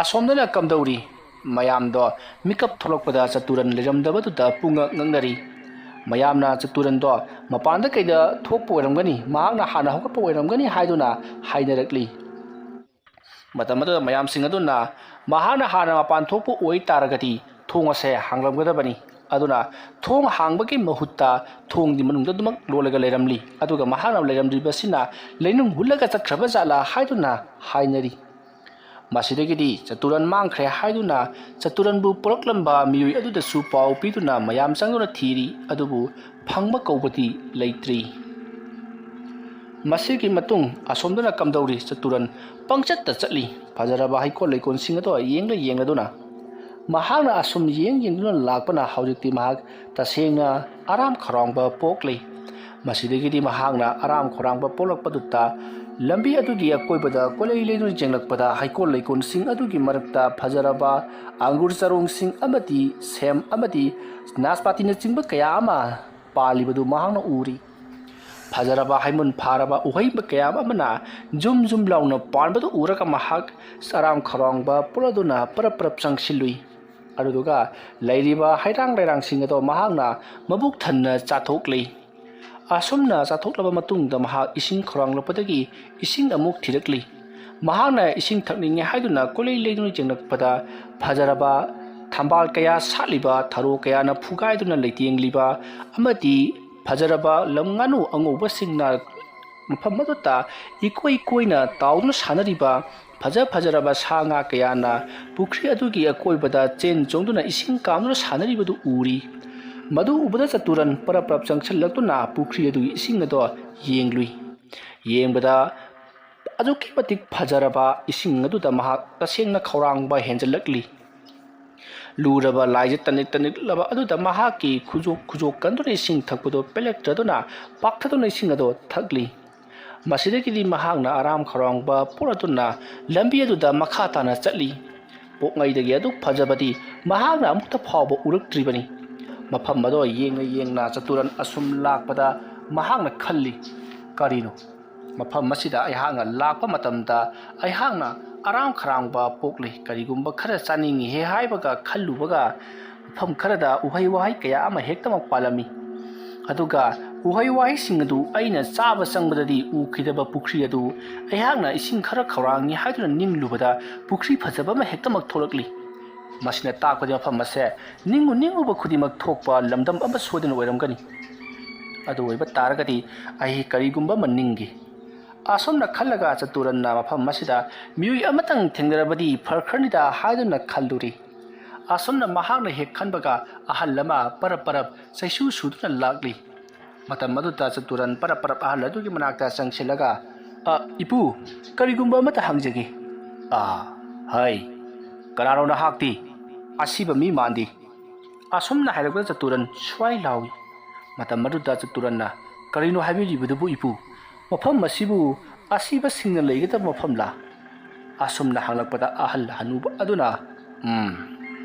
ꯑꯁꯣꯝꯗꯅ ꯀꯝꯗꯧꯔꯤ? ꯃꯌꯥꯝꯗꯣ ꯃꯤꯀꯞ ꯊꯣꯛꯂꯛꯄꯗ ꯆꯇꯨꯔꯟ ꯂꯩꯔꯝꯗꯕꯗꯨꯗ ꯄꯨꯡꯉꯛ ꯉꯛꯅꯔꯤ꯫ ꯃꯌꯥꯝꯅ ꯆꯇꯨꯔꯟꯗꯣ ꯃꯄꯥꯟꯗ ꯀꯩꯗ ꯊꯣꯛꯄ ꯑꯣꯏꯔꯝꯒꯅꯤ, ꯃꯍꯥꯛꯅ ꯍꯥꯟꯅ ꯍꯧꯒꯠꯄ ꯑꯣꯏꯔꯝꯒꯅꯤ ꯍꯥꯏꯗꯨꯅ ꯍꯥꯏꯅꯔꯛꯂꯤ꯫ ꯃꯇꯝ ꯑꯗꯨꯗ ꯃꯌꯥꯝꯁꯤꯡ ꯑꯗꯨꯅ ꯃꯍꯥꯛꯅ ꯍꯥꯟꯅ ꯃꯄꯥꯟ ꯊꯣꯛꯄ ꯑꯣꯏ ꯇꯥꯔꯒꯗꯤ ꯊꯣꯡ ꯑꯁꯦ ꯍꯥꯡꯂꯝꯒꯗꯕꯅꯤ꯫ ꯑꯗꯨꯅ ꯊꯣꯡ ꯍꯥꯡꯕꯒꯤ ꯃꯍꯨꯠꯇ ꯊꯣꯡꯗꯤ ꯃꯅꯨꯡꯗ ꯑꯗꯨꯃꯛ ꯂꯣꯜꯂꯒ ꯂꯩꯔꯝꯂꯤ꯫ ꯑꯗꯨꯒ ꯃꯍꯥꯛꯅ ꯂꯩꯔꯝꯂꯤꯕꯁꯤꯅ ꯂꯩꯅꯨꯡ ꯍꯨꯠꯂꯒ ꯆꯠꯈ꯭ꯔꯕ ꯖꯥꯠꯂꯥ ꯍꯥꯏꯗꯨꯅ ꯍꯥꯏꯅꯔꯤ꯫ ꯃꯁꯤꯗꯒꯤꯗꯤ ꯆꯇꯨꯔꯟ ꯃꯥꯡꯈ꯭ꯔꯦ ꯍꯥꯏꯗꯨꯅ ꯆꯇꯨꯔꯟꯕꯨ ꯄꯣꯔꯛꯂꯝꯕ ꯃꯤꯑꯣꯏ ꯑꯗꯨꯗꯁꯨ ꯄꯥꯎ ꯄꯤꯗꯨꯅ ꯃꯌꯥꯝ ꯆꯪꯗꯨꯅ ꯊꯤꯔꯤ, ꯑꯗꯨꯕꯨ ꯐꯪꯕ ꯀꯧꯕꯗꯤ ꯂꯩꯇ꯭ꯔꯤ꯫ ꯃꯁꯤꯒꯤ ꯃꯇꯨꯡ ꯑꯁꯣꯝꯗꯅ ꯀꯝꯗꯧꯔꯤ? ꯆꯇꯨꯔꯟ ꯄꯪꯆꯠꯇ ꯆꯠꯂꯤ꯫ ꯐꯖꯔꯕ ꯍꯩꯀꯣꯜ ꯂꯩꯀꯣꯜꯁꯤꯡ ꯑꯗꯣ ꯌꯦꯡꯂ ꯌꯦꯡꯂꯗꯨꯅ ꯃꯍꯥꯛꯅ ꯑꯁꯨꯝ ꯌꯦꯡ ꯌꯦꯡꯗꯨꯅ ꯂꯥꯛꯄꯅ ꯍꯧꯖꯤꯛꯇꯤ ꯃꯍꯥꯛ ꯇꯁꯦꯡꯅ ꯑꯔꯥꯝ ꯈꯧꯔꯥꯡꯕ ꯄꯣꯛꯂꯤ꯫ ꯃꯁꯤꯗꯒꯤꯗꯤ ꯃꯍꯥꯛꯅ ꯑꯔꯥꯝ ꯈꯧꯔꯥꯡꯕ ꯄꯣꯛꯂꯛꯄꯗꯨꯗ ꯂꯝꯕꯤ ꯑꯗꯨꯒꯤ ꯑꯀꯣꯏꯕꯗ ꯀꯣꯏꯂꯩ ꯂꯩꯗꯨꯅ ꯌꯦꯡꯂꯛꯄꯗ ꯍꯩꯀꯣꯜ ꯂꯩꯀꯣꯜꯁꯤꯡ ꯑꯗꯨꯒꯤ ꯃꯔꯛꯇ ꯐꯖꯔꯕ ꯑꯪꯒꯨꯔ ꯆꯔꯣꯡꯁꯤꯡ ꯑꯃꯗꯤ ꯁꯦꯝ ꯑꯃꯗꯤ ꯅꯥꯁꯄꯥꯇꯤꯅꯆꯤꯡꯕ ꯀꯌꯥ ꯑꯃ ꯄꯥꯜꯂꯤꯕꯗꯨ ꯃꯍꯥꯛꯅ ꯎꯔꯤ꯫ ꯐꯖꯔꯕ ꯍꯩꯃꯨꯟ ꯐꯥꯔꯕ ꯎꯍꯩ ꯀꯌꯥ ꯑꯃꯅ ꯖꯨꯝ ꯖꯨꯝ ꯂꯥꯎꯅ ꯄꯥꯟꯕꯗꯨ ꯎꯔꯒ ꯃꯍꯥꯛ ꯑꯔꯥꯝ ꯈꯧꯔꯥꯡꯕ ꯄꯣꯛꯂꯗꯨꯅ ꯄꯔꯞ ꯄꯔꯞ ꯆꯪꯁꯤꯜꯂꯨꯏ꯫ ꯑꯗꯨꯗꯨꯒ ꯂꯩꯔꯤꯕ ꯍꯩꯔꯥꯡ ꯂꯩꯔꯥꯡꯁꯤꯡ ꯑꯗꯣ ꯃꯍꯥꯛꯅ ꯃꯕꯨꯛ ꯊꯟꯅ ꯆꯥꯊꯣꯛꯂꯤ꯫ ꯑꯁꯨꯝꯅ ꯆꯥꯊꯣꯛꯂꯕ ꯃꯇꯨꯡꯗ ꯃꯍꯥꯛ ꯏꯁꯤꯡ ꯈꯧꯔꯥꯡꯂꯛꯄꯗꯒꯤ ꯏꯁꯤꯡ ꯑꯃꯨꯛ ꯊꯤꯔꯛꯂꯤ꯫ ꯃꯍꯥꯛꯅ ꯏꯁꯤꯡ ꯊꯛꯅꯤꯡꯉꯦ ꯍꯥꯏꯗꯨꯅ ꯀꯣꯏꯂꯩ ꯂꯩꯗꯨꯅ ꯌꯦꯡꯂꯛꯄꯗ ꯐꯖꯔꯕ ꯊꯝꯕꯥꯜ ꯀꯌꯥ ꯁꯥꯠꯂꯤꯕ, ꯊꯔꯣ ꯀꯌꯥꯅ ꯐꯨꯒꯥꯏꯗꯨꯅ ꯂꯩꯇꯦꯡꯂꯤꯕ ꯑꯃꯗꯤ ꯐꯖꯔꯕ ꯂꯝ ꯉꯥꯅꯨ ꯑꯉꯧꯕꯁꯤꯡꯅ ꯃꯐꯝ ꯑꯗꯨꯗ ꯏꯀꯣꯏ ꯀꯣꯏꯅ ꯇꯥꯎꯗꯨꯅ ꯁꯥꯟꯅꯔꯤꯕ, ꯐꯖ ꯐꯖꯔꯕ ꯁꯥ ꯉꯥ ꯀꯌꯥꯅ ꯄꯨꯈ꯭ꯔꯤ ꯑꯗꯨꯒꯤ ꯑꯀꯣꯏꯕꯗ ꯆꯦꯟ ꯆꯣꯡꯗꯨꯅ ꯏꯁꯤꯡ ꯀꯥꯝꯗꯨꯅ ꯁꯥꯟꯅꯔꯤꯕꯗꯨ ꯎꯔꯤ꯫ ꯃꯗꯨ ꯎꯕꯗ ꯆꯇꯨꯔꯟ ꯄꯔꯞ ꯄꯔꯞ ꯆꯪꯁꯤꯜꯂꯛꯇꯨꯅ ꯄꯨꯈ꯭ꯔꯤ ꯑꯗꯨꯒꯤ ꯏꯁꯤꯡ ꯑꯗꯣ ꯌꯦꯡꯂꯨꯏ꯫ ꯌꯦꯡꯕꯗ ꯑꯗꯨꯛꯀꯤ ꯃꯇꯤꯛ ꯐꯖꯔꯕ ꯏꯁꯤꯡ ꯑꯗꯨꯗ ꯃꯍꯥꯛ ꯇꯁꯦꯡꯅ ꯈꯧꯔꯥꯡꯕ ꯍꯦꯟꯖꯜꯂꯛꯂꯤ꯫ ꯂꯨꯔꯕ ꯂꯥꯏꯖ ꯇꯅꯤꯛ ꯇꯅꯤꯛꯂꯕ ꯑꯗꯨꯗ ꯃꯍꯥꯛꯀꯤ ꯈꯨꯖꯣꯛ ꯈꯨꯖꯣꯛ ꯀꯟꯗꯨꯅ ꯏꯁꯤꯡ ꯊꯛꯄꯗꯨ ꯄꯦꯜꯂꯛꯇ꯭ꯔꯗꯨꯅ ꯄꯥꯛꯊꯗꯨꯅ ꯏꯁꯤꯡ ꯑꯗꯨ ꯊꯛꯂꯤ꯫ ꯃꯁꯤꯗꯒꯤꯗꯤ ꯃꯍꯥꯛꯅ ꯑꯔꯥꯝ ꯈꯧꯔꯥꯡꯕ ꯄꯣꯛꯂꯗꯨꯅ ꯂꯝꯕꯤ ꯑꯗꯨꯗ ꯃꯈꯥ ꯇꯥꯅ ꯆꯠꯂꯤ꯫ ꯄꯣꯛꯉꯩꯗꯒꯤ ꯑꯗꯨꯛ ꯐꯖꯕꯗꯤ ꯃꯍꯥꯛꯅ ꯑꯃꯨꯛꯇ ꯐꯥꯎꯕ ꯎꯔꯛꯇ꯭ꯔꯤꯕꯅꯤ꯫ ꯃꯐꯝ ꯑꯗꯣ ꯌꯦꯡꯅ ꯌꯦꯡꯅ ꯆꯇꯨꯔꯟ ꯑꯁꯨꯝ ꯂꯥꯛꯄꯗ ꯃꯍꯥꯛꯅ ꯈꯜꯂꯤ, "ꯀꯔꯤꯅꯣ? ꯃꯐꯝ ꯑꯁꯤꯗ ꯑꯩꯍꯥꯛꯅ ꯂꯥꯛꯄ ꯃꯇꯝꯗ ꯑꯩꯍꯥꯛꯅ ꯑꯔꯥꯝ ꯈꯧꯔꯥꯡꯕ ꯄꯣꯛꯂꯤ꯫ ꯀꯔꯤꯒꯨꯝꯕ ꯈꯔ ꯆꯥꯅꯤꯡꯉꯤꯍꯦ" ꯍꯥꯏꯕꯒ ꯈꯜꯂꯨꯕꯒ ꯃꯐꯝ ꯈꯔꯗ ꯎꯍꯩ ꯋꯥꯍꯩ ꯀꯌꯥ ꯑꯃ ꯍꯦꯛꯇꯃꯛ ꯄꯥꯜꯂꯝꯃꯤ꯫ ꯑꯗꯨꯒ ꯎꯍꯩ ꯋꯥꯍꯩꯁꯤꯡ ꯑꯗꯨ ꯑꯩꯅ ꯆꯥꯕ ꯆꯪꯕꯗꯗꯤ ꯎꯈꯤꯗꯕ ꯄꯨꯈ꯭ꯔꯤ ꯑꯗꯨ ꯑꯩꯍꯥꯛꯅ ꯏꯁꯤꯡ ꯈꯔ ꯈꯧꯔꯥꯡꯉꯤ ꯍꯥꯏꯗꯨꯅ ꯅꯤꯡꯂꯨꯕꯗ ꯄꯨꯈ꯭ꯔꯤ ꯐꯖꯕ ꯑꯃ ꯍꯦꯛꯇꯃꯛ ꯊꯣꯛꯂꯛꯂꯤ꯫ ꯃꯁꯤꯅ ꯇꯥꯛꯄꯗꯤ ꯃꯐꯝ ꯑꯁꯦ ꯅꯤꯡꯉꯨ ꯅꯤꯡꯉꯨꯕ ꯈꯨꯗꯤꯡꯃꯛ ꯊꯣꯛꯄ ꯂꯝꯗꯝ ꯑꯃ ꯁꯣꯏꯗꯅ ꯑꯣꯏꯔꯝꯒꯅꯤ꯫ ꯑꯗꯨ ꯑꯣꯏꯕ ꯇꯥꯔꯒꯗꯤ ꯑꯩ ꯀꯔꯤꯒꯨꯝꯕ ꯑꯃ ꯅꯤꯡꯒꯦ꯫ ꯑꯁꯨꯝꯅ ꯈꯜꯂꯒ ꯆꯇꯨꯔꯟꯅ ꯃꯐꯝ ꯑꯁꯤꯗ ꯃꯤꯑꯣꯏ ꯑꯃꯇꯪ ꯊꯦꯡꯅꯔꯕꯗꯤ ꯐꯈ꯭ꯔꯅꯤꯗ ꯍꯥꯏꯗꯨꯅ ꯈꯜꯂꯨꯔꯤ꯫ ꯑꯁꯨꯝꯅ ꯃꯍꯥꯛꯅ ꯍꯦꯛ ꯈꯟꯕꯒ ꯑꯍꯜ ꯑꯃ ꯄꯔꯞ ꯄꯔꯞ ꯆꯩꯁꯨ ꯁꯨꯗꯨꯅ ꯂꯥꯛꯂꯤ꯫ ꯃꯇꯝ ꯑꯗꯨꯗ ꯆꯇꯨꯔꯟ ꯄꯔꯞ ꯄꯔꯞ ꯑꯍꯜ ꯑꯗꯨꯒꯤ ꯃꯅꯥꯛꯇ ꯆꯪꯁꯤꯜꯂꯒ, "ꯑ, ꯏꯄꯨ, ꯀꯔꯤꯒꯨꯝꯕ ꯑꯃꯇ ꯍꯪꯖꯒꯦ꯫" "ꯑ, ꯍꯥꯏ, ꯀꯅꯥꯅꯣ ꯅꯍꯥꯛꯇꯤ? ꯑꯁꯤꯕ ꯃꯤ ꯃꯥꯟꯗꯦ꯫" ꯑꯁꯨꯝꯅ ꯍꯥꯏꯔꯛꯄꯗ ꯆꯇꯨꯔꯟ ꯁ꯭ꯋꯥꯏ ꯂꯥꯎꯏ꯫ ꯃꯇꯝ ꯑꯗꯨꯗ ꯆꯇꯨꯔꯟꯅ, "ꯀꯔꯤꯅꯣ ꯍꯥꯏꯕꯤꯔꯤꯕꯗꯨꯕꯨ ꯏꯄꯨ? ꯃꯐꯝ ꯑꯁꯤꯕꯨ ꯑꯁꯤꯕꯁꯤꯡꯅ ꯂꯩꯒꯗꯕ ꯃꯐꯝꯂꯥ?" ꯑꯁꯨꯝꯅ ꯍꯪꯂꯛꯄꯗ ꯑꯍꯜ ꯍꯅꯨꯕ ꯑꯗꯨꯅ, "ꯎꯝ,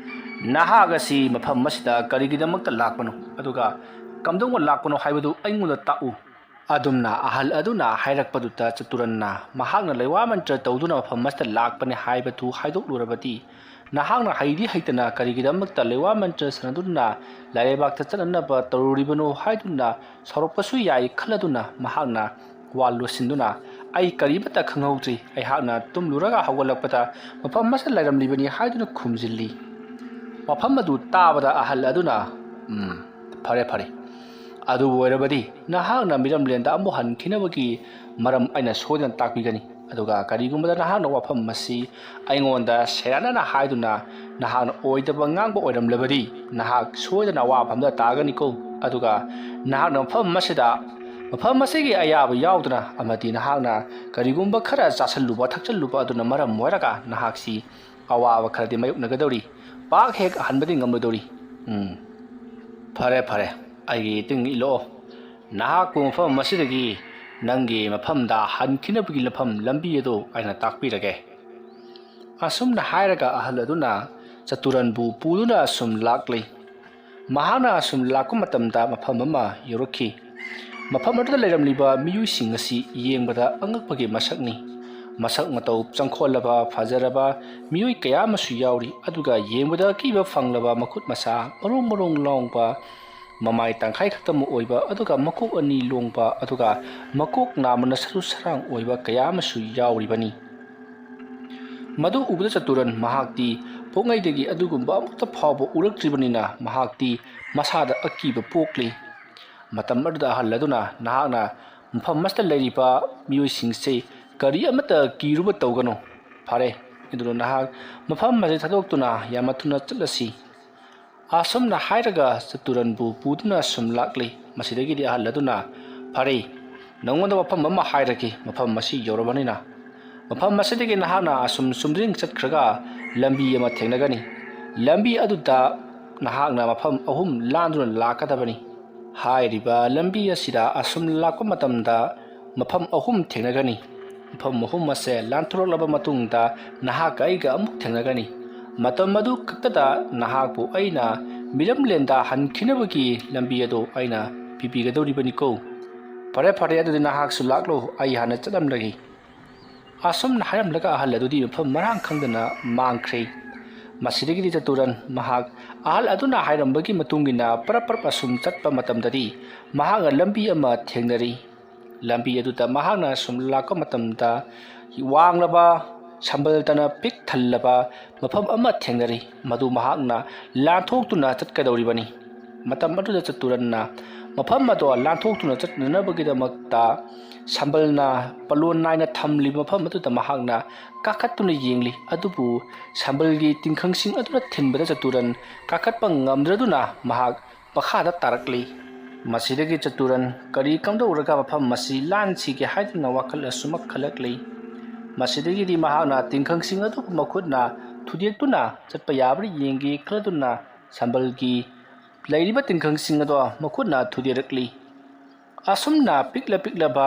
ꯅꯍꯥꯛ ꯑꯁꯤ ꯃꯐꯝ ꯑꯁꯤꯗ ꯀꯔꯤꯒꯤꯗꯃꯛꯇ ꯂꯥꯛꯄꯅꯣ? ꯑꯗꯨꯒ ꯀꯝꯗꯧꯅ ꯂꯥꯛꯄꯅꯣ ꯍꯥꯏꯕꯗꯨ ꯑꯩꯉꯣꯟꯗ ꯇꯥꯛꯎ꯫" ꯑꯗꯨꯝꯅ ꯑꯍꯜ ꯑꯗꯨꯅ ꯍꯥꯏꯔꯛꯄꯗꯨꯗ ꯆꯇꯨꯔꯟꯅ ꯃꯍꯥꯛꯅ ꯂꯩꯋꯥ ꯃꯟꯇ꯭ꯔ ꯇꯧꯗꯨꯅ ꯃꯐꯝ ꯑꯁꯤꯗ ꯂꯥꯛꯄꯅꯤ ꯍꯥꯏꯕꯗꯨ ꯍꯥꯏꯗꯣꯛꯂꯨꯔꯕꯗꯤ, ꯅꯍꯥꯛꯅ ꯍꯩꯗꯤ ꯍꯩꯇꯅ ꯀꯔꯤꯒꯤꯗꯃꯛꯇ ꯂꯩꯋꯥ ꯃꯟꯇ꯭ꯔ ꯁꯥꯟꯅꯗꯨꯅ ꯂꯥꯏꯔꯩꯕꯥꯛꯇ ꯆꯠꯅꯅꯕ ꯇꯧꯔꯨꯔꯤꯕꯅꯣ ꯍꯥꯏꯗꯨꯅ ꯁꯥꯎꯔꯛꯄꯁꯨ ꯌꯥꯏ ꯈꯜꯂꯗꯨꯅ ꯃꯍꯥꯛꯅ ꯋꯥ ꯂꯣꯠꯁꯤꯟꯗꯨꯅ, "ꯑꯩ ꯀꯔꯤꯃꯠꯇ ꯈꯪꯍꯧꯗ꯭ꯔꯤ, ꯑꯩꯍꯥꯛꯅ ꯇꯨꯝꯂꯨꯔꯒ ꯍꯧꯒꯠꯂꯛꯄꯗ ꯃꯐꯝ ꯑꯃꯁꯤꯗ ꯂꯩꯔꯝꯂꯤꯕꯅꯤ" ꯍꯥꯏꯗꯨꯅ ꯈꯨꯝꯖꯤꯜꯂꯤ꯫ ꯃꯐꯝ ꯑꯗꯨ ꯇꯥꯕꯗ ꯑꯍꯜ ꯑꯗꯨꯅ, "ꯎꯝ, ꯐꯔꯦ, ꯐꯔꯦ꯫ ꯑꯗꯨꯕꯨ ꯑꯣꯏꯔꯕꯗꯤ ꯅꯍꯥꯛꯅ ꯃꯤꯔꯝꯂꯦꯟꯗ ꯑꯃꯨꯛ ꯍꯟꯈꯤꯅꯕꯒꯤ ꯃꯔꯝ ꯑꯩꯅ ꯁꯣꯏꯗꯅ ꯇꯥꯛꯄꯤꯒꯅꯤ꯫ ꯑꯗꯨꯒ ꯀꯔꯤꯒꯨꯝꯕꯗ ꯅꯍꯥꯛꯅ ꯋꯥꯐꯝ ꯑꯁꯤ ꯑꯩꯉꯣꯟꯗ ꯁꯦꯔꯥꯟꯅꯅ ꯍꯥꯏꯗꯨꯅ ꯅꯍꯥꯛꯅ ꯑꯣꯏꯗꯕ ꯉꯥꯡꯕ ꯑꯣꯏꯔꯝꯂꯕꯗꯤ, ꯅꯍꯥꯛ ꯁꯣꯏꯗꯅ ꯑꯋꯥꯐꯝꯗ ꯇꯥꯒꯅꯤꯀꯣ꯫ ꯑꯗꯨꯒ ꯅꯍꯥꯛꯅ ꯃꯐꯝ ꯑꯁꯤꯗ, ꯃꯐꯝ ꯑꯁꯤꯒꯤ ꯑꯌꯥꯕ ꯌꯥꯎꯗꯅ ꯑꯃꯗꯤ ꯅꯍꯥꯛꯅ ꯀꯔꯤꯒꯨꯝꯕ ꯈꯔ ꯆꯥꯁꯤꯜꯂꯨꯕ, ꯊꯛꯆꯜꯂꯨꯕ ꯑꯗꯨꯅ ꯃꯔꯝ ꯑꯣꯏꯔꯒ ꯅꯍꯥꯛꯁꯤ ꯑꯋꯥꯕ ꯈꯔꯗꯤ ꯃꯥꯌꯣꯛꯅꯒꯗꯧꯔꯤ꯫ ꯄꯥꯛ ꯍꯦꯛ ꯍꯟꯕꯗꯤ ꯉꯝꯂꯣꯏꯗꯧꯔꯤ꯫ ꯎꯝ, ꯐꯔꯦ, ꯐꯔꯦ, ꯑꯩꯒꯤ ꯏꯇꯨꯡ ꯏꯜꯂꯛꯑꯣ꯫ ꯅꯍꯥꯛꯄꯨ ꯃꯐꯝ ꯑꯁꯤꯗꯒꯤ ꯅꯪꯒꯤ ꯃꯐꯝꯗ ꯍꯟꯈꯤꯅꯕꯒꯤ ꯂꯝꯐꯝ, ꯂꯝꯕꯤ ꯑꯗꯨ ꯑꯩꯅ ꯇꯥꯛꯄꯤꯔꯒꯦ꯫" ꯑꯁꯨꯝꯅ ꯍꯥꯏꯔꯒ ꯑꯍꯜ ꯑꯗꯨꯅ ꯆꯇꯨꯔꯟꯕꯨ ꯄꯨꯗꯨꯅ ꯑꯁꯨꯝ ꯂꯥꯛꯂꯤ꯫ ꯃꯍꯥꯛꯅ ꯑꯁꯨꯝ ꯂꯥꯛꯄ ꯃꯇꯝꯗ ꯃꯐꯝ ꯑꯃ ꯌꯧꯔꯛꯈꯤ꯫ ꯃꯐꯝ ꯑꯗꯨꯗ ꯂꯩꯔꯝꯂꯤꯕ ꯃꯤꯑꯣꯏꯁꯤꯡ ꯑꯁꯤ ꯌꯦꯡꯕꯗ ꯑꯉꯛꯄꯒꯤ ꯃꯁꯛꯅꯤ꯫ ꯃꯁꯛ ꯃꯇꯧ ꯆꯪꯈꯣꯜꯂꯕ, ꯐꯖꯔꯕ ꯃꯤꯑꯣꯏ ꯀꯌꯥ ꯑꯃꯁꯨ ꯌꯥꯎꯔꯤ, ꯑꯗꯨꯒ ꯌꯦꯡꯕꯗ ꯑꯀꯤꯕ ꯐꯪꯂꯕ ꯃꯈꯨꯠ ꯃꯁꯥ ꯃꯔꯣꯡ ꯃꯔꯣꯡ ꯂꯥꯎꯕ, ꯃꯃꯥꯏ ꯇꯪꯈꯥꯏ ꯈꯛꯇꯃꯛ ꯑꯣꯏꯕ, ꯑꯗꯨꯒ ꯃꯀꯣꯛ ꯑꯅꯤ ꯂꯣꯡꯕ, ꯑꯗꯨꯒ ꯃꯀꯣꯛ ꯅꯥꯝꯃꯅ ꯁꯔꯨ ꯁꯔꯥꯡ ꯑꯣꯏꯕ ꯀꯌꯥ ꯑꯃꯁꯨ ꯌꯥꯎꯔꯤꯕꯅꯤ꯫ ꯃꯗꯨ ꯎꯕꯗ ꯆꯇꯨꯔꯟ ꯃꯍꯥꯛꯇꯤ ꯄꯣꯛꯉꯩꯗꯒꯤ ꯑꯗꯨꯒꯨꯝꯕ ꯑꯃꯠꯇ ꯐꯥꯎꯕ ꯎꯔꯛꯇ꯭ꯔꯤꯕꯅꯤꯅ ꯃꯍꯥꯛꯇꯤ ꯃꯁꯥꯗ ꯑꯀꯤꯕ ꯄꯣꯛꯂꯤ꯫ ꯃꯇꯝ ꯑꯗꯨꯗ ꯑꯍꯜ ꯑꯗꯨꯅ, "ꯅꯍꯥꯛꯅ ꯃꯐꯝ ꯑꯁꯤꯗ ꯂꯩꯔꯤꯕ ꯃꯤꯑꯣꯏꯁꯤꯡꯁꯦ ꯀꯔꯤ ꯑꯃꯠꯇ ꯀꯤꯔꯨꯕ ꯇꯧꯒꯅꯨ꯫ ꯐꯔꯦ, ꯑꯗꯨꯅ ꯅꯍꯥꯛ ꯃꯐꯝ ꯑꯁꯤ ꯊꯥꯗꯣꯛꯇꯨꯅ ꯌꯥꯝꯅ ꯊꯨꯅ ꯆꯠꯂꯁꯤ꯫ ꯑꯁꯨꯝꯅ ꯍꯥꯏꯔꯒ ꯆꯇꯨꯔꯟꯕꯨ ꯄꯨꯗꯨꯅ ꯁꯨꯝ ꯂꯥꯛꯂꯤ꯫ ꯃꯁꯤꯗꯒꯤꯗꯤ ꯑꯍꯜ ꯑꯗꯨꯅ, "ꯐꯔꯦ, ꯅꯉꯣꯟꯗ ꯋꯥꯐꯝ ꯑꯃ ꯍꯥꯏꯔꯒꯦ, ꯃꯐꯝ ꯑꯁꯤ ꯌꯧꯔꯕꯅꯤꯅ꯫ ꯃꯐꯝ ꯑꯁꯤꯗꯒꯤ ꯅꯍꯥꯛꯅ ꯑꯁꯨꯝ ꯆꯨꯝꯗ꯭ꯔꯤꯡ ꯆꯠꯈ꯭ꯔꯒ ꯂꯝꯕꯤ ꯑꯃ ꯊꯦꯡꯅꯒꯅꯤ꯫ ꯂꯝꯕꯤ ꯑꯗꯨꯗ ꯅꯍꯥꯛꯅ ꯃꯐꯝ ꯑꯍꯨꯝ ꯂꯥꯟꯗꯨꯅ ꯂꯥꯛꯀꯗꯕꯅꯤ꯫ ꯍꯥꯏꯔꯤꯕ ꯂꯝꯕꯤ ꯑꯁꯤꯗ ꯑꯁꯨꯝ ꯂꯥꯛꯄ ꯃꯇꯝꯗ ꯃꯐꯝ ꯑꯍꯨꯝ ꯊꯦꯡꯅꯒꯅꯤ꯫ ꯃꯐꯝ ꯑꯍꯨꯝ ꯑꯁꯦ ꯂꯥꯟꯊꯣꯔꯛꯂꯕ ꯃꯇꯨꯡꯗ ꯅꯍꯥꯛꯀ ꯑꯩꯒ ꯑꯃꯨꯛ ꯊꯦꯡꯅꯒꯅꯤ꯫ ꯃꯇꯝ ꯑꯗꯨ ꯈꯛꯇꯗ ꯅꯍꯥꯛꯄꯨ ꯑꯩꯅ ꯃꯤꯔꯝꯂꯦꯟꯗ ꯍꯟꯈꯤꯅꯕꯒꯤ ꯂꯝꯕꯤ ꯑꯗꯨ ꯑꯩꯅ ꯄꯤꯕꯤꯒꯗꯧꯔꯤꯕꯅꯤꯀꯣ꯫ ꯐꯔꯦ, ꯐꯔꯦ, ꯑꯗꯨꯗꯤ ꯅꯍꯥꯛꯁꯨ ꯂꯥꯛꯂꯣ, ꯑꯩ ꯍꯥꯟꯅ ꯆꯠꯂꯝꯂꯒꯦ꯫" ꯑꯁꯨꯝꯅ ꯍꯥꯏꯔꯝꯂꯒ ꯑꯍꯜ ꯑꯗꯨꯗꯤ ꯃꯐꯝ ꯃꯔꯥꯡ ꯈꯪꯗꯅ ꯃꯥꯡꯈ꯭ꯔꯦ꯫ ꯃꯁꯤꯗꯒꯤꯗꯤ ꯆꯇꯨꯔꯟ ꯃꯍꯥꯛ ꯑꯍꯜ ꯑꯗꯨꯅ ꯍꯥꯏꯔꯝꯕꯒꯤ ꯃꯇꯨꯡ ꯏꯟꯅ ꯄꯔꯞ ꯄꯔꯞ ꯑꯁꯨꯝ ꯆꯠꯄ ꯃꯇꯝꯗꯗꯤ ꯃꯍꯥꯛꯅ ꯂꯝꯕꯤ ꯑꯃ ꯊꯦꯡꯅꯔꯤ꯫ ꯂꯝꯕꯤ ꯑꯗꯨꯗ ꯃꯍꯥꯛꯅ ꯁꯨꯝ ꯂꯥꯛꯄ ꯃꯇꯝꯗ ꯋꯥꯡꯂꯕ, ꯁꯝꯕꯜꯇꯅ ꯄꯤꯛ ꯊꯜꯂꯕ ꯃꯐꯝ ꯑꯃ ꯊꯦꯡꯅꯔꯤ꯫ ꯃꯗꯨ ꯃꯍꯥꯛꯅ ꯂꯥꯟꯊꯣꯛꯇꯨꯅ ꯆꯠꯀꯗꯧꯔꯤꯕꯅꯤ꯫ ꯃꯇꯝ ꯑꯗꯨꯗ ꯆꯇꯨꯔꯟꯅ ꯃꯐꯝ ꯑꯗꯣ ꯂꯥꯟꯊꯣꯛꯇꯨꯅ ꯆꯠꯅꯅꯕꯒꯤꯗꯃꯛꯇ ꯁꯝꯕꯜꯅ ꯄꯂꯣꯟ ꯅꯥꯏꯅ ꯊꯝꯂꯤꯕ ꯃꯐꯝ ꯑꯗꯨꯗ ꯃꯍꯥꯛꯅ ꯀꯥꯈꯠꯇꯨꯅ ꯌꯦꯡꯂꯤ꯫ ꯑꯗꯨꯕꯨ ꯁꯝꯕꯜꯒꯤ ꯇꯤꯡꯈꯪꯁꯤꯡ ꯑꯗꯨꯅ ꯊꯤꯟꯕꯗ ꯆꯇꯨꯔꯟ ꯀꯥꯈꯠꯄ ꯉꯝꯗ꯭ꯔꯗꯨꯅ ꯃꯍꯥꯛ ꯃꯈꯥꯗ ꯇꯥꯔꯛꯂꯤ꯫ ꯃꯁꯤꯗꯒꯤ ꯆꯇꯨꯔꯟ ꯀꯔꯤ ꯀꯝꯗꯧꯔꯒ ꯃꯐꯝ ꯑꯁꯤ ꯂꯥꯟꯁꯤꯒꯦ ꯍꯥꯏꯗꯨꯅ ꯋꯥꯈꯜ ꯑꯁꯨꯃꯛ ꯈꯜꯂꯛꯂꯤ꯫ ꯃꯁꯤꯗꯒꯤꯗꯤ ꯃꯍꯥꯛꯅ ꯇꯤꯡꯈꯪꯁꯤꯡ ꯑꯗꯨꯕꯨ ꯃꯈꯨꯠꯅ ꯊꯨꯗꯦꯛꯇꯨꯅ ꯆꯠꯄ ꯌꯥꯕ꯭ꯔꯥ ꯌꯦꯡꯒꯦ ꯈꯜꯂꯗꯨꯅ ꯁꯝꯕꯜꯒꯤ ꯂꯩꯔꯤꯕ ꯇꯤꯡꯈꯪꯁꯤꯡ ꯑꯗꯣ ꯃꯈꯨꯠꯅ ꯊꯨꯗꯦꯛꯂꯛꯂꯤ꯫ ꯑꯁꯨꯝꯅ ꯄꯤꯛꯂ ꯄꯤꯛꯂꯕ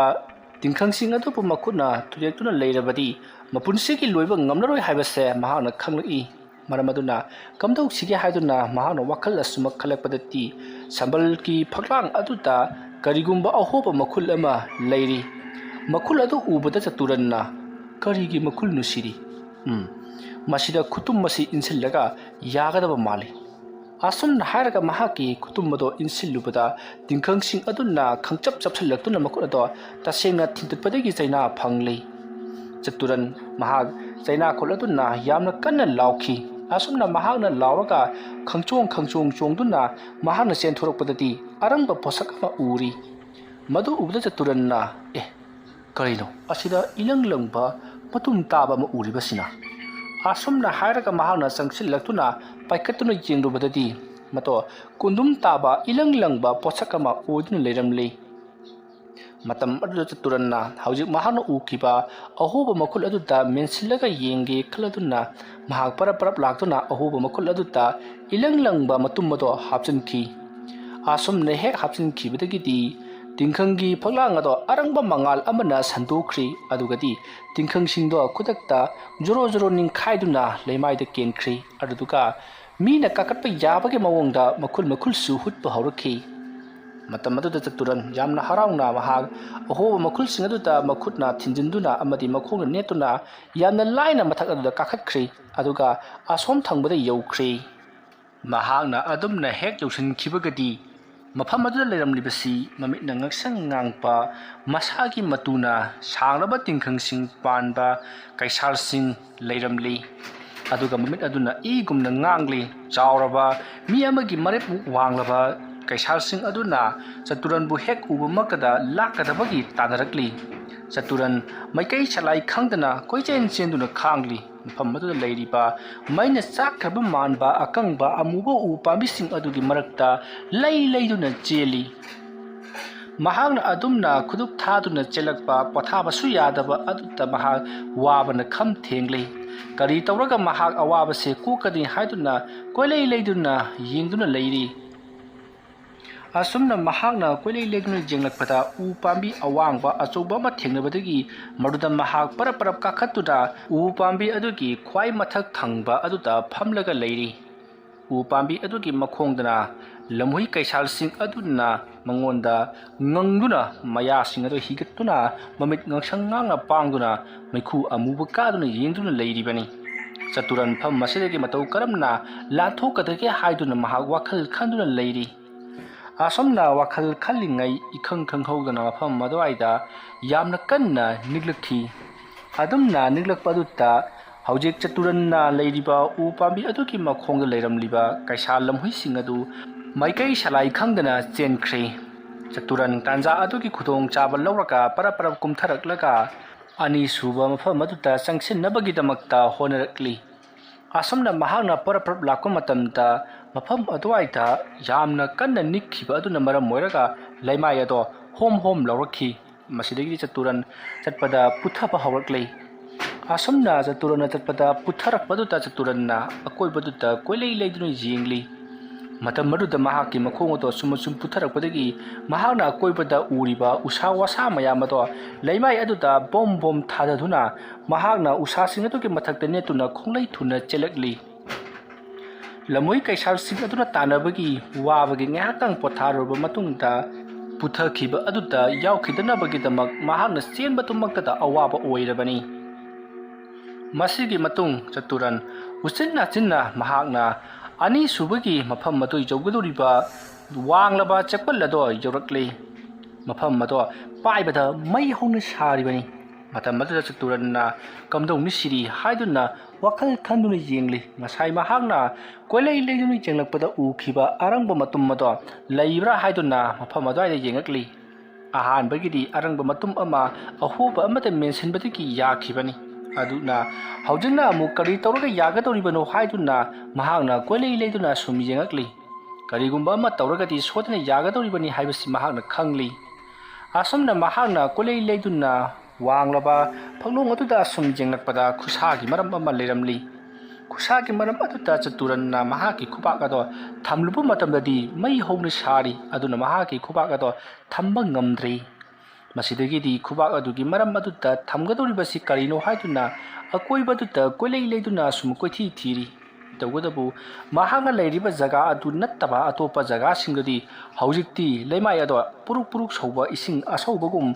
ꯇꯤꯡꯈꯪꯁꯤꯡ ꯑꯗꯨꯕꯨ ꯃꯈꯨꯠꯅ ꯊꯨꯗꯦꯛꯇꯨꯅ ꯂꯩꯔꯕꯗꯤ ꯃꯄꯨꯟꯁꯤꯒꯤ ꯂꯣꯏꯕ ꯉꯝꯂꯔꯣꯏ ꯍꯥꯏꯕꯁꯦ ꯃꯍꯥꯛꯅ ꯈꯪꯂꯛꯏ꯫ ꯃꯔꯝ ꯑꯗꯨꯅ ꯀꯝꯗꯧꯁꯤꯒꯦ ꯍꯥꯏꯗꯨꯅ ꯃꯍꯥꯛꯅ ꯋꯥꯈꯜ ꯑꯁꯨꯃꯛ ꯈꯜꯂꯛꯄꯗꯗꯤ ꯁꯝꯕꯜꯒꯤ ꯐꯛꯂꯥꯡ ꯑꯗꯨꯗ ꯀꯔꯤꯒꯨꯝꯕ ꯑꯍꯣꯕ ꯃꯈꯨꯜ ꯑꯃ ꯂꯩꯔꯤ꯫ ꯃꯈꯨꯜ ꯑꯗꯨ ꯎꯕꯗ ꯆꯇꯨꯔꯟꯅ, "ꯀꯔꯤꯒꯤ ꯃꯈꯨꯜꯅꯣ ꯁꯤꯗꯤ? ꯎꯝ, ꯃꯁꯤꯗ ꯈꯨꯇꯨꯝ ꯑꯁꯤ ꯏꯟꯁꯤꯜꯂꯒ ꯌꯥꯒꯗꯕ ꯃꯥꯜꯂꯤ꯫" ꯑꯁꯨꯝꯅ ꯍꯥꯏꯔꯒ ꯃꯍꯥꯛꯀꯤ ꯈꯨꯇꯨꯝ ꯑꯗꯣ ꯏꯟꯁꯤꯜꯂꯨꯕꯗ ꯇꯤꯡꯈꯪꯁꯤꯡ ꯑꯗꯨꯅ ꯈꯪꯆꯞ ꯆꯞꯁꯤꯜꯂꯛꯇꯨꯅ ꯃꯈꯨꯠ ꯑꯗꯣ ꯇꯁꯦꯡꯅ ꯊꯤꯟꯗꯠꯄꯗꯒꯤ ꯆꯩꯅꯥ ꯐꯪꯂꯤ꯫ ꯆꯇꯨꯔꯟ ꯃꯍꯥꯛ ꯆꯩꯅꯥꯈꯣꯜ ꯑꯗꯨꯅ ꯌꯥꯝꯅ ꯀꯟꯅ ꯂꯥꯎꯈꯤ꯫ ꯑꯁꯨꯝꯅ ꯃꯍꯥꯛꯅ ꯂꯥꯎꯔꯒ ꯈꯪꯆꯣꯡ ꯈꯪꯆꯣꯡ ꯆꯣꯡꯗꯨꯅ ꯃꯍꯥꯛꯅ ꯆꯦꯟꯊꯣꯔꯛꯄꯗꯗꯤ ꯑꯔꯪꯕ ꯄꯣꯠꯁꯛ ꯑꯃ ꯎꯔꯤ꯫ ꯃꯗꯨ ꯎꯕꯗ ꯆꯇꯨꯔꯟꯅ, "ꯑꯦ, ꯀꯔꯤꯅꯣ ꯑꯁꯤꯗ ꯏꯂꯪ ꯂꯪꯕ ꯃꯇꯨꯝ ꯇꯥꯕ ꯑꯃ ꯎꯔꯤꯕꯁꯤꯅ?" ꯑꯁꯨꯝꯅ ꯍꯥꯏꯔꯒ ꯃꯍꯥꯛꯅ ꯆꯪꯁꯤꯜꯂꯛꯇꯨꯅ ꯄꯥꯏꯈꯠꯇꯨꯅ ꯌꯦꯡꯂꯨꯕꯗꯗꯤ ꯃꯗꯣ ꯀꯨꯟꯗꯨꯝ ꯇꯥꯕ ꯏꯂꯪ ꯂꯪꯕ ꯄꯣꯠꯁꯛ ꯑꯃ ꯑꯣꯏꯗꯨꯅ ꯂꯩꯔꯝꯂꯤ꯫ ꯃꯇꯝ ꯑꯗꯨꯗ ꯆꯇꯨꯔꯟꯅ ꯍꯧꯖꯤꯛ ꯃꯍꯥꯛꯅ ꯎꯈꯤꯕ ꯑꯍꯣꯕ ꯃꯈꯨꯜ ꯑꯗꯨꯗ ꯃꯦꯟꯁꯤꯜꯂꯒ ꯌꯦꯡꯒꯦ ꯈꯜꯂꯗꯨꯅ ꯃꯍꯥꯛ ꯄꯔꯞ ꯄꯔꯞ ꯂꯥꯛꯇꯨꯅ ꯑꯍꯣꯕ ꯃꯈꯨꯜ ꯑꯗꯨꯗ ꯏꯂꯪ ꯂꯪꯕ ꯃꯇꯨꯝ ꯑꯗꯣ ꯍꯥꯞꯆꯤꯟꯈꯤ꯫ ꯑꯁꯨꯝꯅ ꯍꯦꯛ ꯍꯥꯞꯆꯤꯟꯈꯤꯕꯗꯒꯤꯗꯤ ꯇꯤꯡꯈꯪꯒꯤ ꯐꯛꯂꯥꯡ ꯑꯗꯣ ꯑꯔꯪꯕ ꯃꯉꯥꯜ ꯑꯃꯅ ꯁꯟꯗꯣꯛꯈ꯭ꯔꯤ꯫ ꯑꯗꯨꯒꯗꯤ ꯇꯤꯡꯈꯪꯁꯤꯡꯗꯣ ꯈꯨꯗꯛꯇ ꯖꯣꯔꯣ ꯖꯣꯔꯣ ꯅꯤꯡꯈꯥꯏꯗꯨꯅ ꯂꯩꯃꯥꯏꯗ ꯀꯦꯟꯈ꯭ꯔꯤ꯫ ꯑꯗꯨꯗꯨꯒ ꯃꯤꯅ ꯀꯥꯈꯠꯄ ꯌꯥꯕꯒꯤ ꯃꯑꯣꯡꯗ ꯃꯈꯨꯜ ꯃꯈꯨꯜꯁꯨ ꯍꯨꯠꯄ ꯍꯧꯔꯛꯈꯤ꯫ ꯃꯇꯝ ꯑꯗꯨꯗ ꯆꯇꯨꯔꯟ ꯌꯥꯝꯅ ꯍꯔꯥꯎꯅ ꯃꯍꯥꯛ ꯑꯍꯣꯕ ꯃꯈꯨꯜꯁꯤꯡ ꯑꯗꯨꯗ ꯃꯈꯨꯠꯅ ꯊꯤꯟꯖꯤꯟꯗꯨꯅ ꯑꯃꯗꯤ ꯃꯈꯣꯡꯅ ꯅꯦꯠꯇꯨꯅ ꯌꯥꯝꯅ ꯂꯥꯏꯅ ꯃꯊꯛ ꯑꯗꯨꯗ ꯀꯥꯈꯠꯈ꯭ꯔꯤ꯫ ꯑꯗꯨꯒ ꯑꯁꯣꯝ ꯊꯪꯕꯗ ꯌꯧꯈ꯭ꯔꯤ꯫ ꯃꯍꯥꯛꯅ ꯑꯗꯨꯝꯅ ꯍꯦꯛ ꯌꯧꯁꯤꯟꯈꯤꯕꯒꯗꯤ ꯃꯐꯝ ꯑꯗꯨꯗ ꯂꯩꯔꯝꯂꯤꯕꯁꯤ ꯃꯃꯤꯠꯅ ꯉꯛꯁꯪ ꯉꯥꯡꯄ, ꯃꯁꯥꯒꯤ ꯃꯇꯨꯅ ꯁꯥꯡꯂꯕ ꯇꯤꯡꯈꯪꯁꯤꯡ ꯄꯥꯟꯕ ꯀꯩꯁꯥꯜꯁꯤꯡ ꯂꯩꯔꯝꯂꯤ꯫ ꯑꯗꯨꯒ ꯃꯃꯤꯠ ꯑꯗꯨꯅ ꯏꯒꯨꯝꯅ ꯉꯥꯡꯂꯤ꯫ ꯆꯥꯎꯔꯕ ꯃꯤ ꯑꯃꯒꯤ ꯃꯔꯦꯞꯃꯨꯛ ꯋꯥꯡꯂꯕ ꯀꯩꯁꯥꯜꯁꯤꯡ ꯑꯗꯨꯅ ꯆꯇꯨꯔꯟꯕꯨ ꯍꯦꯛ ꯎꯕꯃꯛꯇꯗ ꯂꯥꯛꯀꯗꯕꯒꯤ ꯇꯥꯟꯅꯔꯛꯂꯤ꯫ ꯆꯇꯨꯔꯟ ꯃꯥꯏꯀꯩ ꯁꯂꯥꯏ ꯈꯪꯗꯅ ꯀꯣꯏꯆꯦꯟ ꯆꯦꯟꯗꯨꯅ ꯈꯥꯡꯂꯤ꯫ ꯃꯐꯝ ꯑꯗꯨꯗ ꯂꯩꯔꯤꯕ ꯃꯩꯅ ꯆꯥꯛꯈ꯭ꯔꯕ ꯃꯥꯟꯕ ꯑꯀꯪꯕ ꯑꯃꯨꯕ ꯎ ꯄꯥꯝꯕꯤꯁꯤꯡ ꯑꯗꯨꯒꯤ ꯃꯔꯛꯇ ꯂꯩ ꯂꯩꯗꯨꯅ ꯆꯦꯜꯂꯤ꯫ ꯃꯍꯥꯛꯅ ꯑꯗꯨꯝꯅ ꯈꯨꯗꯨꯞ ꯊꯥꯗꯨꯅ ꯆꯦꯜꯂꯛꯄ ꯄꯣꯊꯥꯕꯁꯨ ꯌꯥꯗꯕ ꯑꯗꯨꯗ ꯃꯍꯥꯛ ꯋꯥꯕꯅ ꯈꯝ ꯊꯦꯡꯂꯤ꯫ ꯀꯔꯤ ꯇꯧꯔꯒ ꯃꯍꯥꯛ ꯑꯋꯥꯕꯁꯦ ꯀꯣꯛꯀꯅꯤ ꯍꯥꯏꯗꯨꯅ ꯀꯣꯏꯂꯩ ꯂꯩꯗꯨꯅ ꯌꯦꯡꯗꯨꯅ ꯂꯩꯔꯤ꯫ ꯑꯁꯨꯝꯅ ꯃꯍꯥꯛꯅ ꯀꯣꯏꯂꯩ ꯂꯩꯗꯨꯅ ꯌꯦꯡꯂꯛꯄꯗ ꯎ ꯄꯥꯝꯕꯤ ꯑꯋꯥꯡꯕ ꯑꯆꯧꯕ ꯑꯃ ꯊꯦꯡꯅꯕꯗꯒꯤ ꯃꯗꯨꯗ ꯃꯍꯥꯛ ꯄꯔꯞ ꯄꯔꯞ ꯀꯥꯈꯠꯇꯨꯅ ꯎ ꯄꯥꯝꯕꯤ ꯑꯗꯨꯒꯤ ꯈ꯭ꯋꯥꯏ ꯃꯊꯛ ꯊꯪꯕ ꯑꯗꯨꯗ ꯐꯝꯂꯒ ꯂꯩꯔꯤ꯫ ꯎ ꯄꯥꯝꯕꯤ ꯑꯗꯨꯒꯤ ꯃꯈꯣꯡꯗꯅ ꯂꯝꯍꯨꯏ ꯀꯩꯁꯥꯜꯁꯤꯡ ꯑꯗꯨꯅ ꯃꯉꯣꯟꯗ ꯉꯪꯗꯨꯅ ꯃꯌꯥꯁꯤꯡ ꯑꯗꯨ ꯍꯤꯒꯠꯇꯨꯅ ꯃꯃꯤꯠ ꯉꯥꯡꯁꯪ ꯉꯥꯡꯅ ꯄꯥꯡꯗꯨꯅ ꯃꯩꯈꯨ ꯑꯃꯨꯕ ꯀꯥꯗꯨꯅ ꯌꯦꯡꯗꯨꯅ ꯂꯩꯔꯤꯕꯅꯤ꯫ ꯆꯇꯨꯔꯟ ꯐꯝ ꯑꯁꯤꯗꯒꯤ ꯃꯇꯧ ꯀꯔꯝꯅ ꯂꯥꯟꯊꯣꯛꯀꯗꯒꯦ ꯍꯥꯏꯗꯨꯅ ꯃꯍꯥꯛ ꯋꯥꯈꯜ ꯈꯟꯗꯨꯅ ꯂꯩꯔꯤ꯫ ꯑꯁꯨꯝꯅ ꯋꯥꯈꯜ ꯈꯜꯂꯤꯉꯩ ꯏꯈꯪ ꯈꯪꯍꯧꯗꯅ ꯃꯐꯝ ꯑꯗꯨꯋꯥꯏꯗ ꯌꯥꯝꯅ ꯀꯟꯅ ꯅꯤꯛꯂꯛꯈꯤ꯫ ꯑꯗꯨꯝꯅ ꯅꯤꯛꯂꯛꯄ ꯑꯗꯨꯗ ꯍꯧꯖꯤꯛ ꯆꯇꯨꯔꯟꯅ ꯂꯩꯔꯤꯕ ꯎ ꯄꯥꯝꯕꯤ ꯑꯗꯨꯒꯤ ꯃꯈꯣꯡꯗ ꯂꯩꯔꯝꯂꯤꯕ ꯀꯩꯁꯥꯜ ꯂꯝꯍꯨꯏꯁꯤꯡ ꯑꯗꯨ ꯃꯥꯏꯀꯩ ꯁꯂꯥꯏ ꯈꯪꯗꯅ ꯆꯦꯟꯈ꯭ꯔꯦ꯫ ꯆꯇꯨꯔꯟ ꯇꯥꯟꯖꯥ ꯑꯗꯨꯒꯤ ꯈꯨꯗꯣꯡꯆꯥꯕ ꯂꯧꯔꯒ ꯄꯔꯞ ꯄꯔꯞ ꯀꯨꯝꯊꯔꯛꯂꯒ ꯑꯅꯤꯁꯨꯕ ꯃꯐꯝ ꯑꯗꯨꯗ ꯆꯪꯁꯤꯟꯅꯕꯒꯤꯗꯃꯛꯇ ꯍꯣꯠꯅꯔꯛꯂꯤ꯫ ꯑꯁꯨꯝꯅ ꯃꯍꯥꯛꯅ ꯄꯔꯞ ꯄꯔꯞ ꯂꯥꯛꯄ ꯃꯇꯝꯗ ꯃꯐꯝ ꯑꯗꯨꯋꯥꯏꯗ ꯌꯥꯝꯅ ꯀꯟꯅ ꯅꯤꯛꯈꯤꯕ ꯑꯗꯨꯅ ꯃꯔꯝ ꯑꯣꯏꯔꯒ ꯂꯩꯃꯥꯏ ꯑꯗꯣ ꯍꯣꯝ ꯍꯣꯝ ꯂꯥꯎꯔꯛꯈꯤ꯫ ꯃꯁꯤꯗꯒꯤꯗꯤ ꯆꯇꯨꯔꯟ ꯆꯠꯄꯗ ꯄꯨꯊꯕ ꯍꯧꯔꯛꯂꯤ꯫ ꯑꯁꯨꯝꯅ ꯆꯇꯨꯔꯟꯅ ꯆꯠꯄꯗ ꯄꯨꯊꯔꯛꯄꯗꯨꯗ ꯆꯇꯨꯔꯟꯅ ꯑꯀꯣꯏꯕꯗꯨꯗ ꯀꯣꯏꯂꯩ ꯂꯩꯗꯨꯅ ꯌꯦꯡꯂꯤ꯫ ꯃꯇꯝ ꯑꯗꯨꯗ ꯃꯍꯥꯛꯀꯤ ꯃꯈꯣꯡ ꯑꯗꯣ ꯑꯁꯨꯝ ꯑꯁꯨꯝ ꯄꯨꯊꯔꯛꯄꯗꯒꯤ ꯃꯍꯥꯛꯅ ꯑꯀꯣꯏꯕꯗ ꯎꯔꯤꯕ ꯎꯁꯥ ꯋꯥꯁꯥ ꯃꯌꯥꯝ ꯑꯗꯣ ꯂꯩꯃꯥꯏ ꯑꯗꯨꯗ ꯕꯣꯝ ꯕꯣꯝ ꯊꯥꯗꯗꯨꯅ ꯃꯍꯥꯛꯅ ꯎꯁꯥꯁꯤꯡ ꯑꯗꯨꯒꯤ ꯃꯊꯛꯇ ꯅꯦꯠꯇꯨꯅ ꯈꯣꯡꯂꯩ ꯊꯨꯅ ꯆꯦꯜꯂꯛꯂꯤ꯫ ꯂꯝꯃꯣꯏ ꯀꯩꯁꯥꯜꯁꯤꯡ ꯑꯗꯨꯅ ꯇꯥꯟꯅꯕꯒꯤ ꯋꯥꯕꯒꯤ ꯉꯥꯏꯍꯥꯛꯇꯪ ꯄꯣꯊꯥꯔꯨꯔꯕ ꯃꯇꯨꯡꯗ ꯄꯨꯊꯈꯤꯕ ꯑꯗꯨꯗ ꯌꯥꯎꯈꯤꯗꯅꯕꯒꯤꯗꯃꯛ ꯃꯍꯥꯛꯅ ꯆꯦꯟꯕꯗꯨꯃꯛꯇꯗ ꯑꯋꯥꯕ ꯑꯣꯏꯔꯕꯅꯤ꯫ ꯃꯁꯤꯒꯤ ꯃꯇꯨꯡ ꯆꯇꯨꯔꯟ ꯎꯆꯤꯟ ꯅꯥꯆꯤꯟꯅ ꯃꯍꯥꯛꯅ ꯑꯅꯤꯁꯨꯕꯒꯤ ꯃꯐꯝ ꯑꯗꯨ ꯌꯧꯒꯗꯧꯔꯤꯕ ꯋꯥꯡꯂꯕ ꯆꯦꯛꯄꯜ ꯑꯗꯣ ꯌꯧꯔꯛꯂꯤ꯫ ꯃꯐꯝ ꯑꯗꯣ ꯄꯥꯏꯕꯗ ꯃꯩ ꯍꯧꯅ ꯁꯥꯔꯤꯕꯅꯤ꯫ ꯃꯇꯝ ꯑꯗꯨꯗ ꯆꯇꯨꯔꯟꯅ "ꯀꯝꯗꯧꯅꯤ ꯁꯤꯗꯤ?" ꯍꯥꯏꯗꯨꯅ ꯋꯥꯈꯜ ꯈꯟꯗꯨꯅ ꯌꯦꯡꯂꯤ꯫ ꯉꯁꯥꯏ ꯃꯍꯥꯛꯅ ꯀꯣꯏꯂꯩ ꯂꯩꯗꯨꯅ ꯌꯦꯡꯂꯛꯄꯗ ꯎꯈꯤꯕ ꯑꯔꯪꯕ ꯃꯇꯨꯝ ꯑꯗꯣ ꯂꯩꯕ꯭ꯔꯥ ꯍꯥꯏꯗꯨꯅ ꯃꯐꯝ ꯑꯗꯨꯋꯥꯏꯗ ꯌꯦꯡꯉꯛꯂꯤ꯫ ꯑꯍꯥꯟꯕꯒꯤꯗꯤ ꯑꯔꯪꯕ ꯃꯇꯨꯝ ꯑꯃ ꯑꯍꯣꯕ ꯑꯃꯗ ꯃꯦꯟꯁꯤꯟꯕꯗꯒꯤ ꯌꯥꯈꯤꯕꯅꯤ꯫ ꯑꯗꯨꯅ ꯍꯧꯖꯤꯛꯅ ꯑꯃꯨꯛ ꯀꯔꯤ ꯇꯧꯔꯒ ꯌꯥꯒꯗꯧꯔꯤꯕꯅꯣ ꯍꯥꯏꯗꯨꯅ ꯃꯍꯥꯛꯅ ꯀꯣꯏꯂꯩ ꯂꯩꯗꯨꯅ ꯁꯨꯝ ꯌꯦꯡꯉꯛꯂꯤ꯫ ꯀꯔꯤꯒꯨꯝꯕ ꯑꯃ ꯇꯧꯔꯒꯗꯤ ꯁꯣꯏꯗꯅ ꯌꯥꯒꯗꯧꯔꯤꯕꯅꯤ ꯍꯥꯏꯕꯁꯤ ꯃꯍꯥꯛꯅ ꯈꯪꯂꯤ꯫ ꯑꯁꯨꯝꯅ ꯃꯍꯥꯛꯅ ꯀꯣꯏꯂꯩ ꯂꯩꯗꯨꯅ ꯋꯥꯡꯂꯕ ꯐꯛꯂꯣꯡ ꯑꯗꯨꯗ ꯑꯁꯨꯝ ꯌꯦꯡꯂꯛꯄꯗ ꯈꯨꯁꯥꯒꯤ ꯃꯔꯝ ꯑꯃ ꯂꯩꯔꯝꯂꯤ꯫ ꯈꯨꯁꯥꯒꯤ ꯃꯔꯝ ꯑꯗꯨꯗ ꯆꯇꯨꯔꯟꯅ ꯃꯍꯥꯛꯀꯤ ꯈꯨꯕꯥꯛ ꯑꯗꯣ ꯊꯝꯂꯨꯕ ꯃꯇꯝꯗꯗꯤ ꯃꯩ ꯍꯧꯅ ꯁꯥꯔꯤ꯫ ꯑꯗꯨꯅ ꯃꯍꯥꯛꯀꯤ ꯈꯨꯕꯥꯛ ꯑꯗꯣ ꯊꯝꯕ ꯉꯝꯗ꯭ꯔꯤ꯫ ꯃꯁꯤꯗꯒꯤꯗꯤ ꯈꯨꯕꯥꯛ ꯑꯗꯨꯒꯤ ꯃꯔꯝ ꯑꯗꯨꯗ ꯊꯝꯒꯗꯧꯔꯤꯕꯁꯤ ꯀꯔꯤꯅꯣ ꯍꯥꯏꯗꯨꯅ ꯑꯀꯣꯏꯕꯗꯨꯗ ꯀꯣꯏꯂꯩ ꯂꯩꯗꯨꯅ ꯑꯁꯨꯝ ꯀꯣꯏꯊꯤ ꯊꯤꯔꯤ꯫ ꯇꯧꯕꯇꯕꯨ ꯃꯍꯥꯛꯅ ꯂꯩꯔꯤꯕ ꯖꯒꯥ ꯑꯗꯨ ꯅꯠꯇꯕ ꯑꯇꯣꯞꯄ ꯖꯒꯥꯁꯤꯡꯗꯗꯤ ꯍꯧꯖꯤꯛꯇꯤ ꯂꯩꯃꯥꯏ ꯑꯗꯣ ꯄꯨꯔꯨꯛ ꯄꯨꯔꯨꯛ ꯁꯧꯕ ꯏꯁꯤꯡ ꯑꯁꯧꯕꯒꯨꯝ,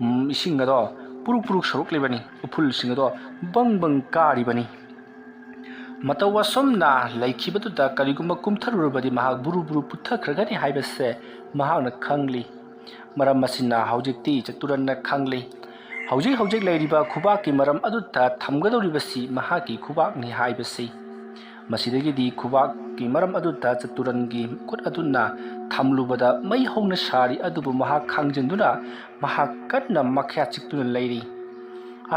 ꯎꯝ, ꯏꯁꯤꯡ ꯑꯗꯣ ꯄꯨꯔꯨꯛ ꯄꯨꯔꯨꯛ ꯁꯧꯔꯛꯂꯤꯕꯅꯤ꯫ ꯎꯐꯨꯜꯁꯤꯡ ꯑꯗꯣ ꯕꯪ ꯕꯪ ꯀꯥꯔꯤꯕꯅꯤ꯫ ꯃꯇꯧ ꯑꯁꯨꯝꯅ ꯂꯩꯈꯤꯕꯗꯨꯗ ꯀꯔꯤꯒꯨꯝꯕ ꯀꯨꯝꯊꯔꯨꯔꯕꯗꯤ ꯃꯍꯥꯛ ꯕꯨꯔꯨ ꯕꯨꯔꯨ ꯄꯨꯊꯈ꯭ꯔꯒꯅꯤ ꯍꯥꯏꯕꯁꯦ ꯃꯍꯥꯛꯅ ꯈꯪꯂꯤ꯫ ꯃꯔꯝ ꯑꯁꯤꯅ ꯍꯧꯖꯤꯛꯇꯤ ꯆꯇꯨꯔꯟꯅ ꯈꯪꯂꯤ꯫ ꯍꯧꯖꯤꯛ ꯍꯧꯖꯤꯛ ꯂꯩꯔꯤꯕ ꯈꯨꯕꯥꯛꯀꯤ ꯃꯔꯝ ꯑꯗꯨꯗ ꯊꯝꯒꯗꯧꯔꯤꯕꯁꯤ ꯃꯍꯥꯛꯀꯤ ꯈꯨꯕꯥꯛꯅꯤ ꯍꯥꯏꯕꯁꯤ꯫ ꯃꯁꯤꯗꯒꯤꯗꯤ ꯈꯨꯕꯥꯛꯀꯤ ꯃꯔꯝ ꯑꯗꯨꯗ ꯆꯇꯨꯔꯟꯒꯤ ꯈꯨꯠ ꯑꯗꯨꯅ ꯊꯝꯂꯨꯕꯗ ꯃꯩ ꯍꯧꯅ ꯁꯥꯔꯤ꯫ ꯑꯗꯨꯕꯨ ꯃꯍꯥꯛ ꯈꯥꯡꯖꯤꯟꯗꯨꯅ ꯃꯍꯥꯛ ꯀꯟꯅ ꯃꯈꯌꯥ ꯆꯤꯛꯇꯨꯅ ꯂꯩꯔꯤ꯫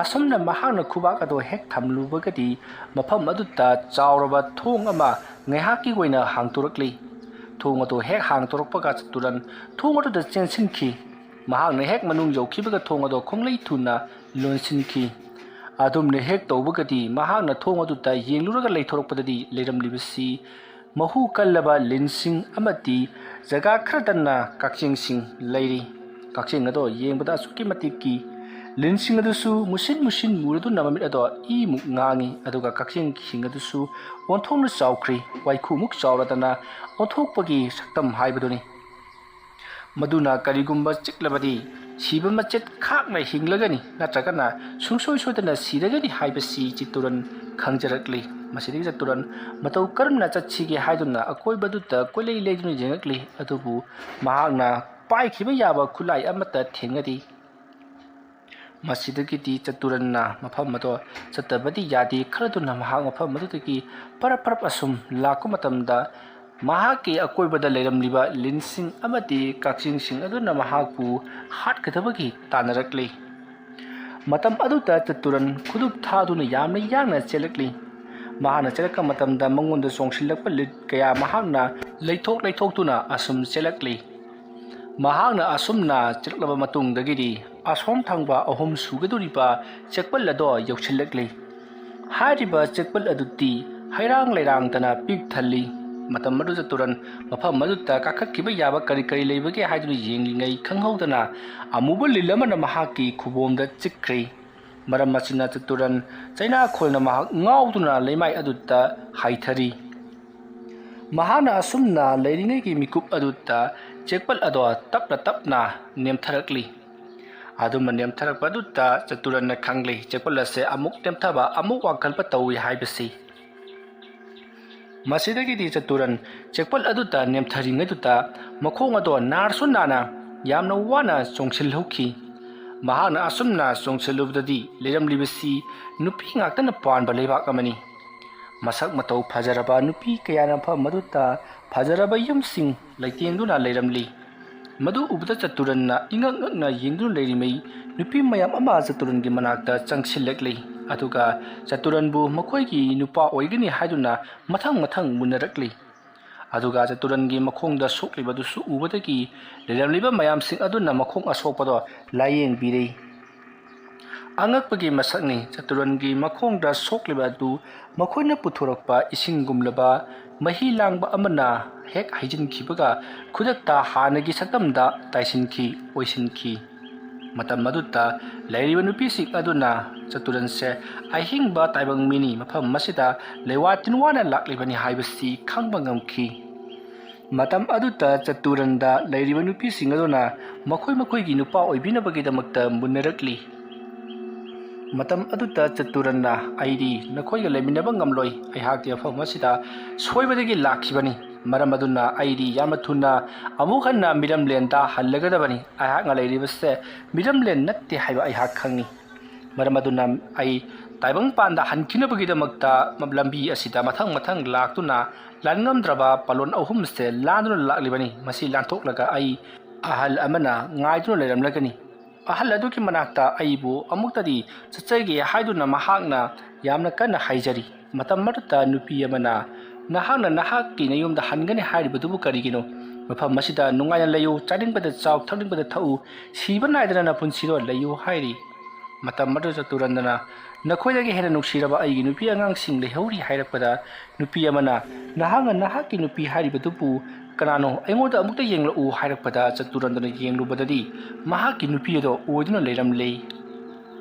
ꯑꯁꯨꯝꯅ ꯃꯍꯥꯛꯅ ꯈꯨꯕꯥꯛ ꯑꯗꯣ ꯍꯦꯛ ꯊꯝꯂꯨꯕꯒꯗꯤ ꯃꯐꯝ ꯑꯗꯨꯗ ꯆꯥꯎꯔꯕ ꯊꯣꯡ ꯑꯃ ꯉꯥꯏꯍꯥꯛꯀꯤ ꯑꯣꯏꯅ ꯍꯥꯡꯗꯣꯔꯛꯂꯤ꯫ ꯊꯣꯡ ꯑꯗꯨ ꯍꯦꯛ ꯍꯥꯡꯗꯣꯔꯛꯄꯒ ꯆꯇꯨꯔꯟ ꯊꯣꯡ ꯑꯗꯨꯗ ꯆꯦꯟꯁꯤꯟꯈꯤ꯫ ꯃꯍꯥꯛꯅ ꯍꯦꯛ ꯃꯅꯨꯡ ꯌꯧꯈꯤꯕꯒ ꯊꯣꯡ ꯑꯗꯨ ꯈꯣꯡꯂꯩ ꯊꯨꯅ ꯂꯣꯟꯁꯤꯟꯈꯤ꯫ ꯑꯗꯨꯝꯅ ꯍꯦꯛ ꯇꯧꯕꯒꯗꯤ ꯃꯍꯥꯛꯅ ꯊꯣꯡ ꯑꯗꯨꯗ ꯌꯦꯡꯂꯨꯔꯒ ꯂꯩꯊꯣꯔꯛꯄꯗꯗꯤ ꯂꯩꯔꯝꯂꯤꯕꯁꯤ ꯃꯍꯨ ꯀꯜꯂꯕ ꯂꯤꯟꯁꯤꯡ ꯑꯃꯗꯤ ꯖꯒꯥ ꯈꯔꯗꯅ ꯀꯛꯆꯦꯡꯁꯤꯡ ꯂꯩꯔꯤ꯫ ꯀꯛꯆꯦꯡ ꯑꯗꯣ ꯌꯦꯡꯕꯗ ꯑꯁꯨꯛꯀꯤ ꯃꯇꯤꯛ ꯀꯤ꯫ ꯂꯤꯟꯁꯤꯡ ꯑꯗꯨꯁꯨ ꯃꯨꯁꯤꯟ ꯃꯨꯁꯤꯟ ꯃꯨꯔꯗꯨꯅ ꯃꯃꯤꯠ ꯑꯗꯣ ꯏꯃꯨꯛ ꯉꯥꯡꯉꯤ꯫ ꯑꯗꯨꯒ ꯀꯛꯆꯦꯡꯁꯤꯡ ꯑꯗꯨꯁꯨ ꯑꯣꯟꯊꯣꯛꯅ ꯆꯥꯎꯈ꯭ꯔꯤ꯫ ꯋꯥꯏꯈꯨꯃꯨꯛ ꯆꯥꯎꯔꯗꯅ ꯑꯣꯟꯊꯣꯛꯄꯒꯤ ꯁꯛꯇꯝ ꯍꯥꯏꯕꯗꯨꯅꯤ꯫ ꯃꯗꯨꯅ ꯀꯔꯤꯒꯨꯝꯕ ꯆꯤꯛꯂꯕꯗꯤ ꯁꯤꯕ ꯃꯆꯦꯠ ꯈꯥꯛꯅ ꯍꯤꯡꯂꯒꯅꯤ, ꯅꯠꯇ꯭ꯔꯒꯅ ꯁꯨꯡꯁꯣꯏ ꯁꯣꯏꯗꯅ ꯁꯤꯔꯒꯅꯤ ꯍꯥꯏꯕꯁꯤ ꯆꯇꯨꯔꯟ ꯈꯪꯖꯔꯛꯂꯤ꯫ ꯃꯁꯤꯗꯒꯤ ꯆꯇꯨꯔꯟ ꯃꯇꯧ ꯀꯔꯝꯅ ꯆꯠꯁꯤꯒꯦ ꯍꯥꯏꯗꯨꯅ ꯑꯀꯣꯏꯕꯗꯨꯗ ꯀꯣꯏꯂꯩ ꯂꯩꯗꯨꯅ ꯌꯦꯡꯉꯛꯂꯤ꯫ ꯑꯗꯨꯕꯨ ꯃꯍꯥꯛꯅ ꯄꯥꯏꯈꯤꯕ ꯌꯥꯕ ꯈꯨꯠꯂꯥꯏ ꯑꯃꯠꯇ ꯊꯦꯡꯅꯗꯦ꯫ ꯃꯁꯤꯗꯒꯤꯗꯤ ꯆꯇꯨꯔꯟꯅ ꯃꯐꯝ ꯑꯗꯣ ꯆꯠꯇꯕꯗꯤ ꯌꯥꯗꯦ ꯈꯜꯂꯗꯨꯅ ꯃꯍꯥꯛ ꯃꯐꯝ ꯑꯗꯨꯗꯒꯤ ꯄꯔꯞ ꯄꯔꯞ ꯑꯁꯨꯝ ꯂꯥꯛꯄ ꯃꯇꯝꯗ ꯃꯍꯥꯛꯀꯤ ꯑꯀꯣꯏꯕꯗ ꯂꯩꯔꯝꯂꯤꯕ ꯂꯤꯟꯁꯤꯡ ꯑꯃꯗꯤ ꯀꯛꯆꯦꯡꯁꯤꯡ ꯑꯗꯨꯅ ꯃꯍꯥꯛꯄꯨ ꯍꯥꯠꯀꯗꯕꯒꯤ ꯇꯥꯟꯅꯔꯛꯂꯤ꯫ ꯃꯇꯝ ꯑꯗꯨꯗ ꯆꯇꯨꯔꯟ ꯈꯨꯗꯨꯞ ꯊꯥꯗꯨꯅ ꯌꯥꯝꯅ ꯌꯥꯡꯅ ꯆꯦꯜꯂꯛꯂꯤ꯫ ꯃꯍꯥꯛꯅ ꯆꯦꯜꯂꯛꯄ ꯃꯇꯝꯗ ꯃꯉꯣꯟꯗ ꯆꯣꯡꯁꯤꯜꯂꯛꯄ ꯂꯤꯟ ꯀꯌꯥ ꯃꯍꯥꯛꯅ ꯂꯩꯊꯣꯛ ꯂꯩꯊꯣꯛꯇꯨꯅ ꯑꯁꯨꯝ ꯆꯦꯜꯂꯛꯂꯤ꯫ ꯃꯍꯥꯛꯅ ꯑꯁꯨꯝꯅ ꯆꯦꯜꯂꯛꯂꯕ ꯃꯇꯨꯡꯗꯒꯤꯗꯤ ꯑꯁꯣꯝ ꯊꯪꯕ ꯑꯍꯨꯝ ꯁꯨꯒꯗꯧꯔꯤꯕ ꯆꯦꯛꯄꯜ ꯑꯗꯣ ꯌꯧꯁꯤꯜꯂꯛꯂꯤ꯫ ꯍꯥꯏꯔꯤꯕ ꯆꯦꯛꯄꯜ ꯑꯗꯨꯗꯤ ꯍꯩꯔꯥꯡ ꯂꯩꯔꯥꯡꯗꯅ ꯄꯤꯛ ꯊꯜꯂꯤ꯫ ꯃꯇꯝ ꯑꯗꯨꯗ ꯆꯇꯨꯔꯟ ꯃꯐꯝ ꯑꯗꯨꯗ ꯀꯥꯈꯠꯈꯤꯕ ꯌꯥꯕ ꯀꯔꯤ ꯀꯔꯤ ꯂꯩꯕꯒꯦ ꯍꯥꯏꯗꯨꯅ ꯌꯦꯡꯂꯤꯉꯩ ꯈꯪꯍꯧꯗꯅ ꯑꯃꯨꯕ ꯂꯤꯟ ꯑꯃꯅ ꯃꯍꯥꯛꯀꯤ ꯈꯨꯕꯣꯝꯗ ꯆꯤꯛꯈ꯭ꯔꯦ꯫ ꯃꯔꯝ ꯑꯁꯤꯅ ꯆꯇꯨꯔꯟ ꯆꯩꯅꯥꯈꯣꯜꯅ ꯃꯍꯥꯛ ꯉꯥꯎꯗꯨꯅ ꯂꯩꯃꯥꯏ ꯑꯗꯨꯗ ꯍꯥꯏꯊꯔꯤ꯫ ꯃꯍꯥꯛꯅ ꯑꯁꯨꯝꯅ ꯂꯩꯔꯤꯉꯩꯒꯤ ꯃꯤꯀꯨꯞ ꯑꯗꯨꯗ ꯆꯦꯛꯄꯜ ꯑꯗꯣ ꯇꯞꯅ ꯇꯞꯅ ꯅꯦꯝꯊꯔꯛꯂꯤ꯫ ꯑꯗꯨꯝꯅ ꯅꯦꯝꯊꯔꯛꯄ ꯑꯗꯨꯗ ꯆꯇꯨꯔꯟꯅ ꯈꯪꯂꯦ, ꯆꯦꯛꯄꯜ ꯑꯁꯦ ꯑꯃꯨꯛ ꯅꯦꯝꯊꯕ ꯑꯃꯨꯛ ꯋꯥꯡꯈꯠꯄ ꯇꯧꯏ ꯍꯥꯏꯕꯁꯤ꯫ ꯃꯁꯤꯗꯒꯤꯗꯤ ꯆꯇꯨꯔꯟ ꯆꯦꯛꯄꯜ ꯑꯗꯨꯗ ꯅꯦꯝꯊꯔꯤꯉꯩꯗꯨꯗ ꯃꯈꯣꯡ ꯑꯗꯣ ꯅꯥꯔꯁꯨ ꯅꯥꯅ ꯌꯥꯝꯅ ꯋꯥꯅ ꯆꯣꯡꯁꯤꯜꯍꯧꯈꯤ꯫ ꯃꯍꯥꯛꯅ ꯑꯁꯨꯝꯅ ꯆꯣꯡꯁꯤꯜꯂꯨꯕꯗꯗꯤ ꯂꯩꯔꯝꯂꯤꯕꯁꯤ ꯅꯨꯄꯤ ꯉꯥꯛꯇꯅ ꯄꯥꯟꯕ ꯂꯩꯕꯥꯛ ꯑꯃꯅꯤ꯫ ꯃꯁꯛ ꯃꯇꯧ ꯐꯖꯔꯕ ꯅꯨꯄꯤ ꯀꯌꯥꯅ ꯃꯐꯝ ꯑꯗꯨꯗ ꯐꯖꯔꯕ ꯌꯨꯝꯁꯤꯡ ꯂꯩꯇꯦꯡꯗꯨꯅ ꯂꯩꯔꯝꯂꯤ꯫ ꯃꯗꯨ ꯎꯕꯗ ꯆꯇꯨꯔꯟꯅ ꯏꯉꯛ ꯉꯛꯅ ꯌꯦꯡꯗꯨꯅ ꯂꯩꯔꯤꯉꯩ, ꯅꯨꯄꯤ ꯃꯌꯥꯝ ꯑꯃ ꯆꯇꯨꯔꯟꯒꯤ ꯃꯅꯥꯛꯇ ꯆꯪꯁꯤꯜꯂꯛꯂꯤ꯫ ꯑꯗꯨꯒ ꯆꯇꯨꯔꯟꯕꯨ ꯃꯈꯣꯏꯒꯤ ꯅꯨꯄꯥ ꯑꯣꯏꯒꯅꯤ ꯍꯥꯏꯗꯨꯅ ꯃꯊꯪ ꯃꯊꯪ ꯃꯨꯟꯅꯔꯛꯂꯤ꯫ ꯑꯗꯨꯒ ꯆꯇꯨꯔꯟꯒꯤ ꯃꯈꯣꯡꯗ ꯁꯣꯛꯂꯤꯕꯗꯨꯁꯨ ꯎꯕꯗꯒꯤ ꯂꯩꯔꯝꯂꯤꯕ ꯃꯌꯥꯝꯁꯤꯡ ꯑꯗꯨꯅ ꯃꯈꯣꯡ ꯑꯁꯣꯛꯄꯗꯣ ꯂꯥꯏꯌꯦꯡꯕꯤꯔꯦ꯫ ꯑꯉꯛꯄꯒꯤ ꯃꯁꯛꯅꯤ꯫ ꯆꯇꯨꯔꯟꯒꯤ ꯃꯈꯣꯡꯗ ꯁꯣꯛꯂꯤꯕ ꯑꯗꯨ ꯃꯈꯣꯏꯅ ꯄꯨꯊꯣꯔꯛꯄ ꯏꯁꯤꯡꯒꯨꯝꯂꯕ ꯃꯍꯤ ꯂꯥꯡꯕ ꯑꯃꯅ ꯍꯦꯛ ꯍꯩꯖꯤꯟꯈꯤꯕꯒ, ꯈꯨꯗꯛꯇ ꯍꯥꯟꯅꯒꯤ ꯁꯛꯇꯝꯗ ꯇꯥꯏꯁꯤꯟꯈꯤ, ꯑꯣꯏꯁꯤꯟꯈꯤ꯫ ꯃꯇꯝ ꯑꯗꯨꯗ ꯂꯩꯔꯤꯕ ꯅꯨꯄꯤꯁꯤꯡ ꯑꯗꯨꯅ ꯆꯇꯨꯔꯟꯁꯦ ꯑꯍꯤꯡꯕ ꯇꯥꯏꯕꯪ ꯃꯤꯅꯤ, ꯃꯐꯝ ꯑꯁꯤꯗ ꯂꯩꯋꯥ ꯇꯤꯟꯋꯥꯅ ꯂꯥꯛꯂꯤꯕꯅꯤ ꯍꯥꯏꯕꯁꯤ ꯈꯪꯕ ꯉꯝꯈꯤ꯫ ꯃꯇꯝ ꯑꯗꯨꯗ ꯆꯇꯨꯔꯟꯗ ꯂꯩꯔꯤꯕ ꯅꯨꯄꯤꯁꯤꯡ ꯑꯗꯨꯅ ꯃꯈꯣꯏ ꯃꯈꯣꯏꯒꯤ ꯅꯨꯄꯥ ꯑꯣꯏꯕꯤꯅꯕꯒꯤꯗꯃꯛꯇ ꯃꯨꯟꯅꯔꯛꯂꯤ꯫ ꯃꯇꯝ ꯑꯗꯨꯗ ꯆꯇꯨꯔꯟꯅ, "ꯑꯩꯗꯤ ꯅꯈꯣꯏꯒ ꯂꯩꯃꯤꯟꯅꯕ ꯉꯝꯂꯣꯏ꯫ ꯑꯩꯍꯥꯛꯇꯤ ꯃꯐꯝ ꯑꯁꯤꯗ ꯁꯣꯏꯕꯗꯒꯤ ꯂꯥꯛꯈꯤꯕꯅꯤ꯫ ꯃꯔꯝ ꯑꯗꯨꯅ ꯑꯩꯗꯤ ꯌꯥꯝꯅ ꯊꯨꯅ ꯑꯃꯨꯛ ꯍꯟꯅ ꯃꯤꯔꯝꯂꯦꯟꯗ ꯍꯜꯂꯒꯗꯕꯅꯤ꯫ ꯑꯩꯍꯥꯛꯅ ꯂꯩꯔꯤꯕꯁꯦ ꯃꯤꯔꯝꯂꯦꯟ ꯅꯠꯇꯦ ꯍꯥꯏꯕ ꯑꯩꯍꯥꯛ ꯈꯪꯏ꯫ ꯃꯔꯝ ꯑꯗꯨꯅ ꯑꯩ ꯇꯥꯏꯕꯪꯄꯥꯟꯗ ꯍꯟꯈꯤꯅꯕꯒꯤꯗꯃꯛꯇ ꯂꯝꯕꯤ ꯑꯁꯤꯗ ꯃꯊꯪ ꯃꯊꯪ ꯂꯥꯛꯇꯨꯅ ꯂꯥꯟꯉꯝꯗ꯭ꯔꯕ ꯄꯥꯂꯣꯟ ꯑꯍꯨꯝꯁꯦ ꯂꯥꯟꯗꯨꯅ ꯂꯥꯛꯂꯤꯕꯅꯤ꯫ ꯃꯁꯤ ꯂꯥꯟꯊꯣꯛꯂꯒ ꯑꯩ ꯑꯍꯜ ꯑꯃꯅ ꯉꯥꯏꯗꯨꯅ ꯂꯩꯔꯝꯂꯒꯅꯤ꯫ ꯑꯍꯜ ꯑꯗꯨꯒꯤ ꯃꯅꯥꯛꯇ ꯑꯩꯕꯨ ꯑꯃꯨꯛꯇꯗꯤ ꯆꯠꯆꯒꯦ ꯍꯥꯏꯗꯨꯅ ꯃꯍꯥꯛꯅ ꯌꯥꯝꯅ ꯀꯟꯅ ꯍꯥꯏꯖꯔꯤ꯫" ꯃꯇꯝ ꯑꯗꯨꯗ ꯅꯨꯄꯤ ꯑꯃꯅ, "ꯅꯍꯥꯛꯅ ꯅꯍꯥꯛꯀꯤ ꯅꯌꯨꯝꯗ ꯍꯟꯒꯅꯤ ꯍꯥꯏꯔꯤꯕꯗꯨꯕꯨ ꯀꯔꯤꯒꯤꯅꯣ? ꯃꯐꯝ ꯑꯁꯤꯗ ꯅꯨꯡꯉꯥꯏꯅ ꯂꯩꯌꯨ, ꯆꯥꯅꯤꯡꯕꯗ ꯆꯥꯎ, ꯊꯛꯅꯤꯡꯕꯗ ꯊꯛꯎ, ꯁꯤꯕ ꯅꯥꯏꯗꯅ ꯅꯄꯨꯟꯁꯤꯗꯣ ꯂꯩꯌꯨ" ꯍꯥꯏꯔꯤ꯫ ꯃꯇꯝ ꯑꯗꯨꯗ ꯆꯇꯨꯔꯟꯗꯅ, "ꯅꯈꯣꯏꯗꯒꯤ ꯍꯦꯟꯅ ꯅꯨꯡꯁꯤꯔꯕ ꯑꯩꯒꯤ ꯅꯨꯄꯤ ꯑꯉꯥꯡꯁꯤꯡ ꯂꯩꯍꯧꯔꯤ" ꯍꯥꯏꯔꯛꯄꯗ, ꯅꯨꯄꯤ ꯑꯃꯅ, "ꯅꯍꯥꯛꯅ ꯅꯍꯥꯛꯀꯤ ꯅꯨꯄꯤ ꯍꯥꯏꯔꯤꯕꯗꯨꯕꯨ ꯀꯅꯥꯅꯣ? ꯑꯩꯉꯣꯟꯗ ꯑꯃꯨꯛꯇ ꯌꯦꯡꯂꯛꯎ" ꯍꯥꯏꯔꯛꯄꯗ, ꯆꯇꯨꯔꯟꯗꯅ ꯌꯦꯡꯂꯨꯕꯗꯗꯤ ꯃꯍꯥꯛꯀꯤ ꯅꯨꯄꯤ ꯑꯗꯣ ꯑꯣꯏꯗꯨꯅ ꯂꯩꯔꯝꯂꯦ꯫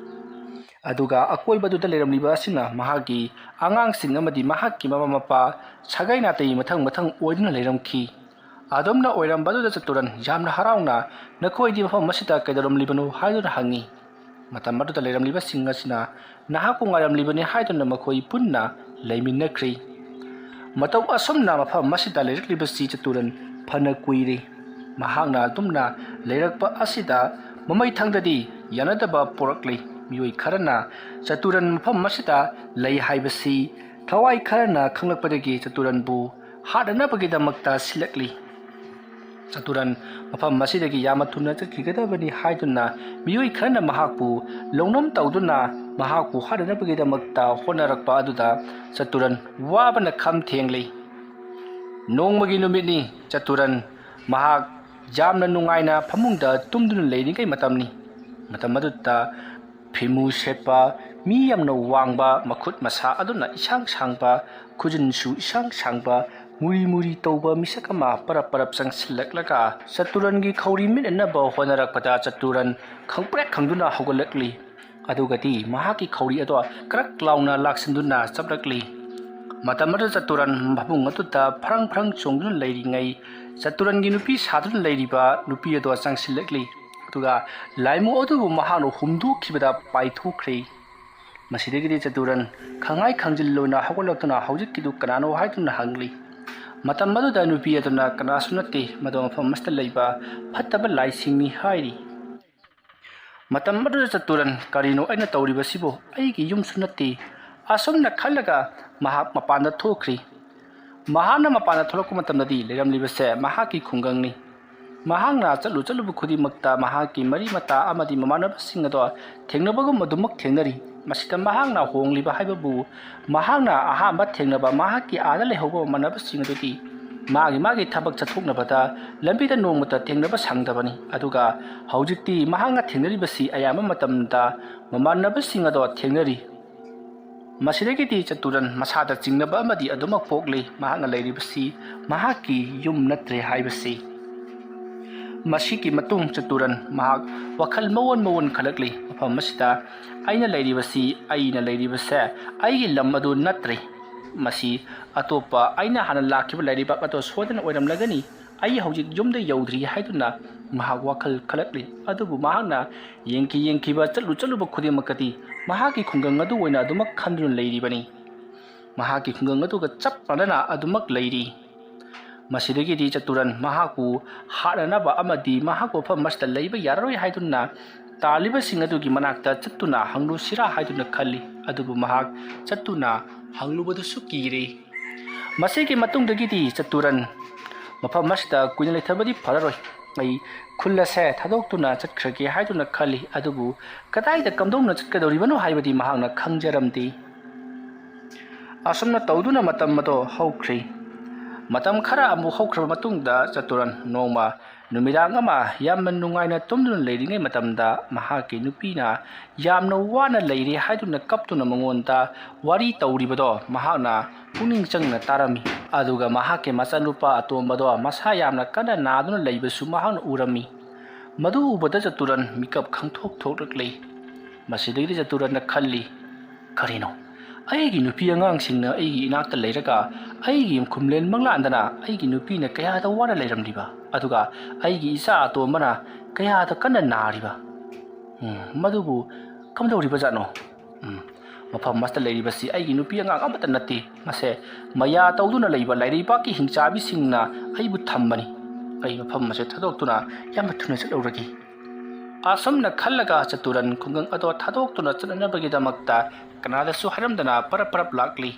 ꯑꯗꯨꯒ ꯑꯀꯣꯏꯕꯗꯨꯗ ꯂꯩꯔꯝꯂꯤꯕ ꯑꯁꯤꯅ ꯃꯍꯥꯛꯀꯤ ꯑꯉꯥꯡꯁꯤꯡ ꯑꯃꯗꯤ ꯃꯍꯥꯛꯀꯤ ꯃꯃꯥ ꯃꯄꯥ, ꯁꯥꯒꯩ ꯅꯥꯇꯩ ꯃꯊꯪ ꯃꯊꯪ ꯑꯣꯏꯗꯨꯅ ꯂꯩꯔꯝꯈꯤ꯫ ꯑꯗꯨꯝꯅ ꯑꯣꯏꯔꯝꯕꯗꯨꯗ ꯆꯇꯨꯔꯟ ꯌꯥꯝꯅ ꯍꯔꯥꯎꯅ, "ꯅꯈꯣꯏꯗꯤ ꯃꯐꯝ ꯑꯁꯤꯗ ꯀꯩꯗꯧꯔꯝꯂꯤꯕꯅꯣ?" ꯍꯥꯏꯗꯨꯅ ꯍꯪꯉꯤ꯫ ꯃꯇꯝ ꯑꯗꯨꯗ ꯂꯩꯔꯝꯂꯤꯕꯁꯤꯡ ꯑꯁꯤꯅ ꯅꯍꯥꯛꯄꯨ ꯉꯥꯏꯔꯝꯂꯤꯕꯅꯤ ꯍꯥꯏꯗꯨꯅ ꯃꯈꯣꯏ ꯄꯨꯟꯅ ꯂꯩꯃꯤꯟꯅꯈ꯭ꯔꯤ꯫ ꯃꯇꯧ ꯑꯁꯨꯝꯅ ꯃꯐꯝ ꯑꯁꯤꯗ ꯂꯩꯔꯛꯂꯤꯕꯁꯤ ꯆꯇꯨꯔꯟ ꯐꯅ ꯀꯨꯏꯔꯦ꯫ ꯃꯍꯥꯛꯅ ꯑꯗꯨꯝꯅ ꯂꯩꯔꯛꯄ ꯑꯁꯤꯗ ꯃꯃꯩꯊꯪꯗꯗꯤ ꯌꯥꯅꯗꯕ ꯄꯣꯔꯛꯂꯤ꯫ ꯃꯤꯑꯣꯏ ꯈꯔꯅ ꯆꯇꯨꯔꯟ ꯃꯐꯝ ꯑꯁꯤꯗ ꯂꯩ ꯍꯥꯏꯕꯁꯤ ꯊꯋꯥꯏ ꯈꯔꯅ ꯈꯪꯂꯛꯄꯗꯒꯤ ꯆꯇꯨꯔꯟꯕꯨ ꯍꯥꯠꯅꯅꯕꯒꯤꯗꯃꯛꯇ ꯁꯤꯜꯂꯛꯂꯤ꯫ ꯆꯇꯨꯔꯟ ꯃꯐꯝ ꯑꯁꯤꯗꯒꯤ ꯌꯥꯝꯅ ꯊꯨꯅ ꯆꯠꯈꯤꯒꯗꯕꯅꯤ ꯍꯥꯏꯗꯨꯅ ꯃꯤꯑꯣꯏ ꯈꯔꯅ ꯃꯍꯥꯛꯄꯨ ꯂꯧꯅꯝ ꯇꯧꯗꯨꯅ ꯃꯍꯥꯛꯄꯨ ꯍꯥꯠꯅꯅꯕꯒꯤꯗꯃꯛꯇ ꯍꯣꯠꯅꯔꯛꯄ ꯑꯗꯨꯗ ꯆꯇꯨꯔꯟ ꯋꯥꯕꯅ ꯈꯝ ꯊꯦꯡꯂꯤ꯫ ꯅꯣꯡꯃꯒꯤ ꯅꯨꯃꯤꯠꯅꯤ꯫ ꯆꯇꯨꯔꯟ ꯃꯍꯥꯛ ꯌꯥꯝꯅ ꯅꯨꯡꯉꯥꯏꯅ ꯐꯃꯨꯡꯗ ꯇꯨꯝꯗꯨꯅ ꯂꯩꯔꯤꯉꯩ ꯃꯇꯝꯅꯤ꯫ ꯃꯇꯝ ꯑꯗꯨꯗ ꯐꯤꯃꯨ ꯁꯦꯠꯄ, ꯃꯤ ꯌꯥꯝꯅ ꯋꯥꯡꯕ, ꯃꯈꯨꯠ ꯃꯁꯥ ꯑꯗꯨꯅ ꯏꯁꯥꯡ ꯁꯥꯡꯕ, ꯈꯨꯖꯤꯟꯁꯨ ꯏꯁꯥꯡ ꯁꯥꯡꯕ, ꯃꯨꯔꯤ ꯃꯨꯔꯤ ꯇꯧꯕ ꯃꯤꯁꯛ ꯑꯃ ꯄꯔꯞ ꯄꯔꯞ ꯆꯪꯁꯤꯜꯂꯛꯂꯒ ꯆꯇꯨꯔꯟꯒꯤ ꯈꯧꯔꯤ ꯃꯤꯠꯅꯅꯕ ꯍꯣꯠꯅꯔꯛꯄꯗ ꯆꯇꯨꯔꯟ ꯈꯪꯄ꯭ꯔꯦꯛ ꯈꯪꯗꯨꯅ ꯍꯧꯒꯠꯂꯛꯂꯤ꯫ ꯑꯗꯨꯒꯗꯤ ꯃꯍꯥꯛꯀꯤ ꯈꯧꯔꯤ ꯑꯗꯣ ꯀ꯭ꯔꯛ ꯂꯥꯎꯅ ꯂꯥꯛꯁꯤꯟꯗꯨꯅ ꯆꯞꯂꯛꯂꯤ꯫ ꯃꯇꯝ ꯑꯗꯨꯗ ꯆꯇꯨꯔꯟ ꯐꯃꯨꯡ ꯑꯗꯨꯗ ꯐ꯭ꯔꯪ ꯐ꯭ꯔꯪ ꯆꯣꯡꯗꯨꯅ ꯂꯩꯔꯤꯉꯩ, ꯆꯇꯨꯔꯟꯒꯤ ꯅꯨꯄꯤ ꯁꯥꯗꯨꯅ ꯂꯩꯔꯤꯕ ꯅꯨꯄꯤ ꯑꯗꯣ ꯆꯪꯁꯤꯜꯂꯛꯂꯤ꯫ ꯑꯗꯨꯒ ꯂꯥꯏꯃꯨ ꯑꯗꯨꯕꯨ ꯃꯍꯥꯛꯅ ꯍꯨꯝꯗꯣꯛꯈꯤꯕꯗ ꯄꯥꯏꯊꯣꯛꯈ꯭ꯔꯦ꯫ ꯃꯁꯤꯗꯒꯤꯗꯤ ꯆꯇꯨꯔꯟ ꯈꯪꯍꯥꯏ ꯈꯪꯖꯤꯜ ꯑꯣꯏꯅ ꯍꯧꯒꯠꯂꯛꯇꯨꯅ ꯍꯧꯖꯤꯛꯀꯤꯗꯨ ꯀꯅꯥꯅꯣ ꯍꯥꯏꯗꯨꯅ ꯍꯪꯂꯤ꯫ ꯃꯇꯝ ꯑꯗꯨꯗ ꯅꯨꯄꯤ ꯑꯗꯨꯅ ꯀꯅꯥꯁꯨ ꯅꯠꯇꯦ, ꯃꯗꯨ ꯃꯐꯝ ꯑꯁꯤꯗ ꯂꯩꯕ ꯐꯠꯇꯕ ꯂꯥꯏꯁꯤꯡꯅꯤ ꯍꯥꯏꯔꯤ꯫ ꯃꯇꯝ ꯑꯗꯨꯗ ꯆꯇꯨꯔꯟ, "ꯀꯔꯤꯅꯣ ꯑꯩꯅ ꯇꯧꯔꯤꯕꯁꯤꯕꯨ? ꯑꯩꯒꯤ ꯌꯨꯝꯁꯨ ꯅꯠꯇꯦ" ꯑꯁꯨꯝꯅ ꯈꯜꯂꯒ ꯃꯍꯥꯛ ꯃꯄꯥꯟꯗ ꯊꯣꯛꯈ꯭ꯔꯤ꯫ ꯃꯍꯥꯛꯅ ꯃꯄꯥꯟꯗ ꯊꯣꯛꯂꯛꯄ ꯃꯇꯝꯗꯗꯤ ꯂꯩꯔꯝꯂꯤꯕꯁꯦ ꯃꯍꯥꯛꯀꯤ ꯈꯨꯡꯒꯪꯅꯤ꯫ ꯃꯍꯥꯛꯅ ꯆꯠꯂꯨ ꯆꯠꯂꯨꯕ ꯈꯨꯗꯤꯡꯃꯛꯇ ꯃꯍꯥꯛꯀꯤ ꯃꯔꯤ ꯃꯇꯥ ꯑꯃꯗꯤ ꯃꯃꯥꯟꯅꯕꯁꯤꯡ ꯑꯗꯣ ꯊꯦꯡꯅꯕꯒꯨꯝ ꯑꯗꯨꯃꯛ ꯊꯦꯡꯅꯔꯤ꯫ ꯃꯁꯤꯗ ꯃꯍꯥꯛꯅ ꯍꯣꯡꯂꯤꯕ ꯍꯥꯏꯕꯕꯨ, ꯃꯍꯥꯛꯅ ꯑꯍꯥꯟꯕ ꯊꯦꯡꯅꯕ ꯃꯍꯥꯛꯀꯤ ꯑꯥꯗ ꯂꯩꯍꯧꯕ ꯃꯃꯥꯟꯅꯕꯁꯤꯡ ꯑꯗꯨꯗꯤ ꯃꯥꯒꯤ ꯃꯥꯒꯤ ꯊꯕꯛ ꯆꯠꯊꯣꯛꯅꯕꯗ ꯂꯝꯕꯤꯗ ꯅꯣꯡꯃꯇ ꯊꯦꯡꯅꯕ ꯁꯪꯗꯕꯅꯤ꯫ ꯑꯗꯨꯒ ꯍꯧꯖꯤꯛꯇꯤ ꯃꯍꯥꯛꯅ ꯊꯦꯡꯅꯔꯤꯕꯁꯤ ꯑꯌꯥꯝꯕ ꯃꯇꯝꯗ ꯃꯃꯥꯟꯅꯕꯁꯤꯡ ꯑꯗꯣ ꯊꯦꯡꯅꯔꯤ꯫ ꯃꯁꯤꯗꯒꯤꯗꯤ ꯆꯇꯨꯔꯟ ꯃꯁꯥꯗ ꯆꯤꯡꯅꯕ ꯑꯃꯗꯤ ꯑꯗꯨꯃꯛ ꯄꯣꯛꯂꯤ꯫ ꯃꯍꯥꯛꯅ ꯂꯩꯔꯤꯕꯁꯤ ꯃꯍꯥꯛꯀꯤ ꯌꯨꯝ ꯅꯠꯇ꯭ꯔꯦ ꯍꯥꯏꯕꯁꯤ꯫ ꯃꯁꯤꯒꯤ ꯃꯇꯨꯡ ꯆꯇꯨꯔꯟ ꯃꯍꯥꯛ ꯋꯥꯈꯜ ꯃꯑꯣꯟ ꯃꯑꯣꯟ ꯈꯜꯂꯛꯂꯤ꯫ ꯃꯐꯝ ꯑꯁꯤꯗ ꯑꯩꯅ ꯂꯩꯔꯤꯕꯁꯤ, ꯑꯩꯅ ꯂꯩꯔꯤꯕꯁꯦ ꯑꯩꯒꯤ ꯂꯝ ꯑꯗꯨ ꯅꯠꯇ꯭ꯔꯦ꯫ ꯃꯁꯤ ꯑꯇꯣꯞꯄ, ꯑꯩꯅ ꯍꯥꯟꯅ ꯂꯥꯛꯈꯤꯕ ꯂꯩꯔꯤꯕꯥꯛ ꯑꯗꯨ ꯁꯣꯏꯗꯅ ꯑꯣꯏꯔꯝꯂꯒꯅꯤ꯫ ꯑꯩ ꯍꯧꯖꯤꯛ ꯌꯨꯝꯗ ꯌꯧꯗ꯭ꯔꯤ ꯍꯥꯏꯗꯨꯅ ꯃꯍꯥꯛ ꯋꯥꯈꯜ ꯈꯜꯂꯛꯂꯤ꯫ ꯑꯗꯨꯕꯨ ꯃꯍꯥꯛꯅ ꯌꯦꯡꯈꯤ ꯌꯦꯡꯈꯤꯕ, ꯆꯠꯂꯨ ꯆꯠꯂꯨꯕ ꯈꯨꯗꯤꯡꯃꯛꯀꯗꯤ ꯃꯍꯥꯛꯀꯤ ꯈꯨꯡꯒꯪ ꯑꯗꯨ ꯑꯣꯏꯅ ꯑꯗꯨꯃꯛ ꯈꯟꯗꯨꯅ ꯂꯩꯔꯤꯕꯅꯤ꯫ ꯃꯍꯥꯛꯀꯤ ꯈꯨꯡꯒꯪ ꯑꯗꯨꯒ ꯆꯞ ꯃꯥꯟꯅꯅ ꯑꯗꯨꯃꯛ ꯂꯩꯔꯤ꯫ ꯃꯁꯤꯗꯒꯤꯗꯤ ꯆꯇꯨꯔꯟ ꯃꯍꯥꯛꯄꯨ ꯍꯥꯠꯅꯅꯕ ꯑꯃꯗꯤ ꯃꯍꯥꯛꯄꯨ ꯃꯐꯝ ꯑꯁꯤꯗ ꯂꯩꯕ ꯌꯥꯔꯔꯣꯏ ꯍꯥꯏꯗꯨꯅ ꯇꯥꯜꯂꯤꯕꯁꯤꯡ ꯑꯗꯨꯒꯤ ꯃꯅꯥꯛꯇ ꯆꯠꯇꯨꯅ ꯍꯪꯂꯨꯁꯤꯔꯥ ꯍꯥꯏꯗꯨꯅ ꯈꯜꯂꯤ꯫ ꯑꯗꯨꯕꯨ ꯃꯍꯥꯛ ꯆꯠꯇꯨꯅ ꯍꯪꯂꯨꯕꯗꯨꯁꯨ ꯀꯤꯔꯦ꯫ ꯃꯁꯤꯒꯤ ꯃꯇꯨꯡꯗꯒꯤꯗꯤ ꯆꯇꯨꯔꯟ ꯃꯐꯝ ꯑꯁꯤꯗ ꯀꯨꯏꯅ ꯂꯩꯊꯕꯗꯤ ꯐꯔꯔꯣꯏ꯫ ꯑꯩ ꯈꯨꯜ ꯑꯁꯦ ꯊꯥꯗꯣꯛꯇꯨꯅ ꯆꯠꯈ꯭ꯔꯒꯦ ꯍꯥꯏꯗꯨꯅ ꯈꯜꯂꯤ꯫ ꯑꯗꯨꯕꯨ ꯀꯗꯥꯏꯗ ꯀꯝꯗꯧꯅ ꯆꯠꯀꯗꯧꯔꯤꯕꯅꯣ ꯍꯥꯏꯕꯗꯤ ꯃꯍꯥꯛꯅ ꯈꯪꯖꯔꯝꯗꯦ꯫ ꯑꯁꯨꯝꯅ ꯇꯧꯗꯨꯅ ꯃꯇꯝ ꯑꯗꯣ ꯍꯧꯈ꯭ꯔꯦ꯫ ꯃꯇꯝ ꯈꯔ ꯑꯃꯨꯛ ꯍꯧꯈ꯭ꯔꯕ ꯃꯇꯨꯡꯗ ꯆꯇꯨꯔꯟ ꯅꯣꯡꯃ ꯅꯨꯃꯤꯗꯥꯡ ꯑꯃ ꯌꯥꯝꯅ ꯅꯨꯡꯉꯥꯏꯅ ꯇꯨꯝꯗꯨꯅ ꯂꯩꯔꯤꯉꯩ ꯃꯇꯝꯗ ꯃꯍꯥꯛꯀꯤ ꯅꯨꯄꯤꯅ ꯌꯥꯝꯅ ꯋꯥꯅ ꯂꯩꯔꯦ ꯍꯥꯏꯗꯨꯅ ꯀꯞꯇꯨꯅ ꯃꯉꯣꯟꯗ ꯋꯥꯔꯤ ꯇꯧꯔꯤꯕꯗꯣ ꯃꯍꯥꯛꯅ ꯄꯨꯛꯅꯤꯡ ꯆꯪꯅ ꯇꯥꯔꯝꯃꯤ꯫ ꯑꯗꯨꯒ ꯃꯍꯥꯛꯀꯤ ꯃꯆꯥꯅꯨꯄꯥ ꯑꯇꯣꯝꯕꯗꯣ ꯃꯁꯥ ꯌꯥꯝꯅ ꯀꯟꯅ ꯅꯥꯗꯨꯅ ꯂꯩꯕꯁꯨ ꯃꯍꯥꯛꯅ ꯎꯔꯝꯃꯤ꯫ ꯃꯗꯨ ꯎꯕꯗ ꯆꯇꯨꯔꯟ ꯃꯤꯀꯞ ꯈꯪꯊꯣꯛ ꯊꯣꯛꯂꯛꯂꯤ꯫ ꯃꯁꯤꯗꯒꯤꯗꯤ ꯆꯇꯨꯔꯟꯅ ꯈꯜꯂꯤ, "ꯀꯔꯤꯅꯣ? ꯑꯩꯒꯤ ꯅꯨꯄꯤ ꯑꯉꯥꯡꯁꯤꯡꯅ ꯑꯩꯒꯤ ꯏꯅꯥꯛꯇ ꯂꯩꯔꯒ ꯑꯩꯒꯤ ꯈꯨꯝꯂꯦꯟ ꯃꯪꯂꯥꯟꯗꯅ ꯑꯩꯒꯤ ꯅꯨꯄꯤꯅ ꯀꯌꯥꯗ ꯋꯥꯅ ꯂꯩꯔꯝꯂꯤꯕ, ꯑꯗꯨꯒ ꯑꯩꯒꯤ ꯏꯆꯥ ꯑꯇꯣꯝꯕꯅ ꯀꯌꯥꯗ ꯀꯟꯅ ꯅꯥꯔꯤꯕ꯫ ꯎꯝ, ꯃꯗꯨꯕꯨ ꯀꯝꯗꯧꯔꯤꯕꯖꯥꯠꯅꯣ?" ꯎꯝ, ꯃꯐꯝ ꯑꯁꯤꯗ ꯂꯩꯔꯤꯕꯁꯤ ꯑꯩꯒꯤ ꯅꯨꯄꯤ ꯑꯉꯥꯡ ꯑꯃꯠꯇ ꯅꯠꯇꯦ꯫ ꯃꯁꯦ ꯃꯌꯥ ꯇꯧꯗꯨꯅ ꯂꯩꯕ ꯂꯥꯏꯔꯩꯕꯥꯛꯀꯤ ꯍꯤꯡꯆꯥꯕꯤꯁꯤꯡꯅ ꯑꯩꯕꯨ ꯊꯝꯕꯅꯤ꯫ ꯑꯩ ꯃꯐꯝ ꯑꯁꯦ ꯊꯥꯗꯣꯛꯇꯨꯅ ꯌꯥꯝꯅ ꯊꯨꯅ ꯆꯠꯍꯧꯔꯒꯦ꯫ ꯑꯁꯨꯝꯅ ꯈꯜꯂꯒ ꯆꯇꯨꯔꯟ ꯈꯨꯡꯒꯪ ꯑꯗꯣ ꯊꯥꯗꯣꯛꯇꯨꯅ ꯆꯠꯅꯅꯕꯒꯤꯗꯃꯛꯇ ꯀꯅꯥꯗꯁꯨ ꯍꯥꯏꯔꯝꯗꯅ ꯄꯔꯞ ꯄꯔꯞ ꯂꯥꯛꯂꯤ꯫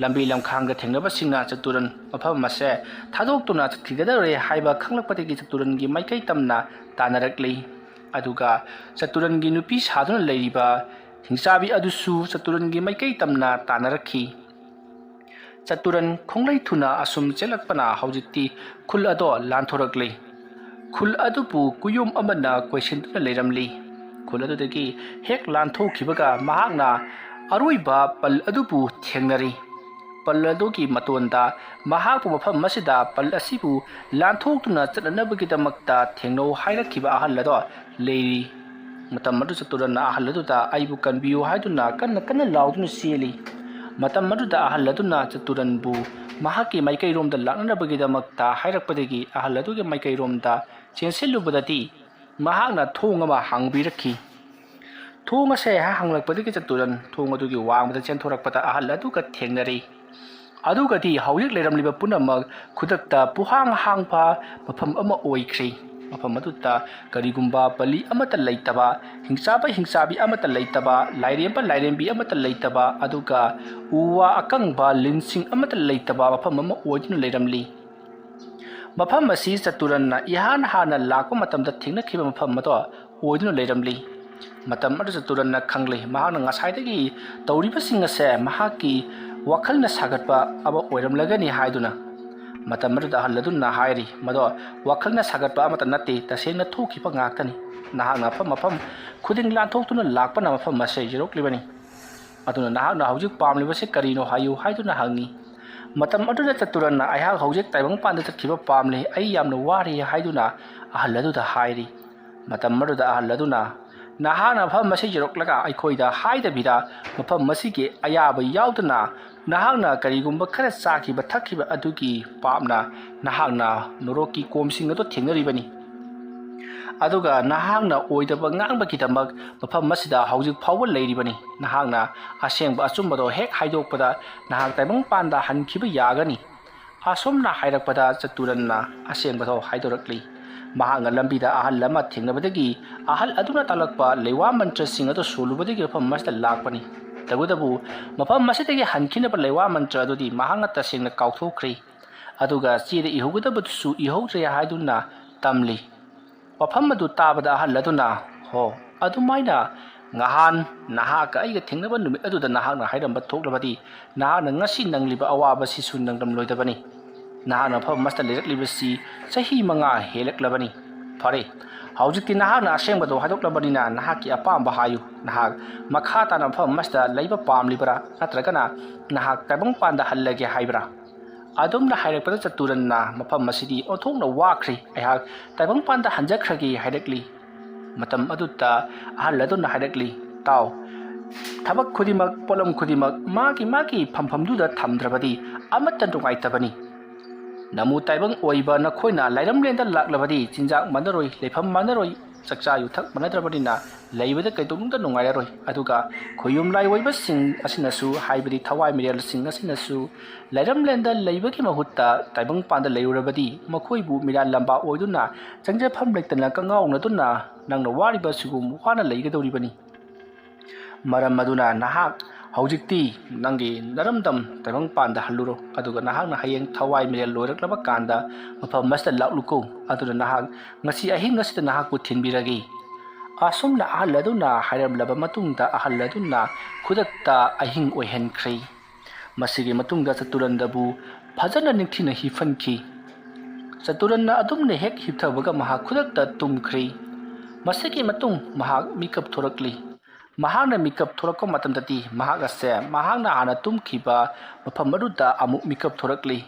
ꯂꯝꯕꯤ ꯂꯝꯈꯥꯡꯗ ꯊꯦꯡꯅꯕꯁꯤꯡꯅ ꯆꯇꯨꯔꯟ ꯃꯐꯝ ꯑꯁꯦ ꯊꯥꯗꯣꯛꯇꯨꯅ ꯆꯠꯈꯤꯒꯗꯧꯔꯦ ꯍꯥꯏꯕ ꯈꯪꯂꯛꯄꯗꯒꯤ ꯆꯇꯨꯔꯟꯒꯤ ꯃꯥꯏꯀꯩ ꯇꯝꯅ ꯇꯥꯟꯅꯔꯛꯂꯤ꯫ ꯑꯗꯨꯒ ꯆꯇꯨꯔꯟꯒꯤ ꯅꯨꯄꯤ ꯁꯥꯗꯨꯅ ꯂꯩꯔꯤꯕ ꯍꯤꯡꯆꯥꯕꯤ ꯑꯗꯨꯁꯨ ꯆꯇꯨꯔꯟꯒꯤ ꯃꯥꯏꯀꯩ ꯇꯝꯅ ꯇꯥꯟꯅꯔꯛꯈꯤ꯫ ꯆꯇꯨꯔꯟ ꯈꯣꯡꯂꯩ ꯊꯨꯅ ꯑꯁꯨꯝ ꯆꯦꯜꯂꯛꯄꯅ ꯍꯧꯖꯤꯛꯇꯤ ꯈꯨꯜ ꯑꯗꯣ ꯂꯥꯟꯊꯣꯔꯛꯂꯤ꯫ ꯈꯨꯜ ꯑꯗꯨꯕꯨ ꯀꯨꯌꯣꯝ ꯑꯃꯅ ꯀꯣꯏꯁꯤꯟꯗꯨꯅ ꯂꯩꯔꯝꯂꯤ꯫ ꯈꯨꯜ ꯑꯗꯨꯗꯒꯤ ꯍꯦꯛ ꯂꯥꯟꯊꯣꯛꯈꯤꯕꯒ ꯃꯍꯥꯛꯅ ꯑꯔꯣꯏꯕ ꯄꯜ ꯑꯗꯨꯕꯨ ꯊꯦꯡꯅꯔꯤ꯫ ꯄꯜ ꯑꯗꯨꯒꯤ ꯃꯇꯣꯟꯗ ꯃꯍꯥꯛꯄꯨ ꯃꯐꯝ ꯑꯁꯤꯗ ꯄꯜ ꯑꯁꯤꯕꯨ ꯂꯥꯟꯊꯣꯛꯇꯨꯅ ꯆꯠꯅꯅꯕꯒꯤꯗꯃꯛꯇ ꯊꯦꯡꯅꯧ ꯍꯥꯏꯔꯛꯈꯤꯕ ꯑꯍꯜ ꯑꯗꯣ ꯂꯩꯔꯤ꯫ ꯃꯇꯝ ꯑꯗꯨ ꯆꯇꯨꯔꯟꯅ ꯑꯍꯜ ꯑꯗꯨꯗ "ꯑꯩꯕꯨ ꯀꯟꯕꯤꯌꯨ" ꯍꯥꯏꯗꯨꯅ ꯀꯟꯅ ꯀꯟꯅ ꯂꯥꯎꯗꯨꯅ ꯆꯦꯜꯂꯤ꯫ ꯃꯇꯝ ꯑꯗꯨꯗ ꯑꯍꯜ ꯑꯗꯨꯅ ꯆꯇꯨꯔꯟꯕꯨ ꯃꯍꯥꯛꯀꯤ ꯃꯥꯏꯀꯩꯔꯣꯝꯗ ꯂꯥꯛꯅꯅꯕꯒꯤꯗꯃꯛꯇ ꯍꯥꯏꯔꯛꯄꯗꯒꯤ ꯑꯍꯜ ꯑꯗꯨꯒꯤ ꯃꯥꯏꯀꯩꯔꯣꯝꯗ ꯆꯦꯟꯁꯤꯜꯂꯨꯕꯗꯗꯤ ꯃꯍꯥꯛꯅ ꯊꯣꯡ ꯑꯃ ꯍꯥꯡꯕꯤꯔꯛꯈꯤ꯫ ꯊꯣꯡ ꯑꯁꯦ ꯍꯥꯡꯂꯛꯄꯗꯒꯤ ꯆꯇꯨꯔꯟ ꯊꯣꯡ ꯑꯗꯨꯒꯤ ꯋꯥꯡꯃꯗ ꯆꯦꯟꯊꯣꯔꯛꯄꯗ ꯑꯍꯜ ꯑꯗꯨꯒ ꯊꯦꯡꯅꯔꯦ꯫ ꯑꯗꯨꯒꯗꯤ ꯍꯧꯖꯤꯛ ꯂꯩꯔꯝꯂꯤꯕ ꯄꯨꯝꯅꯃꯛ ꯈꯨꯗꯛꯇ ꯄꯨꯍꯥꯡ ꯍꯥꯡꯕ ꯃꯐꯝ ꯑꯃ ꯑꯣꯏꯈ꯭ꯔꯦ꯫ ꯃꯐꯝ ꯑꯗꯨꯗ ꯀꯔꯤꯒꯨꯝꯕ ꯄꯜꯂꯤ ꯑꯃꯠꯇ ꯂꯩꯇꯕ, ꯍꯤꯡꯆꯥꯕ ꯍꯤꯡꯆꯥꯕꯤ ꯑꯃꯠꯇ ꯂꯩꯇꯕ, ꯂꯥꯏꯔꯦꯝꯕ ꯂꯥꯏꯔꯦꯝꯕꯤ ꯑꯃꯠꯇ ꯂꯩꯇꯕ, ꯑꯗꯨꯒ ꯎ ꯋꯥ ꯑꯀꯪꯕ ꯂꯤꯟꯁꯤꯡ ꯑꯃꯠꯇ ꯂꯩꯇꯕ ꯃꯐꯝ ꯑꯃ ꯑꯣꯏꯗꯨꯅ ꯂꯩꯔꯝꯂꯤ꯫ ꯃꯐꯝ ꯑꯁꯤ ꯆꯇꯨꯔꯟꯅ ꯏꯍꯥꯟ ꯍꯥꯟꯅ ꯂꯥꯛꯄ ꯃꯇꯝꯗ ꯊꯦꯡꯅꯈꯤꯕ ꯃꯐꯝ ꯑꯗꯣ ꯑꯣꯏꯗꯨꯅ ꯂꯩꯔꯝꯂꯤ꯫ ꯃꯇꯝ ꯑꯗꯨꯗ ꯆꯇꯨꯔꯟꯅ ꯈꯪꯂꯦ, ꯃꯍꯥꯛꯅ ꯉꯁꯥꯏꯗꯒꯤ ꯇꯧꯔꯤꯕꯁꯤꯡ ꯑꯁꯦ ꯃꯍꯥꯛꯀꯤ ꯋꯥꯈꯜꯅ ꯁꯥꯒꯠꯄ ꯑꯃ ꯑꯣꯏꯔꯝꯂꯒꯅꯤ ꯍꯥꯏꯗꯨꯅ꯫ ꯃꯇꯝ ꯑꯗꯨꯗ ꯑꯍꯜ ꯑꯗꯨꯅ ꯍꯥꯏꯔꯤ, "ꯃꯗꯣ ꯋꯥꯈꯜꯅ ꯁꯥꯒꯠꯄ ꯑꯃꯠꯇ ꯅꯠꯇꯦ, ꯇꯁꯦꯡꯅ ꯊꯣꯛꯈꯤꯕ ꯉꯥꯛꯇꯅꯤ꯫ ꯅꯍꯥꯛꯅ ꯃꯐꯝ ꯃꯐꯝ ꯈꯨꯗꯤꯡ ꯂꯥꯟꯊꯣꯛꯇꯨꯅ ꯂꯥꯛꯄꯅ ꯃꯐꯝ ꯑꯁꯦ ꯌꯧꯔꯛꯂꯤꯕꯅꯤ꯫ ꯑꯗꯨꯅ ꯅꯍꯥꯛꯅ ꯍꯧꯖꯤꯛ ꯄꯥꯝꯂꯤꯕꯁꯤ ꯀꯔꯤꯅꯣ ꯍꯥꯏꯌꯨ" ꯍꯥꯏꯗꯨꯅ ꯍꯪꯉꯤ꯫ ꯃꯇꯝ ꯑꯗꯨꯗ ꯆꯇꯨꯔꯟꯅ, "ꯑꯩꯍꯥꯛ ꯍꯧꯖꯤꯛ ꯇꯥꯏꯕꯪꯄꯥꯟꯗ ꯆꯠꯈꯤꯕ ꯄꯥꯝꯂꯤ, ꯑꯩ ꯌꯥꯝꯅ ꯋꯥꯔꯤ" ꯍꯥꯏꯗꯨꯅ ꯑꯍꯜ ꯑꯗꯨꯗ ꯍꯥꯏꯔꯤ꯫ ꯃꯇꯝ ꯑꯗꯨꯗ ꯑꯍꯜ ꯑꯗꯨꯅ, "ꯅꯍꯥꯛꯅ ꯃꯐꯝ ꯑꯁꯤ ꯌꯧꯔꯛꯂꯒ ꯑꯩꯈꯣꯏꯗ ꯍꯥꯏꯗꯕꯤꯗ ꯃꯐꯝ ꯑꯁꯤꯒꯤ ꯑꯌꯥꯕ ꯌꯥꯎꯗꯅ ꯅꯍꯥꯛꯅ ꯀꯔꯤꯒꯨꯝꯕ ꯈꯔ ꯆꯥꯈꯤꯕ ꯊꯛꯈꯤꯕ ꯑꯗꯨꯒꯤ ꯄꯥꯞꯅ ꯅꯍꯥꯛꯅ ꯅꯣꯔꯣꯛꯀꯤ ꯀꯣꯝꯁꯤꯡ ꯑꯗꯨ ꯊꯦꯡꯅꯔꯤꯕꯅꯤ꯫ ꯑꯗꯨꯒ ꯅꯍꯥꯛꯅ ꯑꯣꯏꯗꯕ ꯉꯥꯡꯕꯒꯤꯗꯃꯛ ꯃꯐꯝ ꯑꯁꯤꯗ ꯍꯧꯖꯤꯛ ꯐꯥꯎꯕ ꯂꯩꯔꯤꯕꯅꯤ꯫ ꯅꯍꯥꯛꯅ ꯑꯁꯦꯡꯕ ꯑꯆꯨꯝꯕꯗꯣ ꯍꯦꯛ ꯍꯥꯏꯗꯣꯛꯄꯗ ꯅꯍꯥꯛ ꯇꯥꯏꯕꯪꯄꯥꯟꯗ ꯍꯟꯈꯤꯕ ꯌꯥꯒꯅꯤ꯫" ꯑꯁꯨꯝꯅ ꯍꯥꯏꯔꯛꯄꯗ ꯆꯇꯨꯔꯟꯅ ꯑꯁꯦꯡꯕꯗꯣ ꯍꯥꯏꯗꯣꯔꯛꯂꯤ꯫ ꯃꯍꯥꯛꯅ ꯂꯝꯕꯤꯗ ꯑꯍꯜ ꯑꯃ ꯊꯦꯡꯅꯕꯗꯒꯤ ꯑꯍꯜ ꯑꯗꯨꯅ ꯇꯥꯛꯂꯛꯄ ꯂꯩꯋꯥ ꯃꯟꯇ꯭ꯔꯁꯤꯡ ꯑꯗꯨ ꯁꯣꯜꯂꯨꯕꯗꯒꯤ ꯃꯐꯝ ꯑꯁꯤꯗ ꯂꯥꯛꯄꯅꯤ꯫ ꯇꯧꯕꯇꯕꯨ ꯃꯐꯝ ꯑꯁꯤꯗꯒꯤ ꯍꯟꯈꯤꯅꯕ ꯂꯩꯋꯥ ꯃꯟꯇ꯭ꯔ ꯑꯗꯨꯗꯤ ꯃꯍꯥꯛꯅ ꯇꯁꯦꯡꯅ ꯀꯥꯎꯊꯣꯛꯈ꯭ꯔꯦ꯫ ꯑꯗꯨꯒ ꯆꯦꯗ ꯏꯍꯧꯒꯗꯕꯗꯨꯁꯨ ꯏꯍꯧꯗ꯭ꯔꯦ ꯍꯥꯏꯗꯨꯅ ꯇꯝꯂꯤ꯫ ꯋꯥꯐꯝ ꯑꯗꯨ ꯇꯥꯕꯗ ꯑꯍꯜ ꯑꯗꯨꯅ, "ꯍꯣ, ꯑꯗꯨꯃꯥꯏꯅ ꯉꯍꯥꯟ ꯅꯍꯥꯛꯀ ꯑꯩꯒ ꯊꯦꯡꯅꯕ ꯅꯨꯃꯤꯠ ꯑꯗꯨꯗ ꯅꯍꯥꯛꯅ ꯍꯥꯏꯔꯝꯕ ꯊꯣꯛꯂꯕꯗꯤ ꯅꯍꯥꯛꯅ ꯉꯁꯤ ꯅꯪꯂꯤꯕ ꯑꯋꯥꯕꯁꯤꯁꯨ ꯅꯪꯂꯝꯂꯣꯏꯗꯕꯅꯤ꯫ ꯅꯍꯥꯛꯅ ꯃꯐꯝ ꯑꯃꯁꯤꯗ ꯂꯩꯔꯛꯂꯤꯕꯁꯤ ꯆꯍꯤ ꯃꯉꯥ ꯍꯦꯜꯂꯛꯂꯕꯅꯤ꯫ ꯐꯔꯦ, ꯍꯧꯖꯤꯛꯇꯤ ꯅꯍꯥꯛꯅ ꯑꯁꯦꯡꯕꯗꯣ ꯍꯥꯏꯗꯣꯛꯂꯕꯅꯤꯅ ꯅꯍꯥꯛꯀꯤ ꯑꯄꯥꯝꯕ ꯍꯥꯏꯌꯨ꯫ ꯅꯍꯥꯛ ꯃꯈꯥ ꯇꯥꯅ ꯃꯐꯝ ꯑꯃꯁꯤꯗ ꯂꯩꯕ ꯄꯥꯝꯂꯤꯕ꯭ꯔꯥ, ꯅꯠꯇ꯭ꯔꯒꯅ ꯅꯍꯥꯛ ꯇꯥꯏꯕꯪꯄꯥꯟꯗ ꯍꯜꯂꯒꯦ ꯍꯥꯏꯕ꯭ꯔꯥ?" ꯑꯗꯨꯝꯅ ꯍꯥꯏꯔꯛꯄꯗ ꯆꯇꯨꯔꯟꯅ, "ꯃꯐꯝ ꯑꯁꯤꯗꯤ ꯑꯣꯟꯊꯣꯛꯅ ꯋꯥꯈ꯭ꯔꯦ, ꯑꯩꯍꯥꯛ ꯇꯥꯏꯕꯪꯄꯥꯟꯗ ꯍꯟꯖꯈ꯭ꯔꯒꯦ" ꯍꯥꯏꯔꯛꯂꯤ꯫ ꯃꯇꯝ ꯑꯗꯨꯗ ꯑꯍꯜ ꯑꯗꯨꯅ ꯍꯥꯏꯔꯛꯂꯤ, "ꯇꯥꯎ, ꯊꯕꯛ ꯈꯨꯗꯤꯡꯃꯛ, ꯄꯣꯠꯂꯝ ꯈꯨꯗꯤꯡꯃꯛ ꯃꯥꯒꯤ ꯃꯥꯒꯤ ꯐꯝꯐꯝꯗꯨꯗ ꯊꯝꯗ꯭ꯔꯕꯗꯤ ꯑꯃꯠꯇ ꯅꯨꯡꯉꯥꯏꯇꯕꯅꯤ꯫ ꯅꯃꯨ ꯇꯥꯏꯕꯪ ꯑꯣꯏꯕ ꯅꯈꯣꯏꯅ ꯂꯥꯏꯔꯝꯂꯦꯟꯗ ꯂꯥꯛꯂꯕꯗꯤ ꯆꯤꯟꯖꯥꯛ ꯃꯥꯟꯅꯔꯣꯏ, ꯂꯩꯐꯝ ꯃꯥꯟꯅꯔꯣꯏ, ꯆꯥꯛꯆꯥ ꯌꯨꯊꯛ ꯃꯥꯟꯅꯗ꯭ꯔꯕꯅꯤꯅ ꯂꯩꯕꯗ ꯀꯩꯗꯧꯅꯨꯡꯗ ꯅꯨꯡꯉꯥꯏꯔꯔꯣꯏ꯫ ꯑꯗꯨꯒ ꯈꯣꯌꯨꯝ ꯂꯥꯏ ꯑꯣꯏꯕꯁꯤꯡ ꯑꯁꯤꯅꯁꯨ, ꯍꯥꯏꯕꯗꯤ ꯊꯋꯥꯏ ꯃꯤꯔꯦꯜꯁꯤꯡ ꯑꯁꯤꯅꯁꯨ, ꯂꯩꯔꯝꯂꯦꯟꯗ ꯂꯩꯕꯒꯤ ꯃꯍꯨꯠꯇ ꯇꯥꯏꯕꯪꯄꯥꯟꯗ ꯂꯩꯔꯨꯔꯕꯗꯤ ꯃꯈꯣꯏꯕꯨ ꯃꯤꯔꯥꯜ ꯂꯝꯕꯥ ꯑꯣꯏꯗꯨꯅ ꯆꯪꯖꯐꯝ ꯂꯩꯇꯅ ꯀꯉꯥꯎꯅꯗꯨꯅ ꯅꯪꯅ ꯋꯥꯔꯤꯕ ꯁꯤꯒꯨꯝ ꯋꯥꯅ ꯂꯩꯒꯗꯧꯔꯤꯕꯅꯤ꯫ ꯃꯔꯝ ꯑꯗꯨꯅ ꯅꯍꯥꯛ ꯍꯧꯖꯤꯛꯇꯤ ꯅꯪꯒꯤ ꯅꯔꯝꯗꯝ ꯇꯥꯏꯕꯪꯄꯥꯟꯗ ꯍꯜꯂꯨꯔꯣ꯫ ꯑꯗꯨꯒ ꯅꯍꯥꯛꯅ ꯍꯌꯦꯡ ꯊꯋꯥꯏ ꯃꯤꯔꯦꯜ ꯂꯣꯏꯔꯛꯂꯕ ꯀꯥꯟꯗ ꯃꯐꯝ ꯑꯁꯤꯗ ꯂꯥꯛꯂꯨꯀꯣ꯫ ꯑꯗꯨꯅ ꯅꯍꯥꯛ ꯉꯁꯤ ꯑꯍꯤꯡ ꯑꯁꯤꯗ ꯅꯍꯥꯛꯄꯨ ꯊꯤꯟꯕꯤꯔꯒꯦ꯫ ꯑꯁꯨꯝꯅ ꯑꯍꯜ ꯑꯗꯨꯅ ꯍꯥꯏꯔꯝꯂꯕ ꯃꯇꯨꯡꯗ ꯑꯍꯜ ꯑꯗꯨꯅ ꯈꯨꯗꯛꯇ ꯑꯍꯤꯡ ꯑꯣꯏꯍꯟꯈ꯭ꯔꯦ꯫ ꯃꯁꯤꯒꯤ ꯃꯇꯨꯡꯗ ꯆꯇꯨꯔꯟꯗꯕꯨ ꯐꯖꯅ ꯅꯤꯡꯊꯤꯅ ꯍꯤꯞꯍꯟꯈꯤ꯫ ꯆꯇꯨꯔꯟꯅ ꯑꯗꯨꯝꯅ ꯍꯦꯛ ꯍꯤꯞꯊꯕꯒ ꯃꯍꯥꯛ ꯈꯨꯗꯛꯇ ꯇꯨꯝꯈ꯭ꯔꯦ꯫ ꯃꯁꯤꯒꯤ ꯃꯇꯨꯡ ꯃꯍꯥꯛ ꯃꯤꯀꯞ ꯊꯣꯔꯛꯂꯤ꯫ ꯃꯍꯥꯛꯅ ꯃꯤꯀꯞ ꯊꯣꯔꯛꯄ ꯃꯇꯝꯗꯗꯤ ꯃꯍꯥꯛ ꯑꯁꯦ ꯃꯍꯥꯛꯅ ꯍꯥꯟꯅ ꯇꯨꯝꯈꯤꯕ ꯃꯐꯝ ꯑꯗꯨꯗ ꯑꯃꯨꯛ ꯃꯤꯀꯞ ꯊꯣꯔꯛꯂꯤ꯫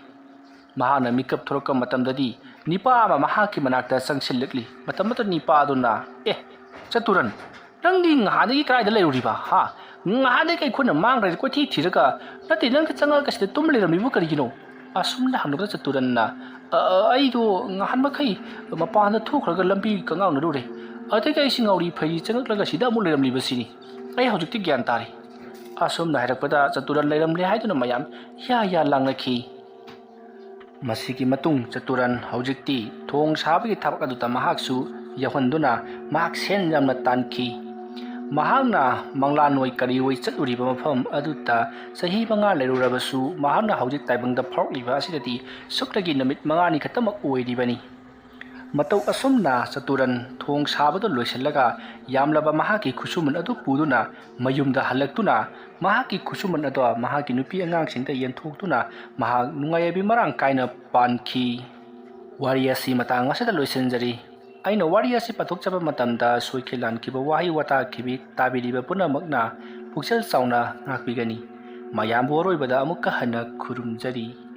ꯃꯍꯥꯛꯅ ꯃꯤꯀꯞ ꯊꯣꯔꯛꯄ ꯃꯇꯝꯗꯗꯤ ꯅꯤꯄꯥ ꯑꯃ ꯃꯍꯥꯛꯀꯤ ꯃꯅꯥꯛꯇ ꯆꯪꯁꯤꯜꯂꯛꯂꯤ꯫ ꯃꯇꯝ ꯑꯗꯨꯗ ꯅꯤꯄꯥ ꯑꯗꯨꯅ, "ꯑꯦ, ꯆꯇꯨꯔꯟ, ꯅꯪꯗꯤ ꯉꯍꯥꯟꯗꯒꯤ ꯀꯗꯥꯏꯗ ꯂꯩꯔꯨꯔꯤꯕ? ꯍꯥ? ꯉꯍꯥꯟꯗꯒꯤ ꯑꯩꯈꯣꯏꯅ ꯃꯥꯡꯈ꯭ꯔꯦ ꯀꯣꯏꯊꯤ ꯊꯤꯔꯒ, ꯅꯠꯇꯦ, ꯅꯪꯗꯤ ꯆꯪꯉꯛꯑꯒ ꯁꯤꯗ ꯇꯨꯝ ꯂꯩꯔꯝꯃꯤꯕꯨ ꯀꯔꯤꯒꯤꯅꯣ?" ꯑꯁꯨꯝꯅ ꯍꯪꯂꯨꯕꯗ ꯆꯇꯨꯔꯟꯅ, "ꯑ, ꯑ, ꯑꯩꯗꯣ ꯉꯍꯥꯟ ꯃꯈꯩ ꯃꯄꯥꯟꯗ ꯊꯣꯛꯈ꯭ꯔꯒ ꯂꯝꯕꯤ ꯀꯉꯥꯎꯅꯔꯨꯔꯦ꯫ ꯑꯗꯒꯤ ꯑꯩꯁꯤ ꯉꯥꯎꯔꯤ ꯐꯩꯔꯤ ꯆꯪꯉꯛꯂꯒ ꯁꯤꯗ ꯑꯃꯨꯛ ꯂꯩꯔꯝꯂꯤꯕꯁꯤꯅꯤ꯫ ꯑꯩ ꯍꯧꯖꯤꯛꯇꯤ ꯒ꯭ꯌꯥꯟ ꯇꯥꯔꯦ꯫" ꯑꯁꯨꯝꯅ ꯍꯥꯏꯔꯛꯄꯗ ꯆꯇꯨꯔꯟ ꯂꯩꯔꯝꯂꯦ ꯍꯥꯏꯗꯨꯅ ꯃꯌꯥꯝ ꯌꯥ ꯌꯥ ꯂꯥꯡꯅꯈꯤ꯫ ꯃꯁꯤꯒꯤ ꯃꯇꯨꯡ ꯆꯇꯨꯔꯟ ꯍꯧꯖꯤꯛꯇꯤ ꯊꯣꯡ ꯁꯥꯕꯒꯤ ꯊꯕꯛ ꯑꯗꯨꯗ ꯃꯍꯥꯛꯁꯨ ꯌꯥꯎꯍꯟꯗꯨꯅ ꯃꯍꯥꯛ ꯁꯦꯟ ꯌꯥꯝꯅ ꯇꯥꯟꯈꯤ꯫ ꯃꯍꯥꯛꯅ ꯃꯪꯂꯥꯟ ꯑꯣꯏ ꯀꯔꯤ ꯑꯣꯏ ꯆꯠꯂꯨꯔꯤꯕ ꯃꯐꯝ ꯑꯗꯨꯗ ꯆꯍꯤ ꯃꯉꯥ ꯂꯩꯔꯨꯔꯕꯁꯨ, ꯃꯍꯥꯛꯅ ꯍꯧꯖꯤꯛ ꯇꯥꯏꯕꯪꯗ ꯐꯥꯎꯔꯛꯂꯤꯕ ꯑꯁꯤꯗꯗꯤ ꯁꯨꯞꯅꯒꯤ ꯅꯨꯃꯤꯠ ꯃꯉꯥꯅꯤ ꯈꯛꯇꯃꯛ ꯑꯣꯏꯔꯤꯕꯅꯤ꯫ ꯃꯇꯧ ꯑꯁꯨꯝꯅ ꯆꯇꯨꯔꯟ ꯊꯣꯡ ꯁꯥꯕꯗꯨ ꯂꯣꯏꯁꯤꯜꯂꯒ ꯌꯥꯝꯂꯕ ꯃꯍꯥꯛꯀꯤ ꯈꯨꯠꯁꯨꯃꯟ ꯑꯗꯨ ꯄꯨꯗꯨꯅ ꯃꯌꯨꯝꯗ ꯍꯜꯂꯛꯇꯨꯅ ꯃꯍꯥꯛꯀꯤ ꯈꯨꯠꯁꯨꯃꯟ ꯑꯗꯣ ꯃꯍꯥꯛꯀꯤ ꯅꯨꯄꯤ ꯑꯉꯥꯡꯁꯤꯡꯗ ꯌꯦꯟꯊꯣꯛꯇꯨꯅ ꯃꯍꯥꯛ ꯅꯨꯡꯉꯥꯏ ꯌꯥꯏꯕꯤ ꯃꯔꯥꯡ ꯀꯥꯏꯅ ꯄꯥꯟꯈꯤ꯫ ꯋꯥꯔꯤ ꯑꯁꯤ ꯃꯇꯥꯡ ꯑꯁꯤꯗ ꯂꯣꯏꯁꯤꯟꯖꯔꯤ꯫ ꯑꯩꯅ ꯋꯥꯔꯤ ꯑꯁꯤ ꯄꯥꯊꯣꯛꯆꯕ ꯃꯇꯝꯗ ꯁꯣꯏꯈꯤ ꯂꯥꯟꯈꯤꯕ ꯋꯥꯍꯩ ꯋꯥꯇꯥ ꯈꯤꯕꯤ ꯇꯥꯕꯤꯔꯤꯕ ꯄꯨꯝꯅꯃꯛꯅ ꯄꯨꯛꯆꯦꯜ ꯆꯥꯎꯅ ꯉꯥꯛꯄꯤꯒꯅꯤ꯫ ꯃꯌꯥꯝꯕꯨ ꯑꯔꯣꯏꯕꯗ ꯑꯃꯨꯛꯀ ꯍꯟꯅ ꯈꯨꯔꯨꯝꯖꯔꯤ꯫